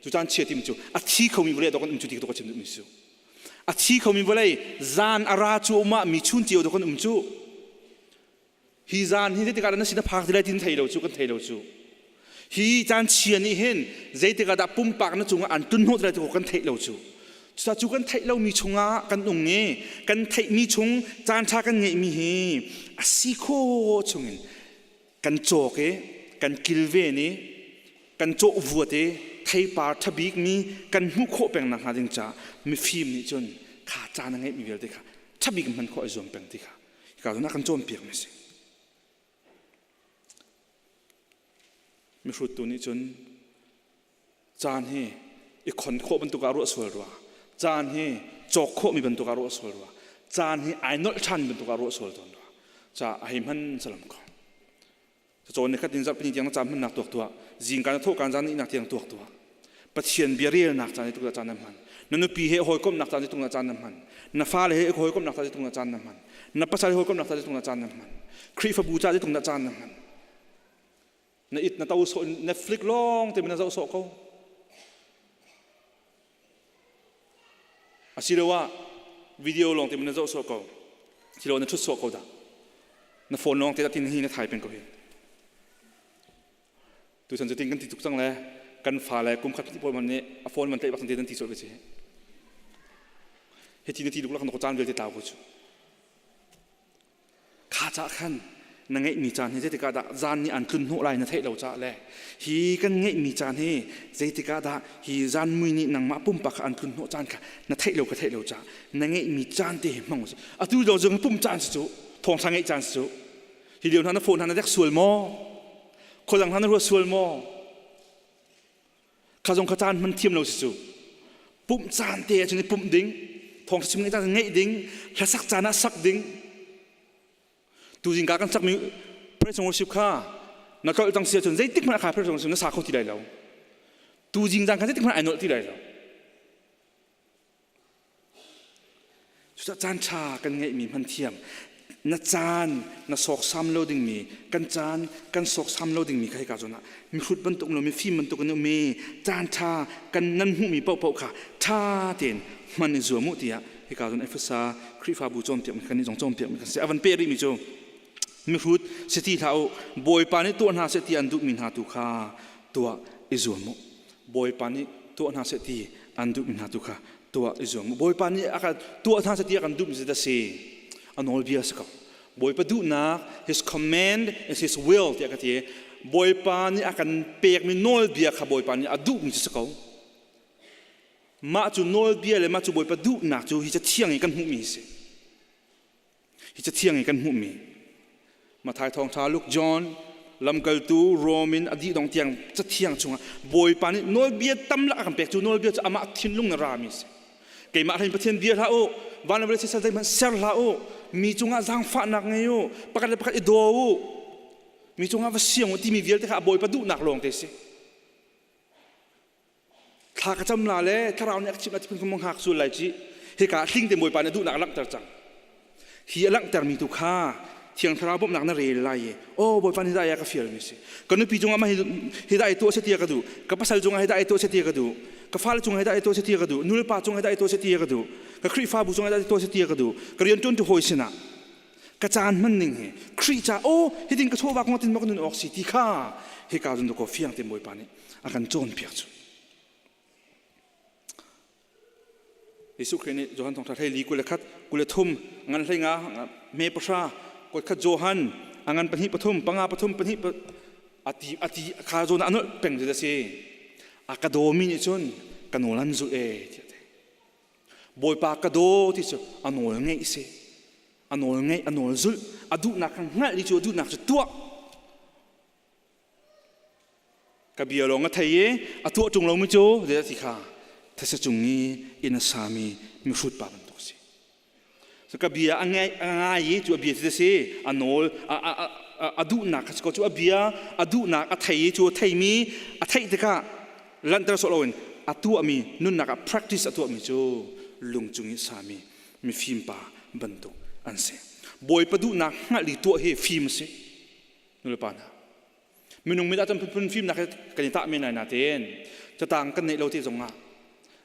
Speaker 9: cu caan chia timi cu a thi khomi vawlei dawh kan um cu ti ka chim duhmi cu a thi khomi vawlei zan a ra cu umah mi chun cio dawh kan um cu hi zan hi zeitikah dah na sin a phak ti lai tin thei lo cu kan thei lo cu hi caan chia nih hin zeitikah dah pumpak na cungah an tun hnawh ti lai ti kan theih lo cu cucaah cu kan theih lomi chungah kan ung i kan theihmi chung caan ṭha kan ngeihmi hi a si khawh chungin kan cawk i kan kilven i kan cawh vuat i theipar ṭhabik mi kan hmuh khawh peng nak hnga ding caah mifim nih cun kha caan a ngeihmi vialte kha ṭhabik hman khawh i zuam peng ti kha Hika zawn ah kan cawnpiak mi si. Mihrut tu nih cun caan hi i khon khawh bantuk ah ruah sual rua. Caan hi cawk khawhmi bantuk ah ruah sual rua. Caan hi ai nolh ṭhan bantuk ah ruah sual tawn rua. Ca a hei hman salam ko. Cawn ni khat in zarhpini tiang na caan hmannak tuak tuah. Zingka na thawhkan zan ihnak tiang tuak tuah. Pathian bia relnak caan i tuk caan na hman. Na nupi he hawikomhnak caan i tuk caan na hman. Na fale he hawikomhnak caan i tuk caan na hman. Na pasal he hawikomhnak caan i tuk caan na hman. Khrihfabu caan i tuk caan na hman. Na it na to sawh Netflix lawng te na zoh sawh ko. Asiloah video lawng te na zoh sawh ko. Silo na ṭhut sawh ko dah. Na phone lawng te dah tin hi na thai peng ko hi. Tuchan cu tin kan ti tuk cang le kan fa le kum khat pawl man nih a phone man tlaih bak te nan ti sawh ve si. Hi ti na ti luk lak na ko caan vialte tlau ko cu. Kha ca khan Na ngeihmi caan hi zeitikah dah zan nih an tlun hnawh lai na theih lo caah le hi kan ngeihmi caan hi zeitikah dah hi zan mui nih nangmah pumpak kha an tlun hnawh caan kha na theih lo ka theih lo caah na ngeihmi caan te hi hmang usih. Atu lio zong pum caan si cu thawngtha ngeih caan si cu hi lio hna na phone hna na dek sual maw? Khuadang hna na ruat sual maw? Kha zong kha caan hman thiam lo si cu. Pumh caan te ahcun i pumh ding, thawngtha chim ngeih caan ngeih ding, hlasak caan ah sak ding. Tuzing ka kan sakmi praise and worship kha na tlolh cang si ahcun zeitik hmanh kha praise and worship na sa kho ti lai lo. Tuzing zan kha zeitik hmanh ai nolh ti lai lo. Cucaah caan ṭha kan ngeihmi hman thiam. Na caan na sawksam lo dingmi, kan caan kan sawksam lo dingmi kha hika zawn ah mihrut bantuk lo mifim bantuk in um i caan ṭha kan nan hmuhmi paohpaoh kha ṭha tein hman i zuam u tiah hika zawn Efesa Khrihfabu cawnpiakmi kan nih zong cawnpiakmi kan si. A van peh rihmi cu mihrut si ti hlah u, Bawipa nih tuah hna seh ti an duhmi hna tu kha tuah i zuam u. Bawipa nih tuah hna seh ti an duhmi hna tu kha tuah i zuam. Bawipa nih a kan tuah hna seh ti a kan duhmi cu si a nawlbia si ko. Bawipa duhnak his command is his will tiah ka ti. Bawipa nih a kan pekmi nawlbia kha Bawipa nih a duhmi cu si ko. Mah cu nawlbia le mah cu Bawipa duhnak cu hi cathiang i kan hmuhmi si. Hi cathiang i kan hmuhmi Matthai thawngṭha Luke John lamkaltu Rom in a dih dong tiang cathiang chungah Bawipa nih nawlbia tam lak a kan pek cu nawlbia cu amah thinlung na rami a si. Keimah hlein Pathian bia hlah u, van le vawlei sisal zeihmanh ser hlah u, mi cungah zaangfahnak ngei u, pakhat le pakhat i daw u, mi cungah va siang u timi vialte kha a Bawipa duhnak lawng te si. Thla ka cam la le thlarau nih a ka chimh la ti phun ka hngak sul lai ci. Hika hling te Bawipa nih duhnak a langhter cang. Hi a langhtermi tu kha Thiang Thlarau bawmhnak na rel lai i oh Bawipa nih hi dah ka fialmi si. Ka nupi cungah mah hi dah i tuah seh ti ka duh. Ka pasal cungah hi dah i tuah seh ti ka duh. Ka fale cungah hi dah i tuah seh ti ka duh. Nulepa cungah hi dah i tuah seh ti ka duh. Ka Khrihfabu cungah hi dah i tuah seh ti ka duh. Ka rianṭuantu hawi sinah ka caan hman ning hi Khrih ca oh hitin ka chawva kong tin maw ka nun awk si ti kha hika zun ko fiang te Bawipa nih a kan cawnpiak cu. Jesuh Khrih nih Johan thawngṭha hlei li 21 23 ngan hlei nga me pahra kuat khat Johan a ngan pahnih pathum panga pathum pahnih ati ati kha zawn ah a nolh peng cu si a ka dawmi nih cun ka nawl an zulh e tiah ti Bawipa ka daw ti cu a nawl ngeih si a nawl ngeih a nawl zulh a duhnak kha hngalh i cu a duhnak cu tuah Ka bia lawng a thei i a tuah ṭung lomi cu zeidah ti kha these cung i inn a sami mihrut pa bantuk a si. So ka bia a ngai a ngai i cu a bia cu si a nawl a, a, a, a duhnak kha si ko cu a bia a duhnak a thei i cu a theimi a theih tikah lanhter sawh loin a tuahmi nunnak ah practice a tuahmi cu lung cung i sami mifim pa bantuk an si. Bawipa duhnak hngalh i tuah hi fim a si. Nulepa hna minung mit ah cun phunphun fimnak he kan i tah men lai natein catang kan neih lo te zongah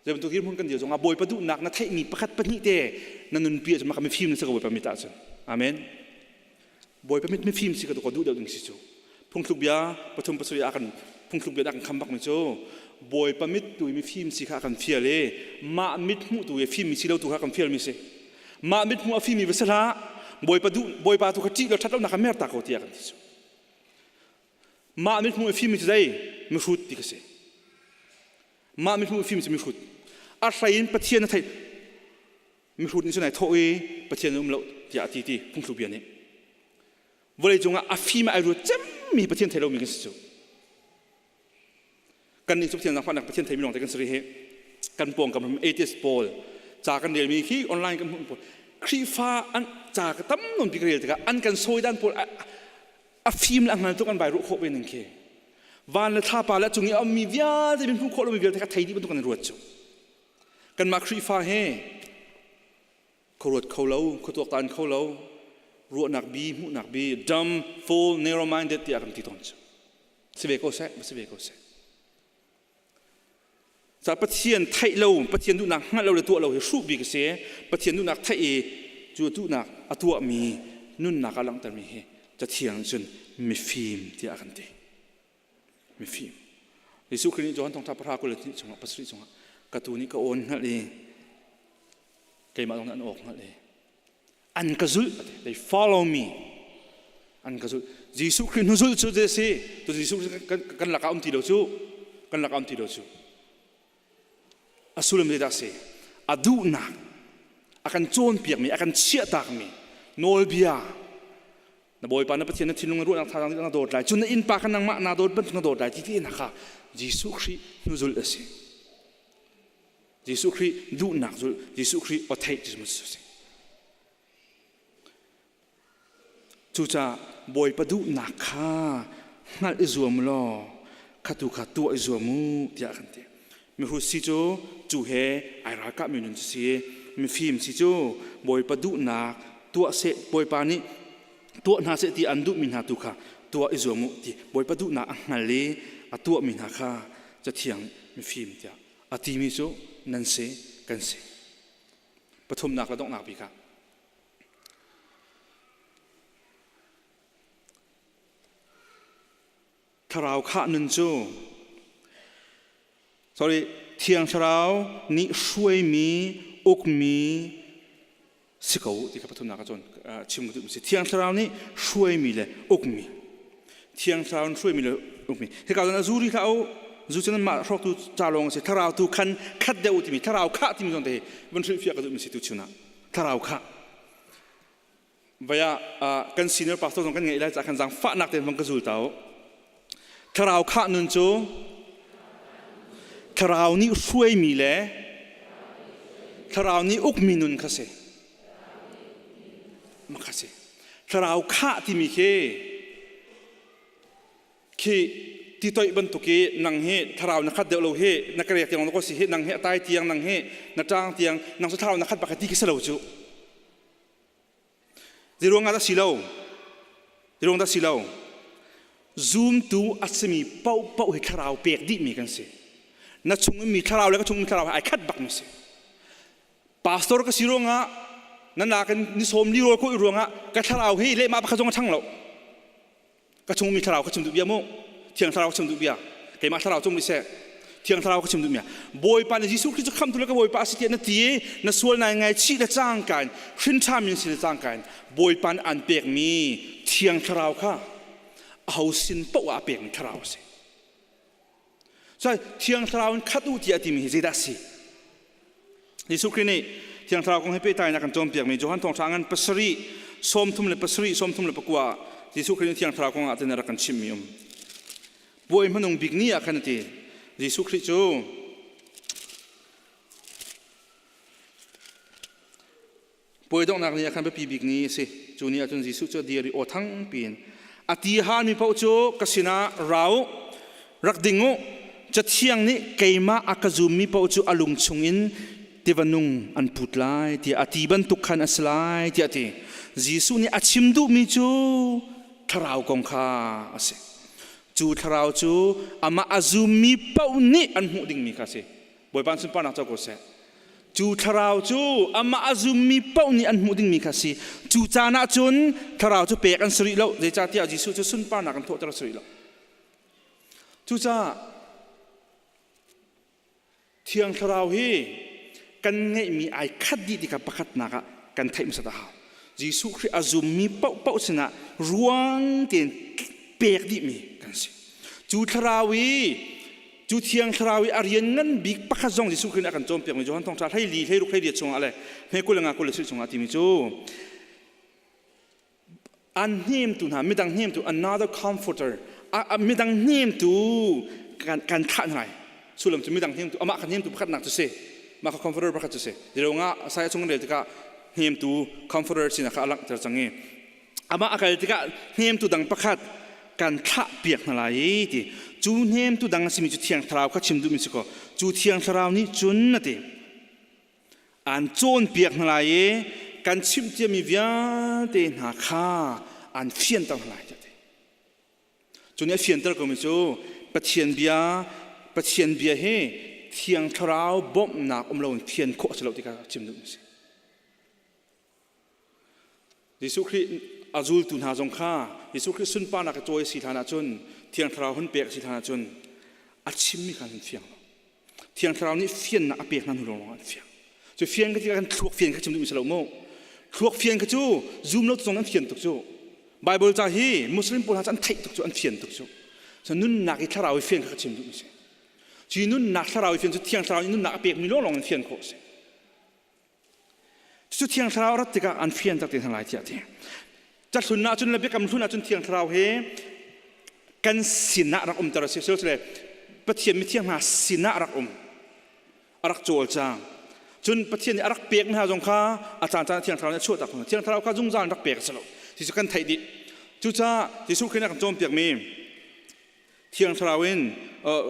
Speaker 9: zei bantuk dirhmun kan dir zongah Bawipa duhnak na theihmi pakhat pahnih te na nunpi ahcun maka mifim na si ko Bawipa mit ahcun amen Bawipa mit mifim si ka duh deuh ding si cu phungthluk bia pathum pasarih ah kan phungthluk bia dah kan kham bak mi cu Bawipa mit tu i mifim si kha kan fial i mah mit hmuh tu i fimmi si lo tu kha kan fial mi si mah mit hmuh a fimi va si hlah Bawipa duh Bawipa tu kha ṭih lo ṭhat lo nak kha mer ta ko tiah kan ti cu mah mit hmuh a fimi cu zei mihrut ti ka si mah mit hmuh a fimi cu mihrut a hlei in Pathian a theih mihrut nih cun ai thawh i Pathian um lo tiah a ti ti phungthluk bia nih vawlei cungah a fim ai ruat cemmi Pathian thei lomi kan si cu kan nih cu Pathian zaangfahnak Pathian theimi lawngte kan si rih hi kan pawngkam ram atheist pawl ca kan relmi khi online kan hmuh pawl Khrihfa an ca ka tam nawn pi ka rel tikah an kan sawi dan pawl a fim le a hngal tuk an vai ruah khawh ve ning khi van le thlapa le cung i a ummi vialte min hmuh khawh lomi vialte kha thei dih bantuk an ruat cu kanmah Khrihfa he khuaruat kho lo khuatuaktan kho lo ruahnak bi hmuhnak bi dumb full narrow minded tiah kan ti tawn cu si ve ko seh si ve ko seh ca Pathian theih lo Pathian duhnak hngalh lo le tuah lo hi hruh bik a si Pathian duhnak theih i cu duhnak a tuahmi nunnak a langhtermi hi cathiang cun mifim tiah a kan ti mifim Jesuh Khrih nih Johan thawngṭha pahra 22 chungah pasarih chungah ka tu nih ka awn hngalh i keimah zong nih an awk hngalh i an ka zulh they follow me. An ka zulh. Jesuh Khrih hnu zulh cu zei si? Tu Jesuh kan kan lakah um ti lo cu. Kan lakah um ti lo cu. A sullam zeidah a si? A duhnak, a kan cawnpiakmi, a kan chiahtakmi nawlbia na Bawipa na Pathian na thinlung na ruahnak thazaang na dawt lai cun na innpa kha nangmah naa dawt bantuk na dawt lai ti ti na kha Jesuh Khrih hnuzulh a si. Jesuh Khrih duhnak zulh, Jesuh Khrih aw theih ti si. Cucaah Bawipa duhnak kha hngalh i zuam law kha tu kha tuah i zuam u tiah a kan ti. Mihrut si cu cu he ai ralkahmi nun cu si. Mifim si cu Bawipa duhnak tuah seh Bawipa nih tuah hna seh ti an duhmi hna tu kha tuah i zuam u ti Bawipa duhnak a hngal i a tuahmi hna kha Cathiang mifim tiah a timi cu nan si kan si. Pathumnak le donghnak bik ah Thlarau khah nun cu sorry Thiang Thlarau nih hruaimi ukmi si ko ti kha pathumnak ah cun chim ka duh si Thiang Thlarau nih hruaimi le ukmi Thiang Thlarau nih hruaimi le ukmi hika cun a zu ri hlah u zu cu nanmah hrawktu ca lawng a si Thlarau tu khan khat deuh u timi Thlarau khah timi zong te hi vun hrilhfiah ka duhmi si tu chun ah Thlarau khah Vaya kan senior pastor zong kan ngeih lai caah kan zaangfahnak tein vang ka zul ta u. Thlarau khah nun cu Thlarau nih hruaimi le Thlarau nih ukmi nun kha si. Ma kha si. Thlarau khah timi khi khi ti toih bantuk i nang hi thlarau na khat deuh lo hi na karek tiang ko si hi nang hi a tai tiang nang hi na ṭang tiang nang cu thlarau na khat bak ti khi si lo cu Ziruang ah dah si lo? Ziruang dah si lo? Zumtu a simi paohpaoh hi thlarau pek dihmi kan si. Na chung mi thlarau le ka chung mi thlarau hi ai khat bakmi si. Pastor ka si ruangah na nakin ni sawm li rawl ko i ruangah ka thlarau hi lehmah pakhat zong a ṭhang lo. Ka chung mi thlarau ka chim duh bia mu. Thiang thlarau ka chim duh bia. Keimah thlarau cung seh. Thiang thlarau ka chim duh bia. Bawipa nih Jesuh Khrist cu khamtu le ka Bawipa a si tiah na ti i na sual nai ngaihchih le cangka in hrin ṭhami na si le cangka in Bawipa nih an pekmi thiang thlarau kha aho sin paoh ah a pekmi thlarau a si. So thiang thlarau in khat u tiah a timi hi zeidah a si? Jesuh Khrih nih Thiang Thlarau kong he pehtlai in a kan cawnpiakmi Johan Thawngṭha ngan pasarih 37 39 Jesuh Khrih nih Thiang Thlarau kong ah tin a rak kan chimhmi um. Puai hmanung bik ni ah khan a ti. Jesuh Khrih cu puai donghnak ni ah khan biapi bik ni a si. Cu ni ah cun Jesuh cu a dir i aw thang piin a ti halmi paoh cu ka sinah ra u, rak ding u. Cathiang nih keimah a ka zummi paoh cu a lung chungin tiva nung an put lai tiah a ti bantuk khan a si lai tiah a ti. Jesuh nih a chim duhmi cu thlarau kong kha a si. Cu thlarau cu amah a zummi paoh nih an hmuh dingmi kha a si. Bawipa sunparnak co ko seh. Cu thlarau cu amah a zummi paoh nih an hmuh dingmi kha a si. Cu caan ah cun thlarau cu pek an si rih lo. Zeicahtiah Jesuh cu sunparnak in thawhter a si rih lo. Cucaah Thiang Thlarau hi kan ngeihmi ai khat dih tikah pakhatnak ah kan theih hmasat a hau. Jesuh Khrih a zummi paohpaoh sinah ruang tein pek dihmi kan si. Cu thlarau i cu thiang thlarau i a rian ngan bik pakhat zong Jesuh Khrih nih a kan cawnpiakmi Johan Thawngṭha 14 16 18 chungah le hme 20 nga 20 chungah timi cu an hnemtu hna midang hnemtu another comforter midang hnemtu kan kan thlah hna lai sullam cu midang hnemtu amah kan hnemtu pakhatnak cu si mah kha comforter pakhat cu si nga saya chung rel tikah hnemtu comforter sinak kha a langhter cang i amah a kal tikah hnemtu dang pakhat kan thlah piak hna lai i ti cu hnemtu dang a simi cu thiang thlarau kha chim duhmi si ko cu thiang thlarau nih cun a ti an cawnpiak hna lai i kan chimh ciami vialte hna kha an fianter hna lai ti cu nih a fianter komi cu Pathian bia Pathian bia hi thiang thlarau bawmhnak um loin fian khawh a si lo ti kha chim duhmi a si Jesuh Khrih a zultu hna zong kha Jesuh Khrih sunparnak a cawi a si hlan ahcun Thiang Thlarau hun pek a si hlan ahcun a chimmi kha an fiang lo. Thiang Thlarau nih fiannak a pek hna hnu lawng an fiang. Cu fian ka ti kan thluak fian kha chim duhmi si lo mu. Thluak fian kha cu zum lo zong an fian tuk cu. Bible ca hi Muslim pawl hna cu an theih tuk cu an fian tuk cu. So nunnak i thlarau i fian kha ka chim duhmi si. Cu nunnak thlarau i fian cu thiang thlarau nih nunnak a pekmi lawnglawng in fian khawh a si. Cucu thiang thlarau rat tikah an fian tak te hna lai tiah a ti. Cahlun ahcun le biakam hlun ahcun thiang thlarau hi kan sinah rak umter a si. Sile Pathian mithiang hna sinah rak um. A rak cawlcang. Cun Pathian nih a rak pek hna zong kha a caan caan thiang thlarau nih a chuahtak hna. Thiang thlarau kha zungzal in rak pek a si lo. Ti cu kan theih dih. Cucaah Jesuh Khrih nih a kan cawnpiakmi Thiang Thlarau in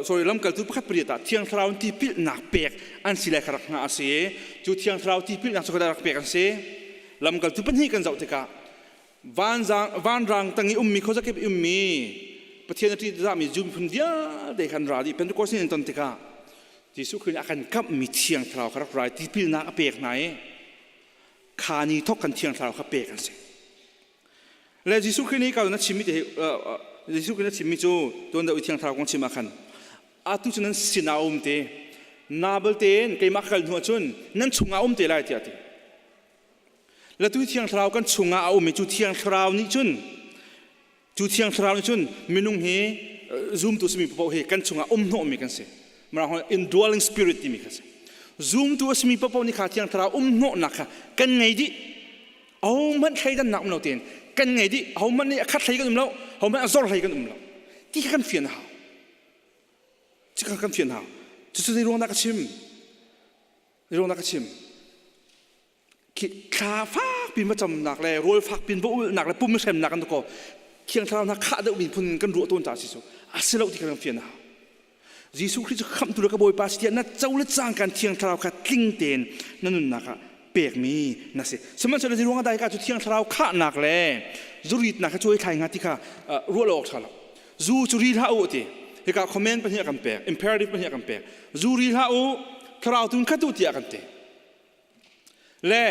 Speaker 9: sorry lamkaltu pakhat pariat ah Thiang Thlarau in tipilnak pek an si lai kha rak hngah a si i cu Thiang Thlarau tipilnak cu rak pek an si. Lamkaltu pahnih kan zoh tikah vanzang vanrang tang i ummi khuazakip i ummi Pathian a ṭihzahmi Jew miphun vialte khan ra dih Pentecost ni an ton tikah Jesuh Khrih nih a kan kamhmi Thiang Thlarau kha rak ra i tipilnak a pek hna i kha ni thawk kan Thiang Thlarau kha pek an si. Le Jesuh Khrih nih ka na chimmi te hi Jesuh Khrih na chimmi cu tuan deuh i Thiang Thlarau kong chim ah khan atu cu nan sinah a um te na balte in keimah ka kal hnu ahcun nan chungah a um te lai tiah a ti. Le tu Thiang Thlarau kan chungah a um i cu Thiang Thlarau nih cun cu Thiang Thlarau nih cun minung hi zumtu simi paoh hi kan chungah um hnawhmi kan si. Mirang indwelling spirit timi kha si. Zumtu a simi paoh nih kha Thiang Thlarau um hnawhnak kha kan ngei dih. Ahohmanh thleidannak um lo tein kan ngei dih. Ahohmanh nih a khat hlei kan um lo, ahohmanh a zor hlei kan um lo. Ti kha kan fian a hau. Ti kha kan fian a hau. Cucu zei ruang dah ka chim? Zei ruang dah ka chim? Khi thla fak pin va camnak le rawl fak pin va ulhnak le pum hremnak kan ko thiang thlarau hna khah deuh mi phun kan ruah tawn ca si cu a si lo ti kha kan fian a hau. Jesuh Khrih cu khamhtu le ka Bawipa si tiah na co le cangkan Thiang Thlarau kha tling tein na nunnak ah pekmi na si. Sihmanhsehlaw zei ruangah dah hika cu Thiang Thlarau khahnak le zuritnak kha cuai thlai hnga ti kha ruah lo awk ṭha lo. Zu cu ri hlah u ti. Hika comment pahnih a kan pek, imperative pahnih a kan pek. Zu ri hlah u, thlarau tun khat u tiah a kan ti. Le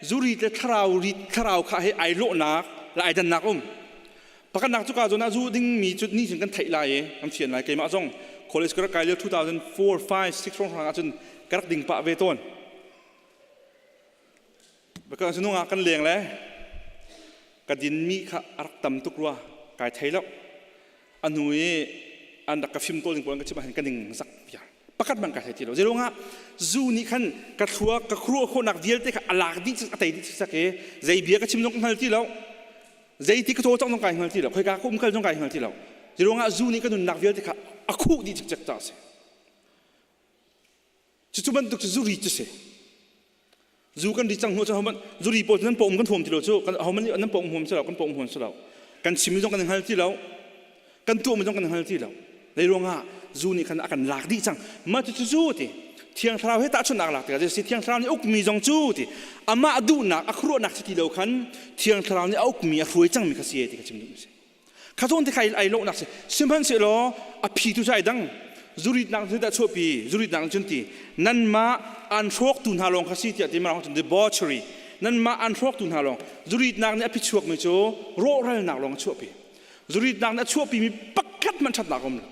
Speaker 9: zuri le thlarau ri thlarau kha he ai lawhnak le ai dannak um. Pakhatnak cu ka zawn ah zu dingmi cu ni cun kan theih lai i kan fian lai keimah zong college ka rak kai lio 2004 5 6 hrawng hrang ahcun ka rak ding pah ve tawn. Baka cu nungak kan leng le ka dinmi kha a rak tam tuk rua kai thei lo. A hnu i an rak ka fim tawl ding pawl an ka chimh ahhin ka ning zak viar. Pakhat hmanh ka thei ti lo. Zeiruangah zu nih khan ka thluak ka khuaruah khawhnak vialte kha a lak dih a tei dih sak i zei bia ka chim zong ka hngal ti lo. Zei ti ka cawlcangh zong kai hngal ti lo. Khoika ka um kal zong kai hngal ti lo. Zeiruangah zu nih ka nunnak vialte kha a khuh dih cikcek ca a si. Cucu bantuk cu zuri cu si. Zu kan ri cang hnu cu hohmanh zuri pawl cu nan pawm kan huam ti lo cu kan hohmanh nih nan pawm huam si lo kan pawm huam si lo. Kan chimmi zong kan hngal ti lo. Kan tuahmi zong kan hngal ti lo. Zei ruangah zu nih khan a kan lak dih cang. Mah cu cu ti Thiang Thlarau he tahchunhnak lak tikah si Thiang Thlarau nih ukmi zong cu ti amah duhnak a khuaruahnak si ti lo khan Thiang Thlarau nih a ukmi a hruai cangmi kha si ti ka chim duhmi si. Kha zawn te kha ai lawhnak si. Sihmanhsehlaw a phi tu cu ai dang. Zuritnak cu dah chuahpi, zuritnak cun ti nanmah an hrawktu hna lawng kha si tiah ti marang cun debauchery nanmah an hrawktu hna lawng zuritnak nih a phichuakmi cu rawhralnak lawng a chuahpi. Zuritnak nih a chuahpimi pakhat hmanh ṭhatnak a um lo.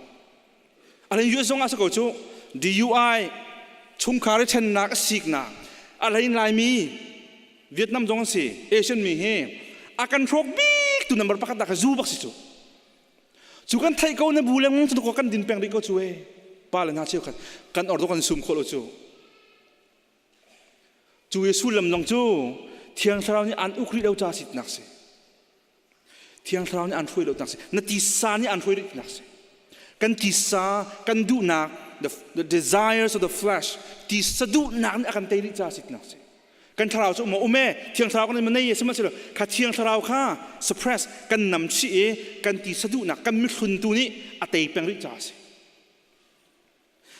Speaker 9: A hlei US zong ah si ko cu DUI chungkhar i ṭhennak a siknak a hlei Laimi Vietnam zong an si Asian mi hi a kan hrawk bik tu number pakhat dah kha zu bak si cu cu kan theih ko na bu le ngong cu kan din peng rih ko cu e pa le hna cheukhat kan ordo kan sum khawh lo cu cu i sullam zong cu thiang thlarau nih an uk rih lo ca sitnak si Thiang Thlarau nih aan hruai lo nak si. Na tisa nih aan hruai rih nak si. Kan tisa, kan duhnak, the desires of the flesh, tisa duhnak nih a kan tei rih ca si nak si. Kan thlarau cu um um e, Thiang Thlarau kan nei e, sihmanhsehlaw kha Thiang Thlarau kha suppress kan nam chih i kan tisa duhnak, kan mihlun tu nih a tei peng rih ca si.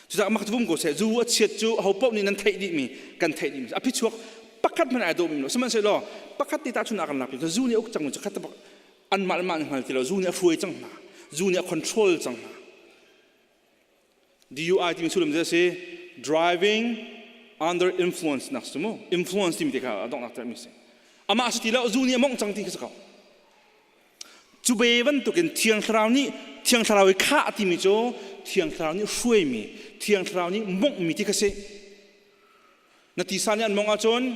Speaker 9: Cucaah mak vum ko seh zu a chiat cu ho paoh nih nan theih dihmi kan theih dihmi a phichuak pakhat hmanh ai dawhmi lo sihmanhsehlaw pakhat te tahchun ah kan lak zu nih a uk cang cu khat anmah le mah hngal ti lo zu nih a hruai cang hna zu nih a control cang hna DUI timi sullam cu a si driving under influence nak si mu influence timi te kha a donghnak termi si amah si ti lo zu nih a mongh cang ti kha si ko Cu ve bantukin Thiang Thlarau nih Thiang Thlarau i khah timi cu Thiang Thlarau nih hruaimi, Thiang Thlarau nih monghmi ti kha si. Na tisa nih an mongh ahcun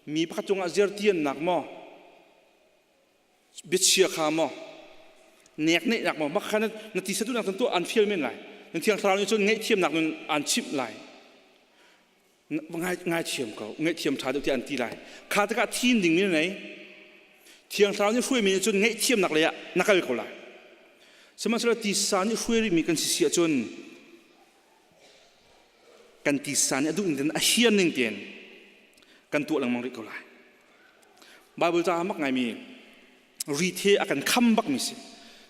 Speaker 9: mi pakhat cungah zertiannak maw? Biachia kha maw nek nehnak maw mah kha na ti satu nak tuah an fial men lai. Nan thiang thlarau nih cun ngaihthiamnak nun aan chimh lai. Ngai ngaithiam ko, ngaihthiam ṭha deuh tiah an ti lai. Kha tikah thim ding mi na nei. Thiang thlarau nih hruaimi nih cun ngaihthiamnak lei ah na kal ko lai. Sihmanhsehlaw tisa nih hruai rihmi kan si si ahcun kan tisa nih a duh ning a hian ning tein kan tuah lengmang rih ko lai. Bible ca mak ngaimi rit hi a kan kham bakmi si.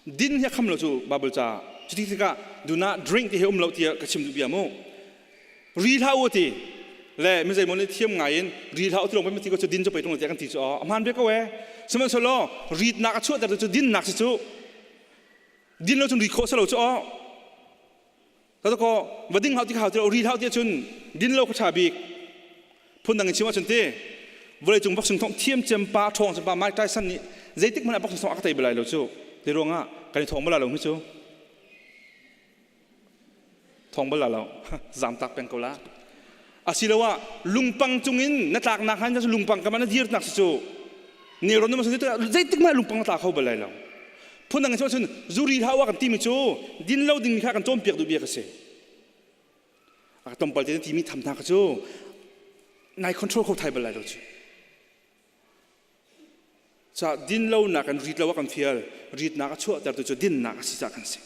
Speaker 9: Din hi a kham lo cu Bible ca. Cuti tikah do not drink ti hi um lo tiah ka chim duh bia mu. Ri hlah u ti le mi zeimaw nih thiam ngai in ri hlah u ti lawng pei ti ko cu din cu pei tung tiah kan ti cu a hmaan ve ko ee. Sihmanhsehlaw ritnak a chuahter cu dinnak si cu din lo cun ri khawh si lo cu aw. Ka ko va ding hau ti hau ti ri hau ti cun din lo kha ṭha bik. Phundang in chim ahcun ti vawleicung boxing thong thiam cem pa ṭhawng cem pa Mike Tyson nih zeitik hmanh ah boxing thong a ka tei bal lai lo cu. Ti ruangah kan i thong bal lo hi cu. Thong bal lo. Zamtak peng ko la. Asiloah lungpang cungin na tlaknak han lungpang kam ah na dirnak si cu. Nelrawn na zeitik hmanh lungpang na tla kho bal lai lo. Phundang in chim ahcun zuri hlah kan timi cu din lo dingmi kha kan cawnpiak duh bia ka si. A tlawmpal te na timi tham hna kha cu nai control kho thai bal lai lo cu. Ca din lo nak kan rit lo a kan fial ritnak a chuahtertu cu dinnak a si ca kan si.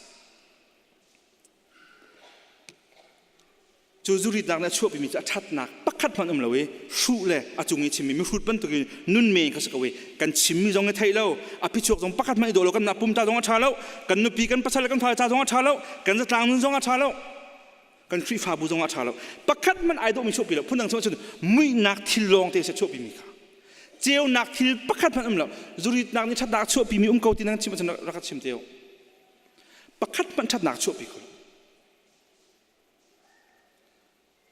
Speaker 9: Cu zuritnak nih a chuahpimi cu a ṭhatnak pakhat hmanh um lo i hruh le a cung i chimmi mihrut bantukin nun men kha si ko i kan chimmi zong i theih lo a phichuak zong pakhat hmanh i dawh lo kan mah pum ta zong a ṭha lo kan nupi kan pasal le kan fale ca zong a ṭha lo kan zatlang nun zong a ṭha lo kan Khrihfabu zong a ṭha lo pakhat hmanh ai dawhmi chuahpi lo phundang cun muihnak thil lawng te se chuahpimi kha ceunak thil pakhat hmanh um lo zuritnak nih ṭhatnak a chuahpimi um ko ti nang chim ahcun rak ka chim te u pakhat hmanh ṭhatnak chuahpi ko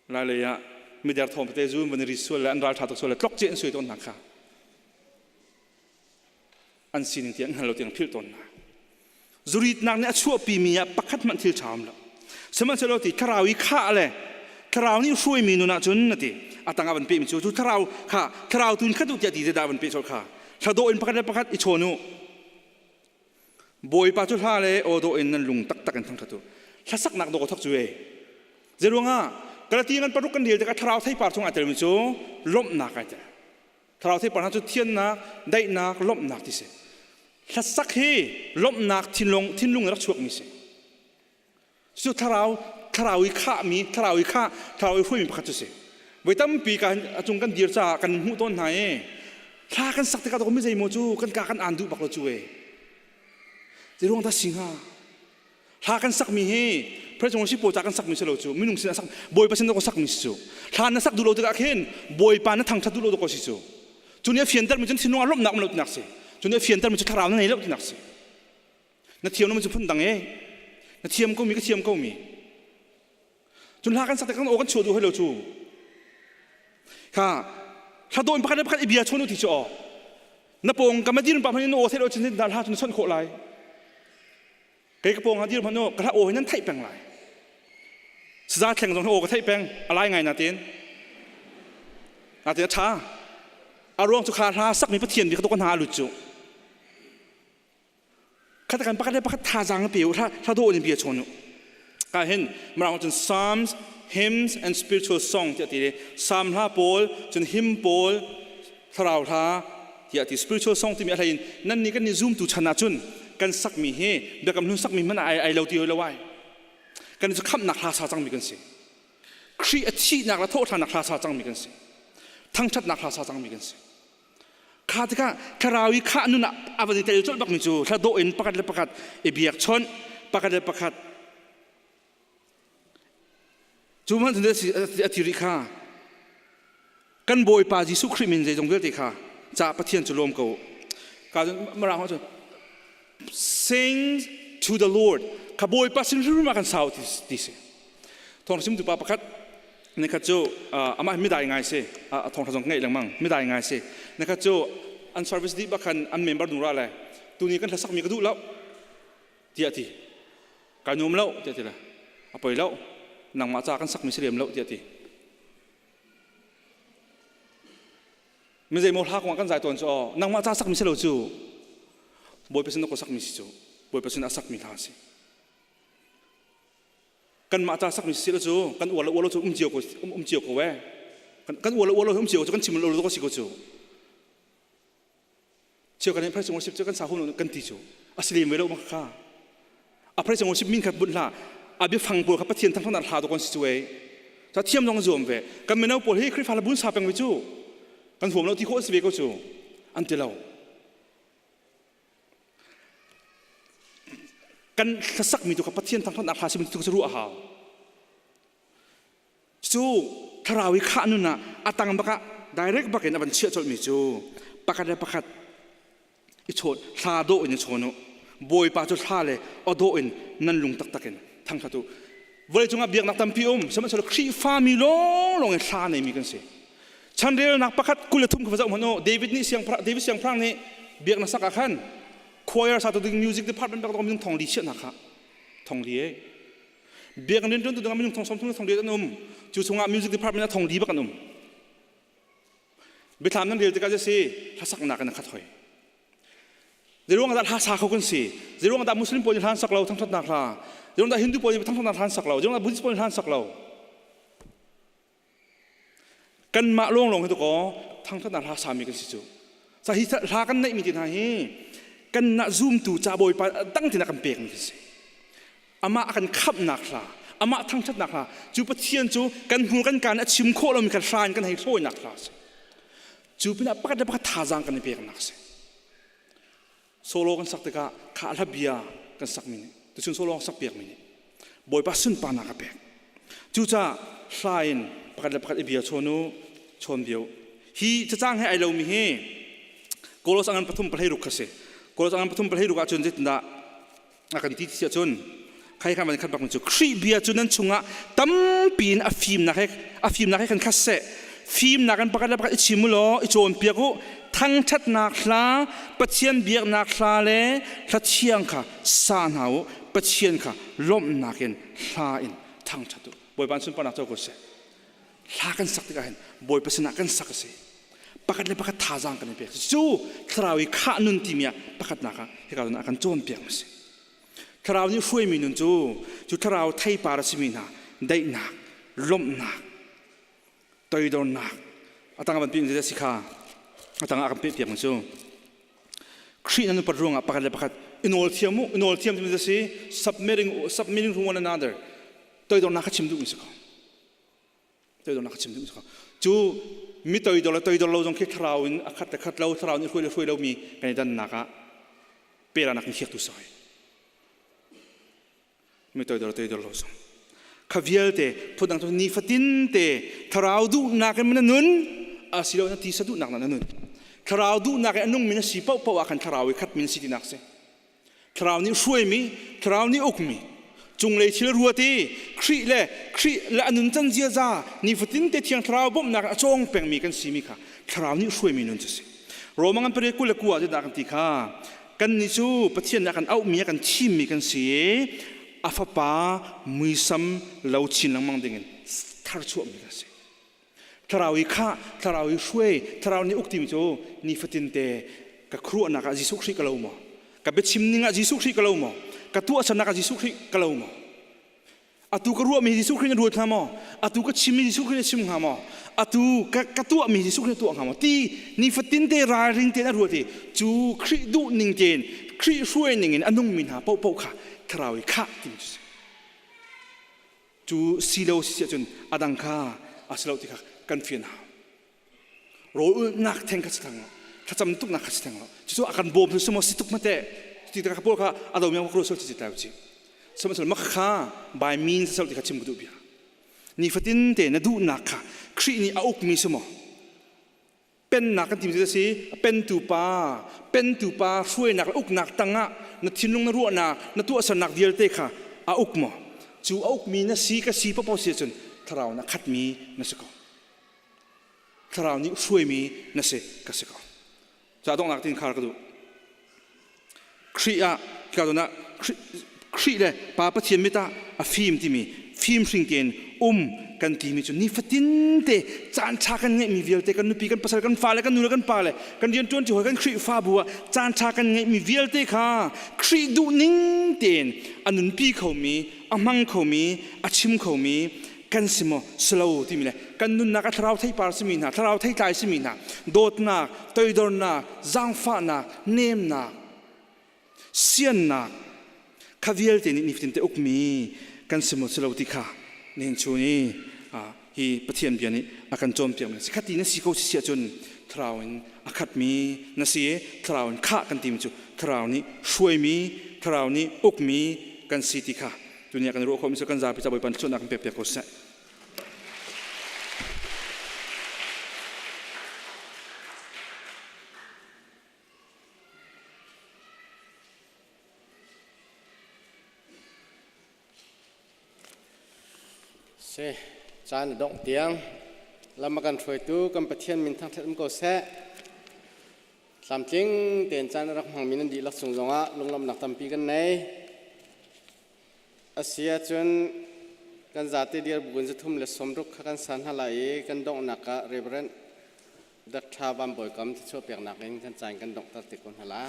Speaker 9: Lai lei ah mider thawng tete zu van i ri sual le an ral ṭha tuk sual le tlok ce an suai tawn hna kha an sining tiang hngal lo tiang philh tawn hna. Zuritnak nih a chuahpimi ah pakhat hmanh thil ṭha um lo. Sihmanhsehlaw ti thlarau i khah le thlarau nih hruaimi nun ahcun na ti a tang ah van pehmi cu cu thlarau kha thlarau tu in khat u tiah ti te dah van peh colh kha thladawh in pakhat le pakhat i chawn u Bawipa cu hla le aw dawh in nan lung taktak in thangṭhat u. Hlasaknak dawh thawk cu e. Zeiruangah Galati ngan paruk kan rel tikah thlarau theipar chung aa telmi cu lawmhnak ai tel. Thlarau theipar hna cu thiannak, daihnak, lawmhnak ti si. Hlasak hi lawmhnak thinlung thinlung in rak chuakmi si. Cu thlarau thlarau i khahmi, thlarau i khah, thlarau i hruaimi pakhat cu si. Voi tampi ka a cung kan dir caah kan hmuh tawn hna i thla kan sak tikah mi zeimaw cu kan ka kan aan duh bak lo cu e. Zeiruang dah si hnga? Hla kan sakmi hi President si pawl ca kan sakmi si lo cu minung sin a sak Bawipa sin ka sakmi si cu. Hla na sak duh lo tikah khin Bawipa na thangthat duh lo ko si cu. Cu nih a fiantermi cun thinlung ah lawmhnak um lo tinak si. Cu nih a fiantermi cu thlarau na nei lo tinak si. Na thiam lo cu phun dang e. Na thiam ko mi ka thiam ko mi. Cun hla kan sak tik kan aw kan chuah duh hoi lo cu. Kha hla dawh in pakhat le pakhat i bia chawn u ti cu aw. Na pawng ka ma dir pa hmanh in aw theih lo cun hla cu na chawnh khawh lai. Kei ka pawng ha dir hmanh u ka hla aw hi nan theih peng lai. Saza thleng zong hi aw ka theih peng a lai ngai natin. Natin a ṭha. A ruang cu kha hla sakmi Pathian bi ka tuk hna a lut cu. Khat kan pakhat le pakhat thazaang pe u hla dawh in bia chawn u ka hin mirang cun psalms hymns and spiritual song tiah ti psalm hla pawl cun hymn pawl thlarau hla tiah ti spiritual song timi a hlei in nan nih kan nih zoom tu chan ah cun kan sakmi hi biakam hlun sakmi hmanh ai ai lo ti hoi lo ai kan cu khamhnak hla sa cangmi kan si Khrih a thihnak le thawhṭhannak hla sa cangmi kan si thangṭhatnak hla sa cangmi kan si Kha tikah thlarau i khah nun ah a van i tel colh bakmi cu hla dawh in pakhat le pakhat i biakchawnh, pakhat le pakhat cu hmanh a ti rih kha kan Bawipa Jesuh Khrih min zeizong vialte kha ca Pathian cu lawm ko ka mirang cun sing to the Lord kha Bawipa sin hrimhrim ah kan sau ti si thawng chimtu pa pakhat nikhat cu amah midai ngai si a thawngtha zong ngeih lengmang midai ngai si nikhat cu an service dih bak khan an member nu ra le tuni kan hlasak mi ka duh lo tiah ti ka nuam lo tiah ti le a poi lo nangmah ca kan sak mi si lem lo tiah ti mi zeimaw hla kong ah kan zai tawn cu aw nangmah ca sak mi si lo cu. Bawipa sin ko sakmi si cu Bawipa sin a sakmi hla a si. Kanmah ca sakmi si lo cu kan uar lo uar lo cu um cio ko um cio ko eh. Kan uar lo uar lo um cio cu kan chim lo lo ko si ko cu. Cio kan praise worship cu kan sa hun kan ti cu. A si lem ve lo ma kha. A praise worship min khat bunh hlah. A biafang pawl kha Pathian thangthawnak hla to kon si cu ei. Ca thiam zong zuam ve. Kan mino pawl hi Khrihfa la bun sa peng ve cu. Kan huam lo ti khawh si ve ko cu. An ti lo. Kan hlasakmi tu kha Pathian thangthawnak hla simi tu cu ruah a hau. Cu thlarau i khah nun ah a tang bak ah direct bak in a van chiah colhmi cu pakhat le pakhat i chawn hla dawh in i chawn u. Bawipa cu hla le aw dawh in nan lung taktak in thangṭhat u. Vawleicung ah biaknak tampi um sihmanhsehlaw Khrihfami lawnglawng in hla neimi kan si. Chanrelnak pakhat 23 kha va zoh hmanh u. David nih siangpahrang David siangpahrang nih biaknak sak ah khan choir satu ding music department bak minung thong li chiahnak kha thong li e biakinn rianṭuan tu dingah minung thong 30 le thong riat an um. Cu chungah music department ah thong li bak an um. Biathlam nan rel tikah si hlasaknak in a khat hoi. Zeiruang dah hla sa kho kan si? Zeiruang dah Muslim pawl nih hla an sak lo thangṭhatnak hla? Zeiruang dah Hindu pawl nih thangṭhatnak hla an sak lo? Zeiruang dah Buddhist pawl nih hla an sak lo? Kanmah lawnglawng hi tukaw thangṭhatnak hla sami kan si cu. Sa hi hla kan neihmi te hna hi kan nah zumtu ca Bawipa dang tin a kan pekmi kan si. Amah a kan khamhnak hla, amah thangṭhatnak hla, cu Pathian cu kan hmur kan kaan a chim khawh lomi kan hla in kan hei hlawinak hla a si. Cu pinah pakhat le pakhat thazaang kan i peknak a si. Solo kan sak tikah kha hla bia kan sakmi nih tuchun solo kan sak piakmi nih Bawipa sunparnak a pek. Cucaah hla in pakhat le pakhat i bia chawn u, chawn bia u. Hi cacang he ai lomi hi Kolos angan pathum pahlei ruk kha si. Kolos angan pathum pahlei ruk ahcun zeitindah a kan ti ti ahcun khai khan van khat bak cu Khrih bia cu nan chungah tampi in a fimnak he a fimnak he kan khat seh fimnak in pakhat le pakhat i chim u law i cawnpiak u thangṭhatnak hla Pathian biaknak hla le hla thiang kha sa hna u Pathian kha lawmhnak in hla in thangṭhat u Bawipa sunparnak co ko seh hla kan sak tikah hin Bawipa sinah kan sak a si pakhat le pakhat thazaang kan i pek cu thlarau i khah nun timi ah pakhatnak ah hika zawn ah kan cawnpiak a si thlarau nih hruaimi nun cu cu thlarau theipar a simi hna daihnak lawmhnak toidornak a tang van pin si kha a tang ah kan peh piak cu Khrih nan upat ruangah pakhat le pakhat i nawl thiam u i nawl thiam timi si submitting submitting to one another toidornak kha chim duhmi si ko Toidornak ka chim duh cu cu mi toidor le toidor lo zong khi thlarau in a khat le khat lo thlarau nih hruai le hruai lomi kan i dannak ah pelanak in khiaktu si hoi mi toidor toidor lo zong kha vialte phundang cu nifatin te thlarau duhnak in na nun asilo na tisa duhnak na nun thlarau duhnak in a nungmi na si paohpaoh ah khan thlarau i khat min si tinak si Thlarau nih hruaimi, Thlarau nih ukmi, cunglei thil ruat i Khrih le Khrih le a nuncan ziaza nifatin te Thiang Thlarau bawmhnak a cawng pengmi kan simi kha Thlarau nih hruaimi nun cu si. Roma ngan pariat 21 ah zeidah kan ti kha kannih cu Pathian nih a kan auhmi a kan thimmi kan si i a fapa muisam lo chin lengmang dingin tharchuahmi kan si. Thlarau i khah, thlarau i hruai, thlarau nih uk timi cu nifatin te ka khuaruahnak ah Jesuh Khrih ka lo maw? Ka biachim ning ah Jesuh Khrih ka lo maw? Ka tuahsernak ah Jesuh Khrih ka lo maw? Atu ka ruahmi Jesuh Khrih na ruat hnga maw? Atu ka chimmi Jesuh Khrih na chim hnga maw? Atu ka, ka tuahmi Jesuh Khrih na tuah hnga maw? Ti nifatin te ralring tein a ruat i cu Khrih duh ning tein Khrih hruai ning in a nungmi hna paohpaoh kha thlarau i khah timi cu si. Cu si lo si ahcun a dang kha a si lo ti kha kan fian hau. Rawl ulhnak theng kha si thang lo. Thlacam tuknak kha si thang lo. Cucu a kan bawm su maw si tuk mate. Ti ka pawl kha a do mi ka sol chi tai chi. Sihmanhsehlaw mak kha by means sel ti kha chim ka duh bia. Nifatin te na duhnak kha Khrih nih a ukmi si maw? Pennak kan timi cu a si pentu pa pentu pa hruainak le uknak tangah na thinlung na ruahnak na tuahsernak vialte kha a uk maw cu a ukmi na si ka si paoh si ahcun thlarau na khatmi na si ko thlarau nih hruaimi na si ka si ko ca donghnak tin khar ka duh Khrih ah ka ah Khrih le Pa Pathian mit ah a fim timi fim. Fimhring tein um kan timi cu nifatin te caan ṭha kan ngeihmi vialte kan nupi kan pasal kan fale kan nule kan pale kan rianṭuanṭi hawi kan Khrihfabu ah caan ṭha kan ngeihmi vialte kha Khrih duhning tein a nunpi khomi a hmang khomi a chim khomi kan si maw silo timi le kan nunnak a thlarau theipar simi hna thlarau theitlai simi hna dawtnak toidornak zaangfahnak nemnak siannak kha vialte nih nifatin te ukmi kan si maw si lo ti kha nihin chun i hi Pathian bia nih a kan cawnpiakmi a si. Khati na si ko si si ahcun thlarau in a khatmi na si i thlarau in khah kan timi cu thlarau nih hruaimi thlarau nih ukmi kan si ti kha tuni ah kan ruah khawhmi cu kan zapi ca Bawipa nih thluachuahnak kan pek piak ko seh.
Speaker 2: Si, caan a dongh tiang lam a kan hruaitu kan Pathian min thangṭhat um ko seh. Tlamtling tein caan a rak hmangmi nan dihlak cung zongah lunglawmhnak tampi kan nei. A si ahcun kan zate dir buin 360 kha kan sa hna lai i kan donghnak ah Reverend Dr. Van Bawi Kam thluachuah peknak in kan caan kan donghter te ko hna la.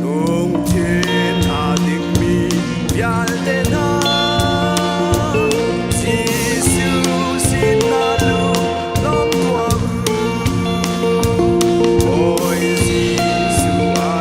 Speaker 7: Lungthin a dingmi vialte hna Jesuh sinah lunglawm tuah u. Bawi Jesuh a.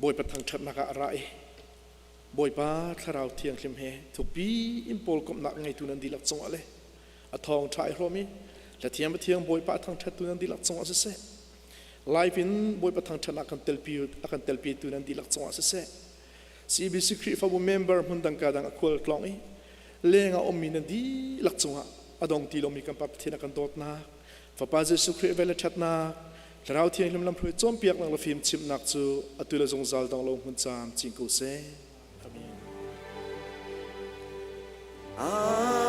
Speaker 13: Bawipa thangṭhatnak ah a ra i Bawipa Thlarau Thianghlim he thukpi in pawl komhnak ngeitu nan dihlak cungah le a thawngṭha i hrawm i Hlathiang Pathiang Bawipa a thangṭhattu nan dihlak cungah siseh, live in Bawipa thangṭhatnak kan telpi a kan telpitu nan dihlak cungah siseh, CBC Khrihfabu member hmun dang ka dang a khual tlawng i leng ah ummi nan dihlak cungah a dong ti lomi kan Pa Pathian a kan dawtnak, Fapa Jesuh Khrih vel le ṭhatnak, Thlarau Thianghlim lamhruai cawnpiaknak le fimchimhnak cu atu le zungzal dong lo hmun caam cin ko seh. Amen.
Speaker 7: Amen.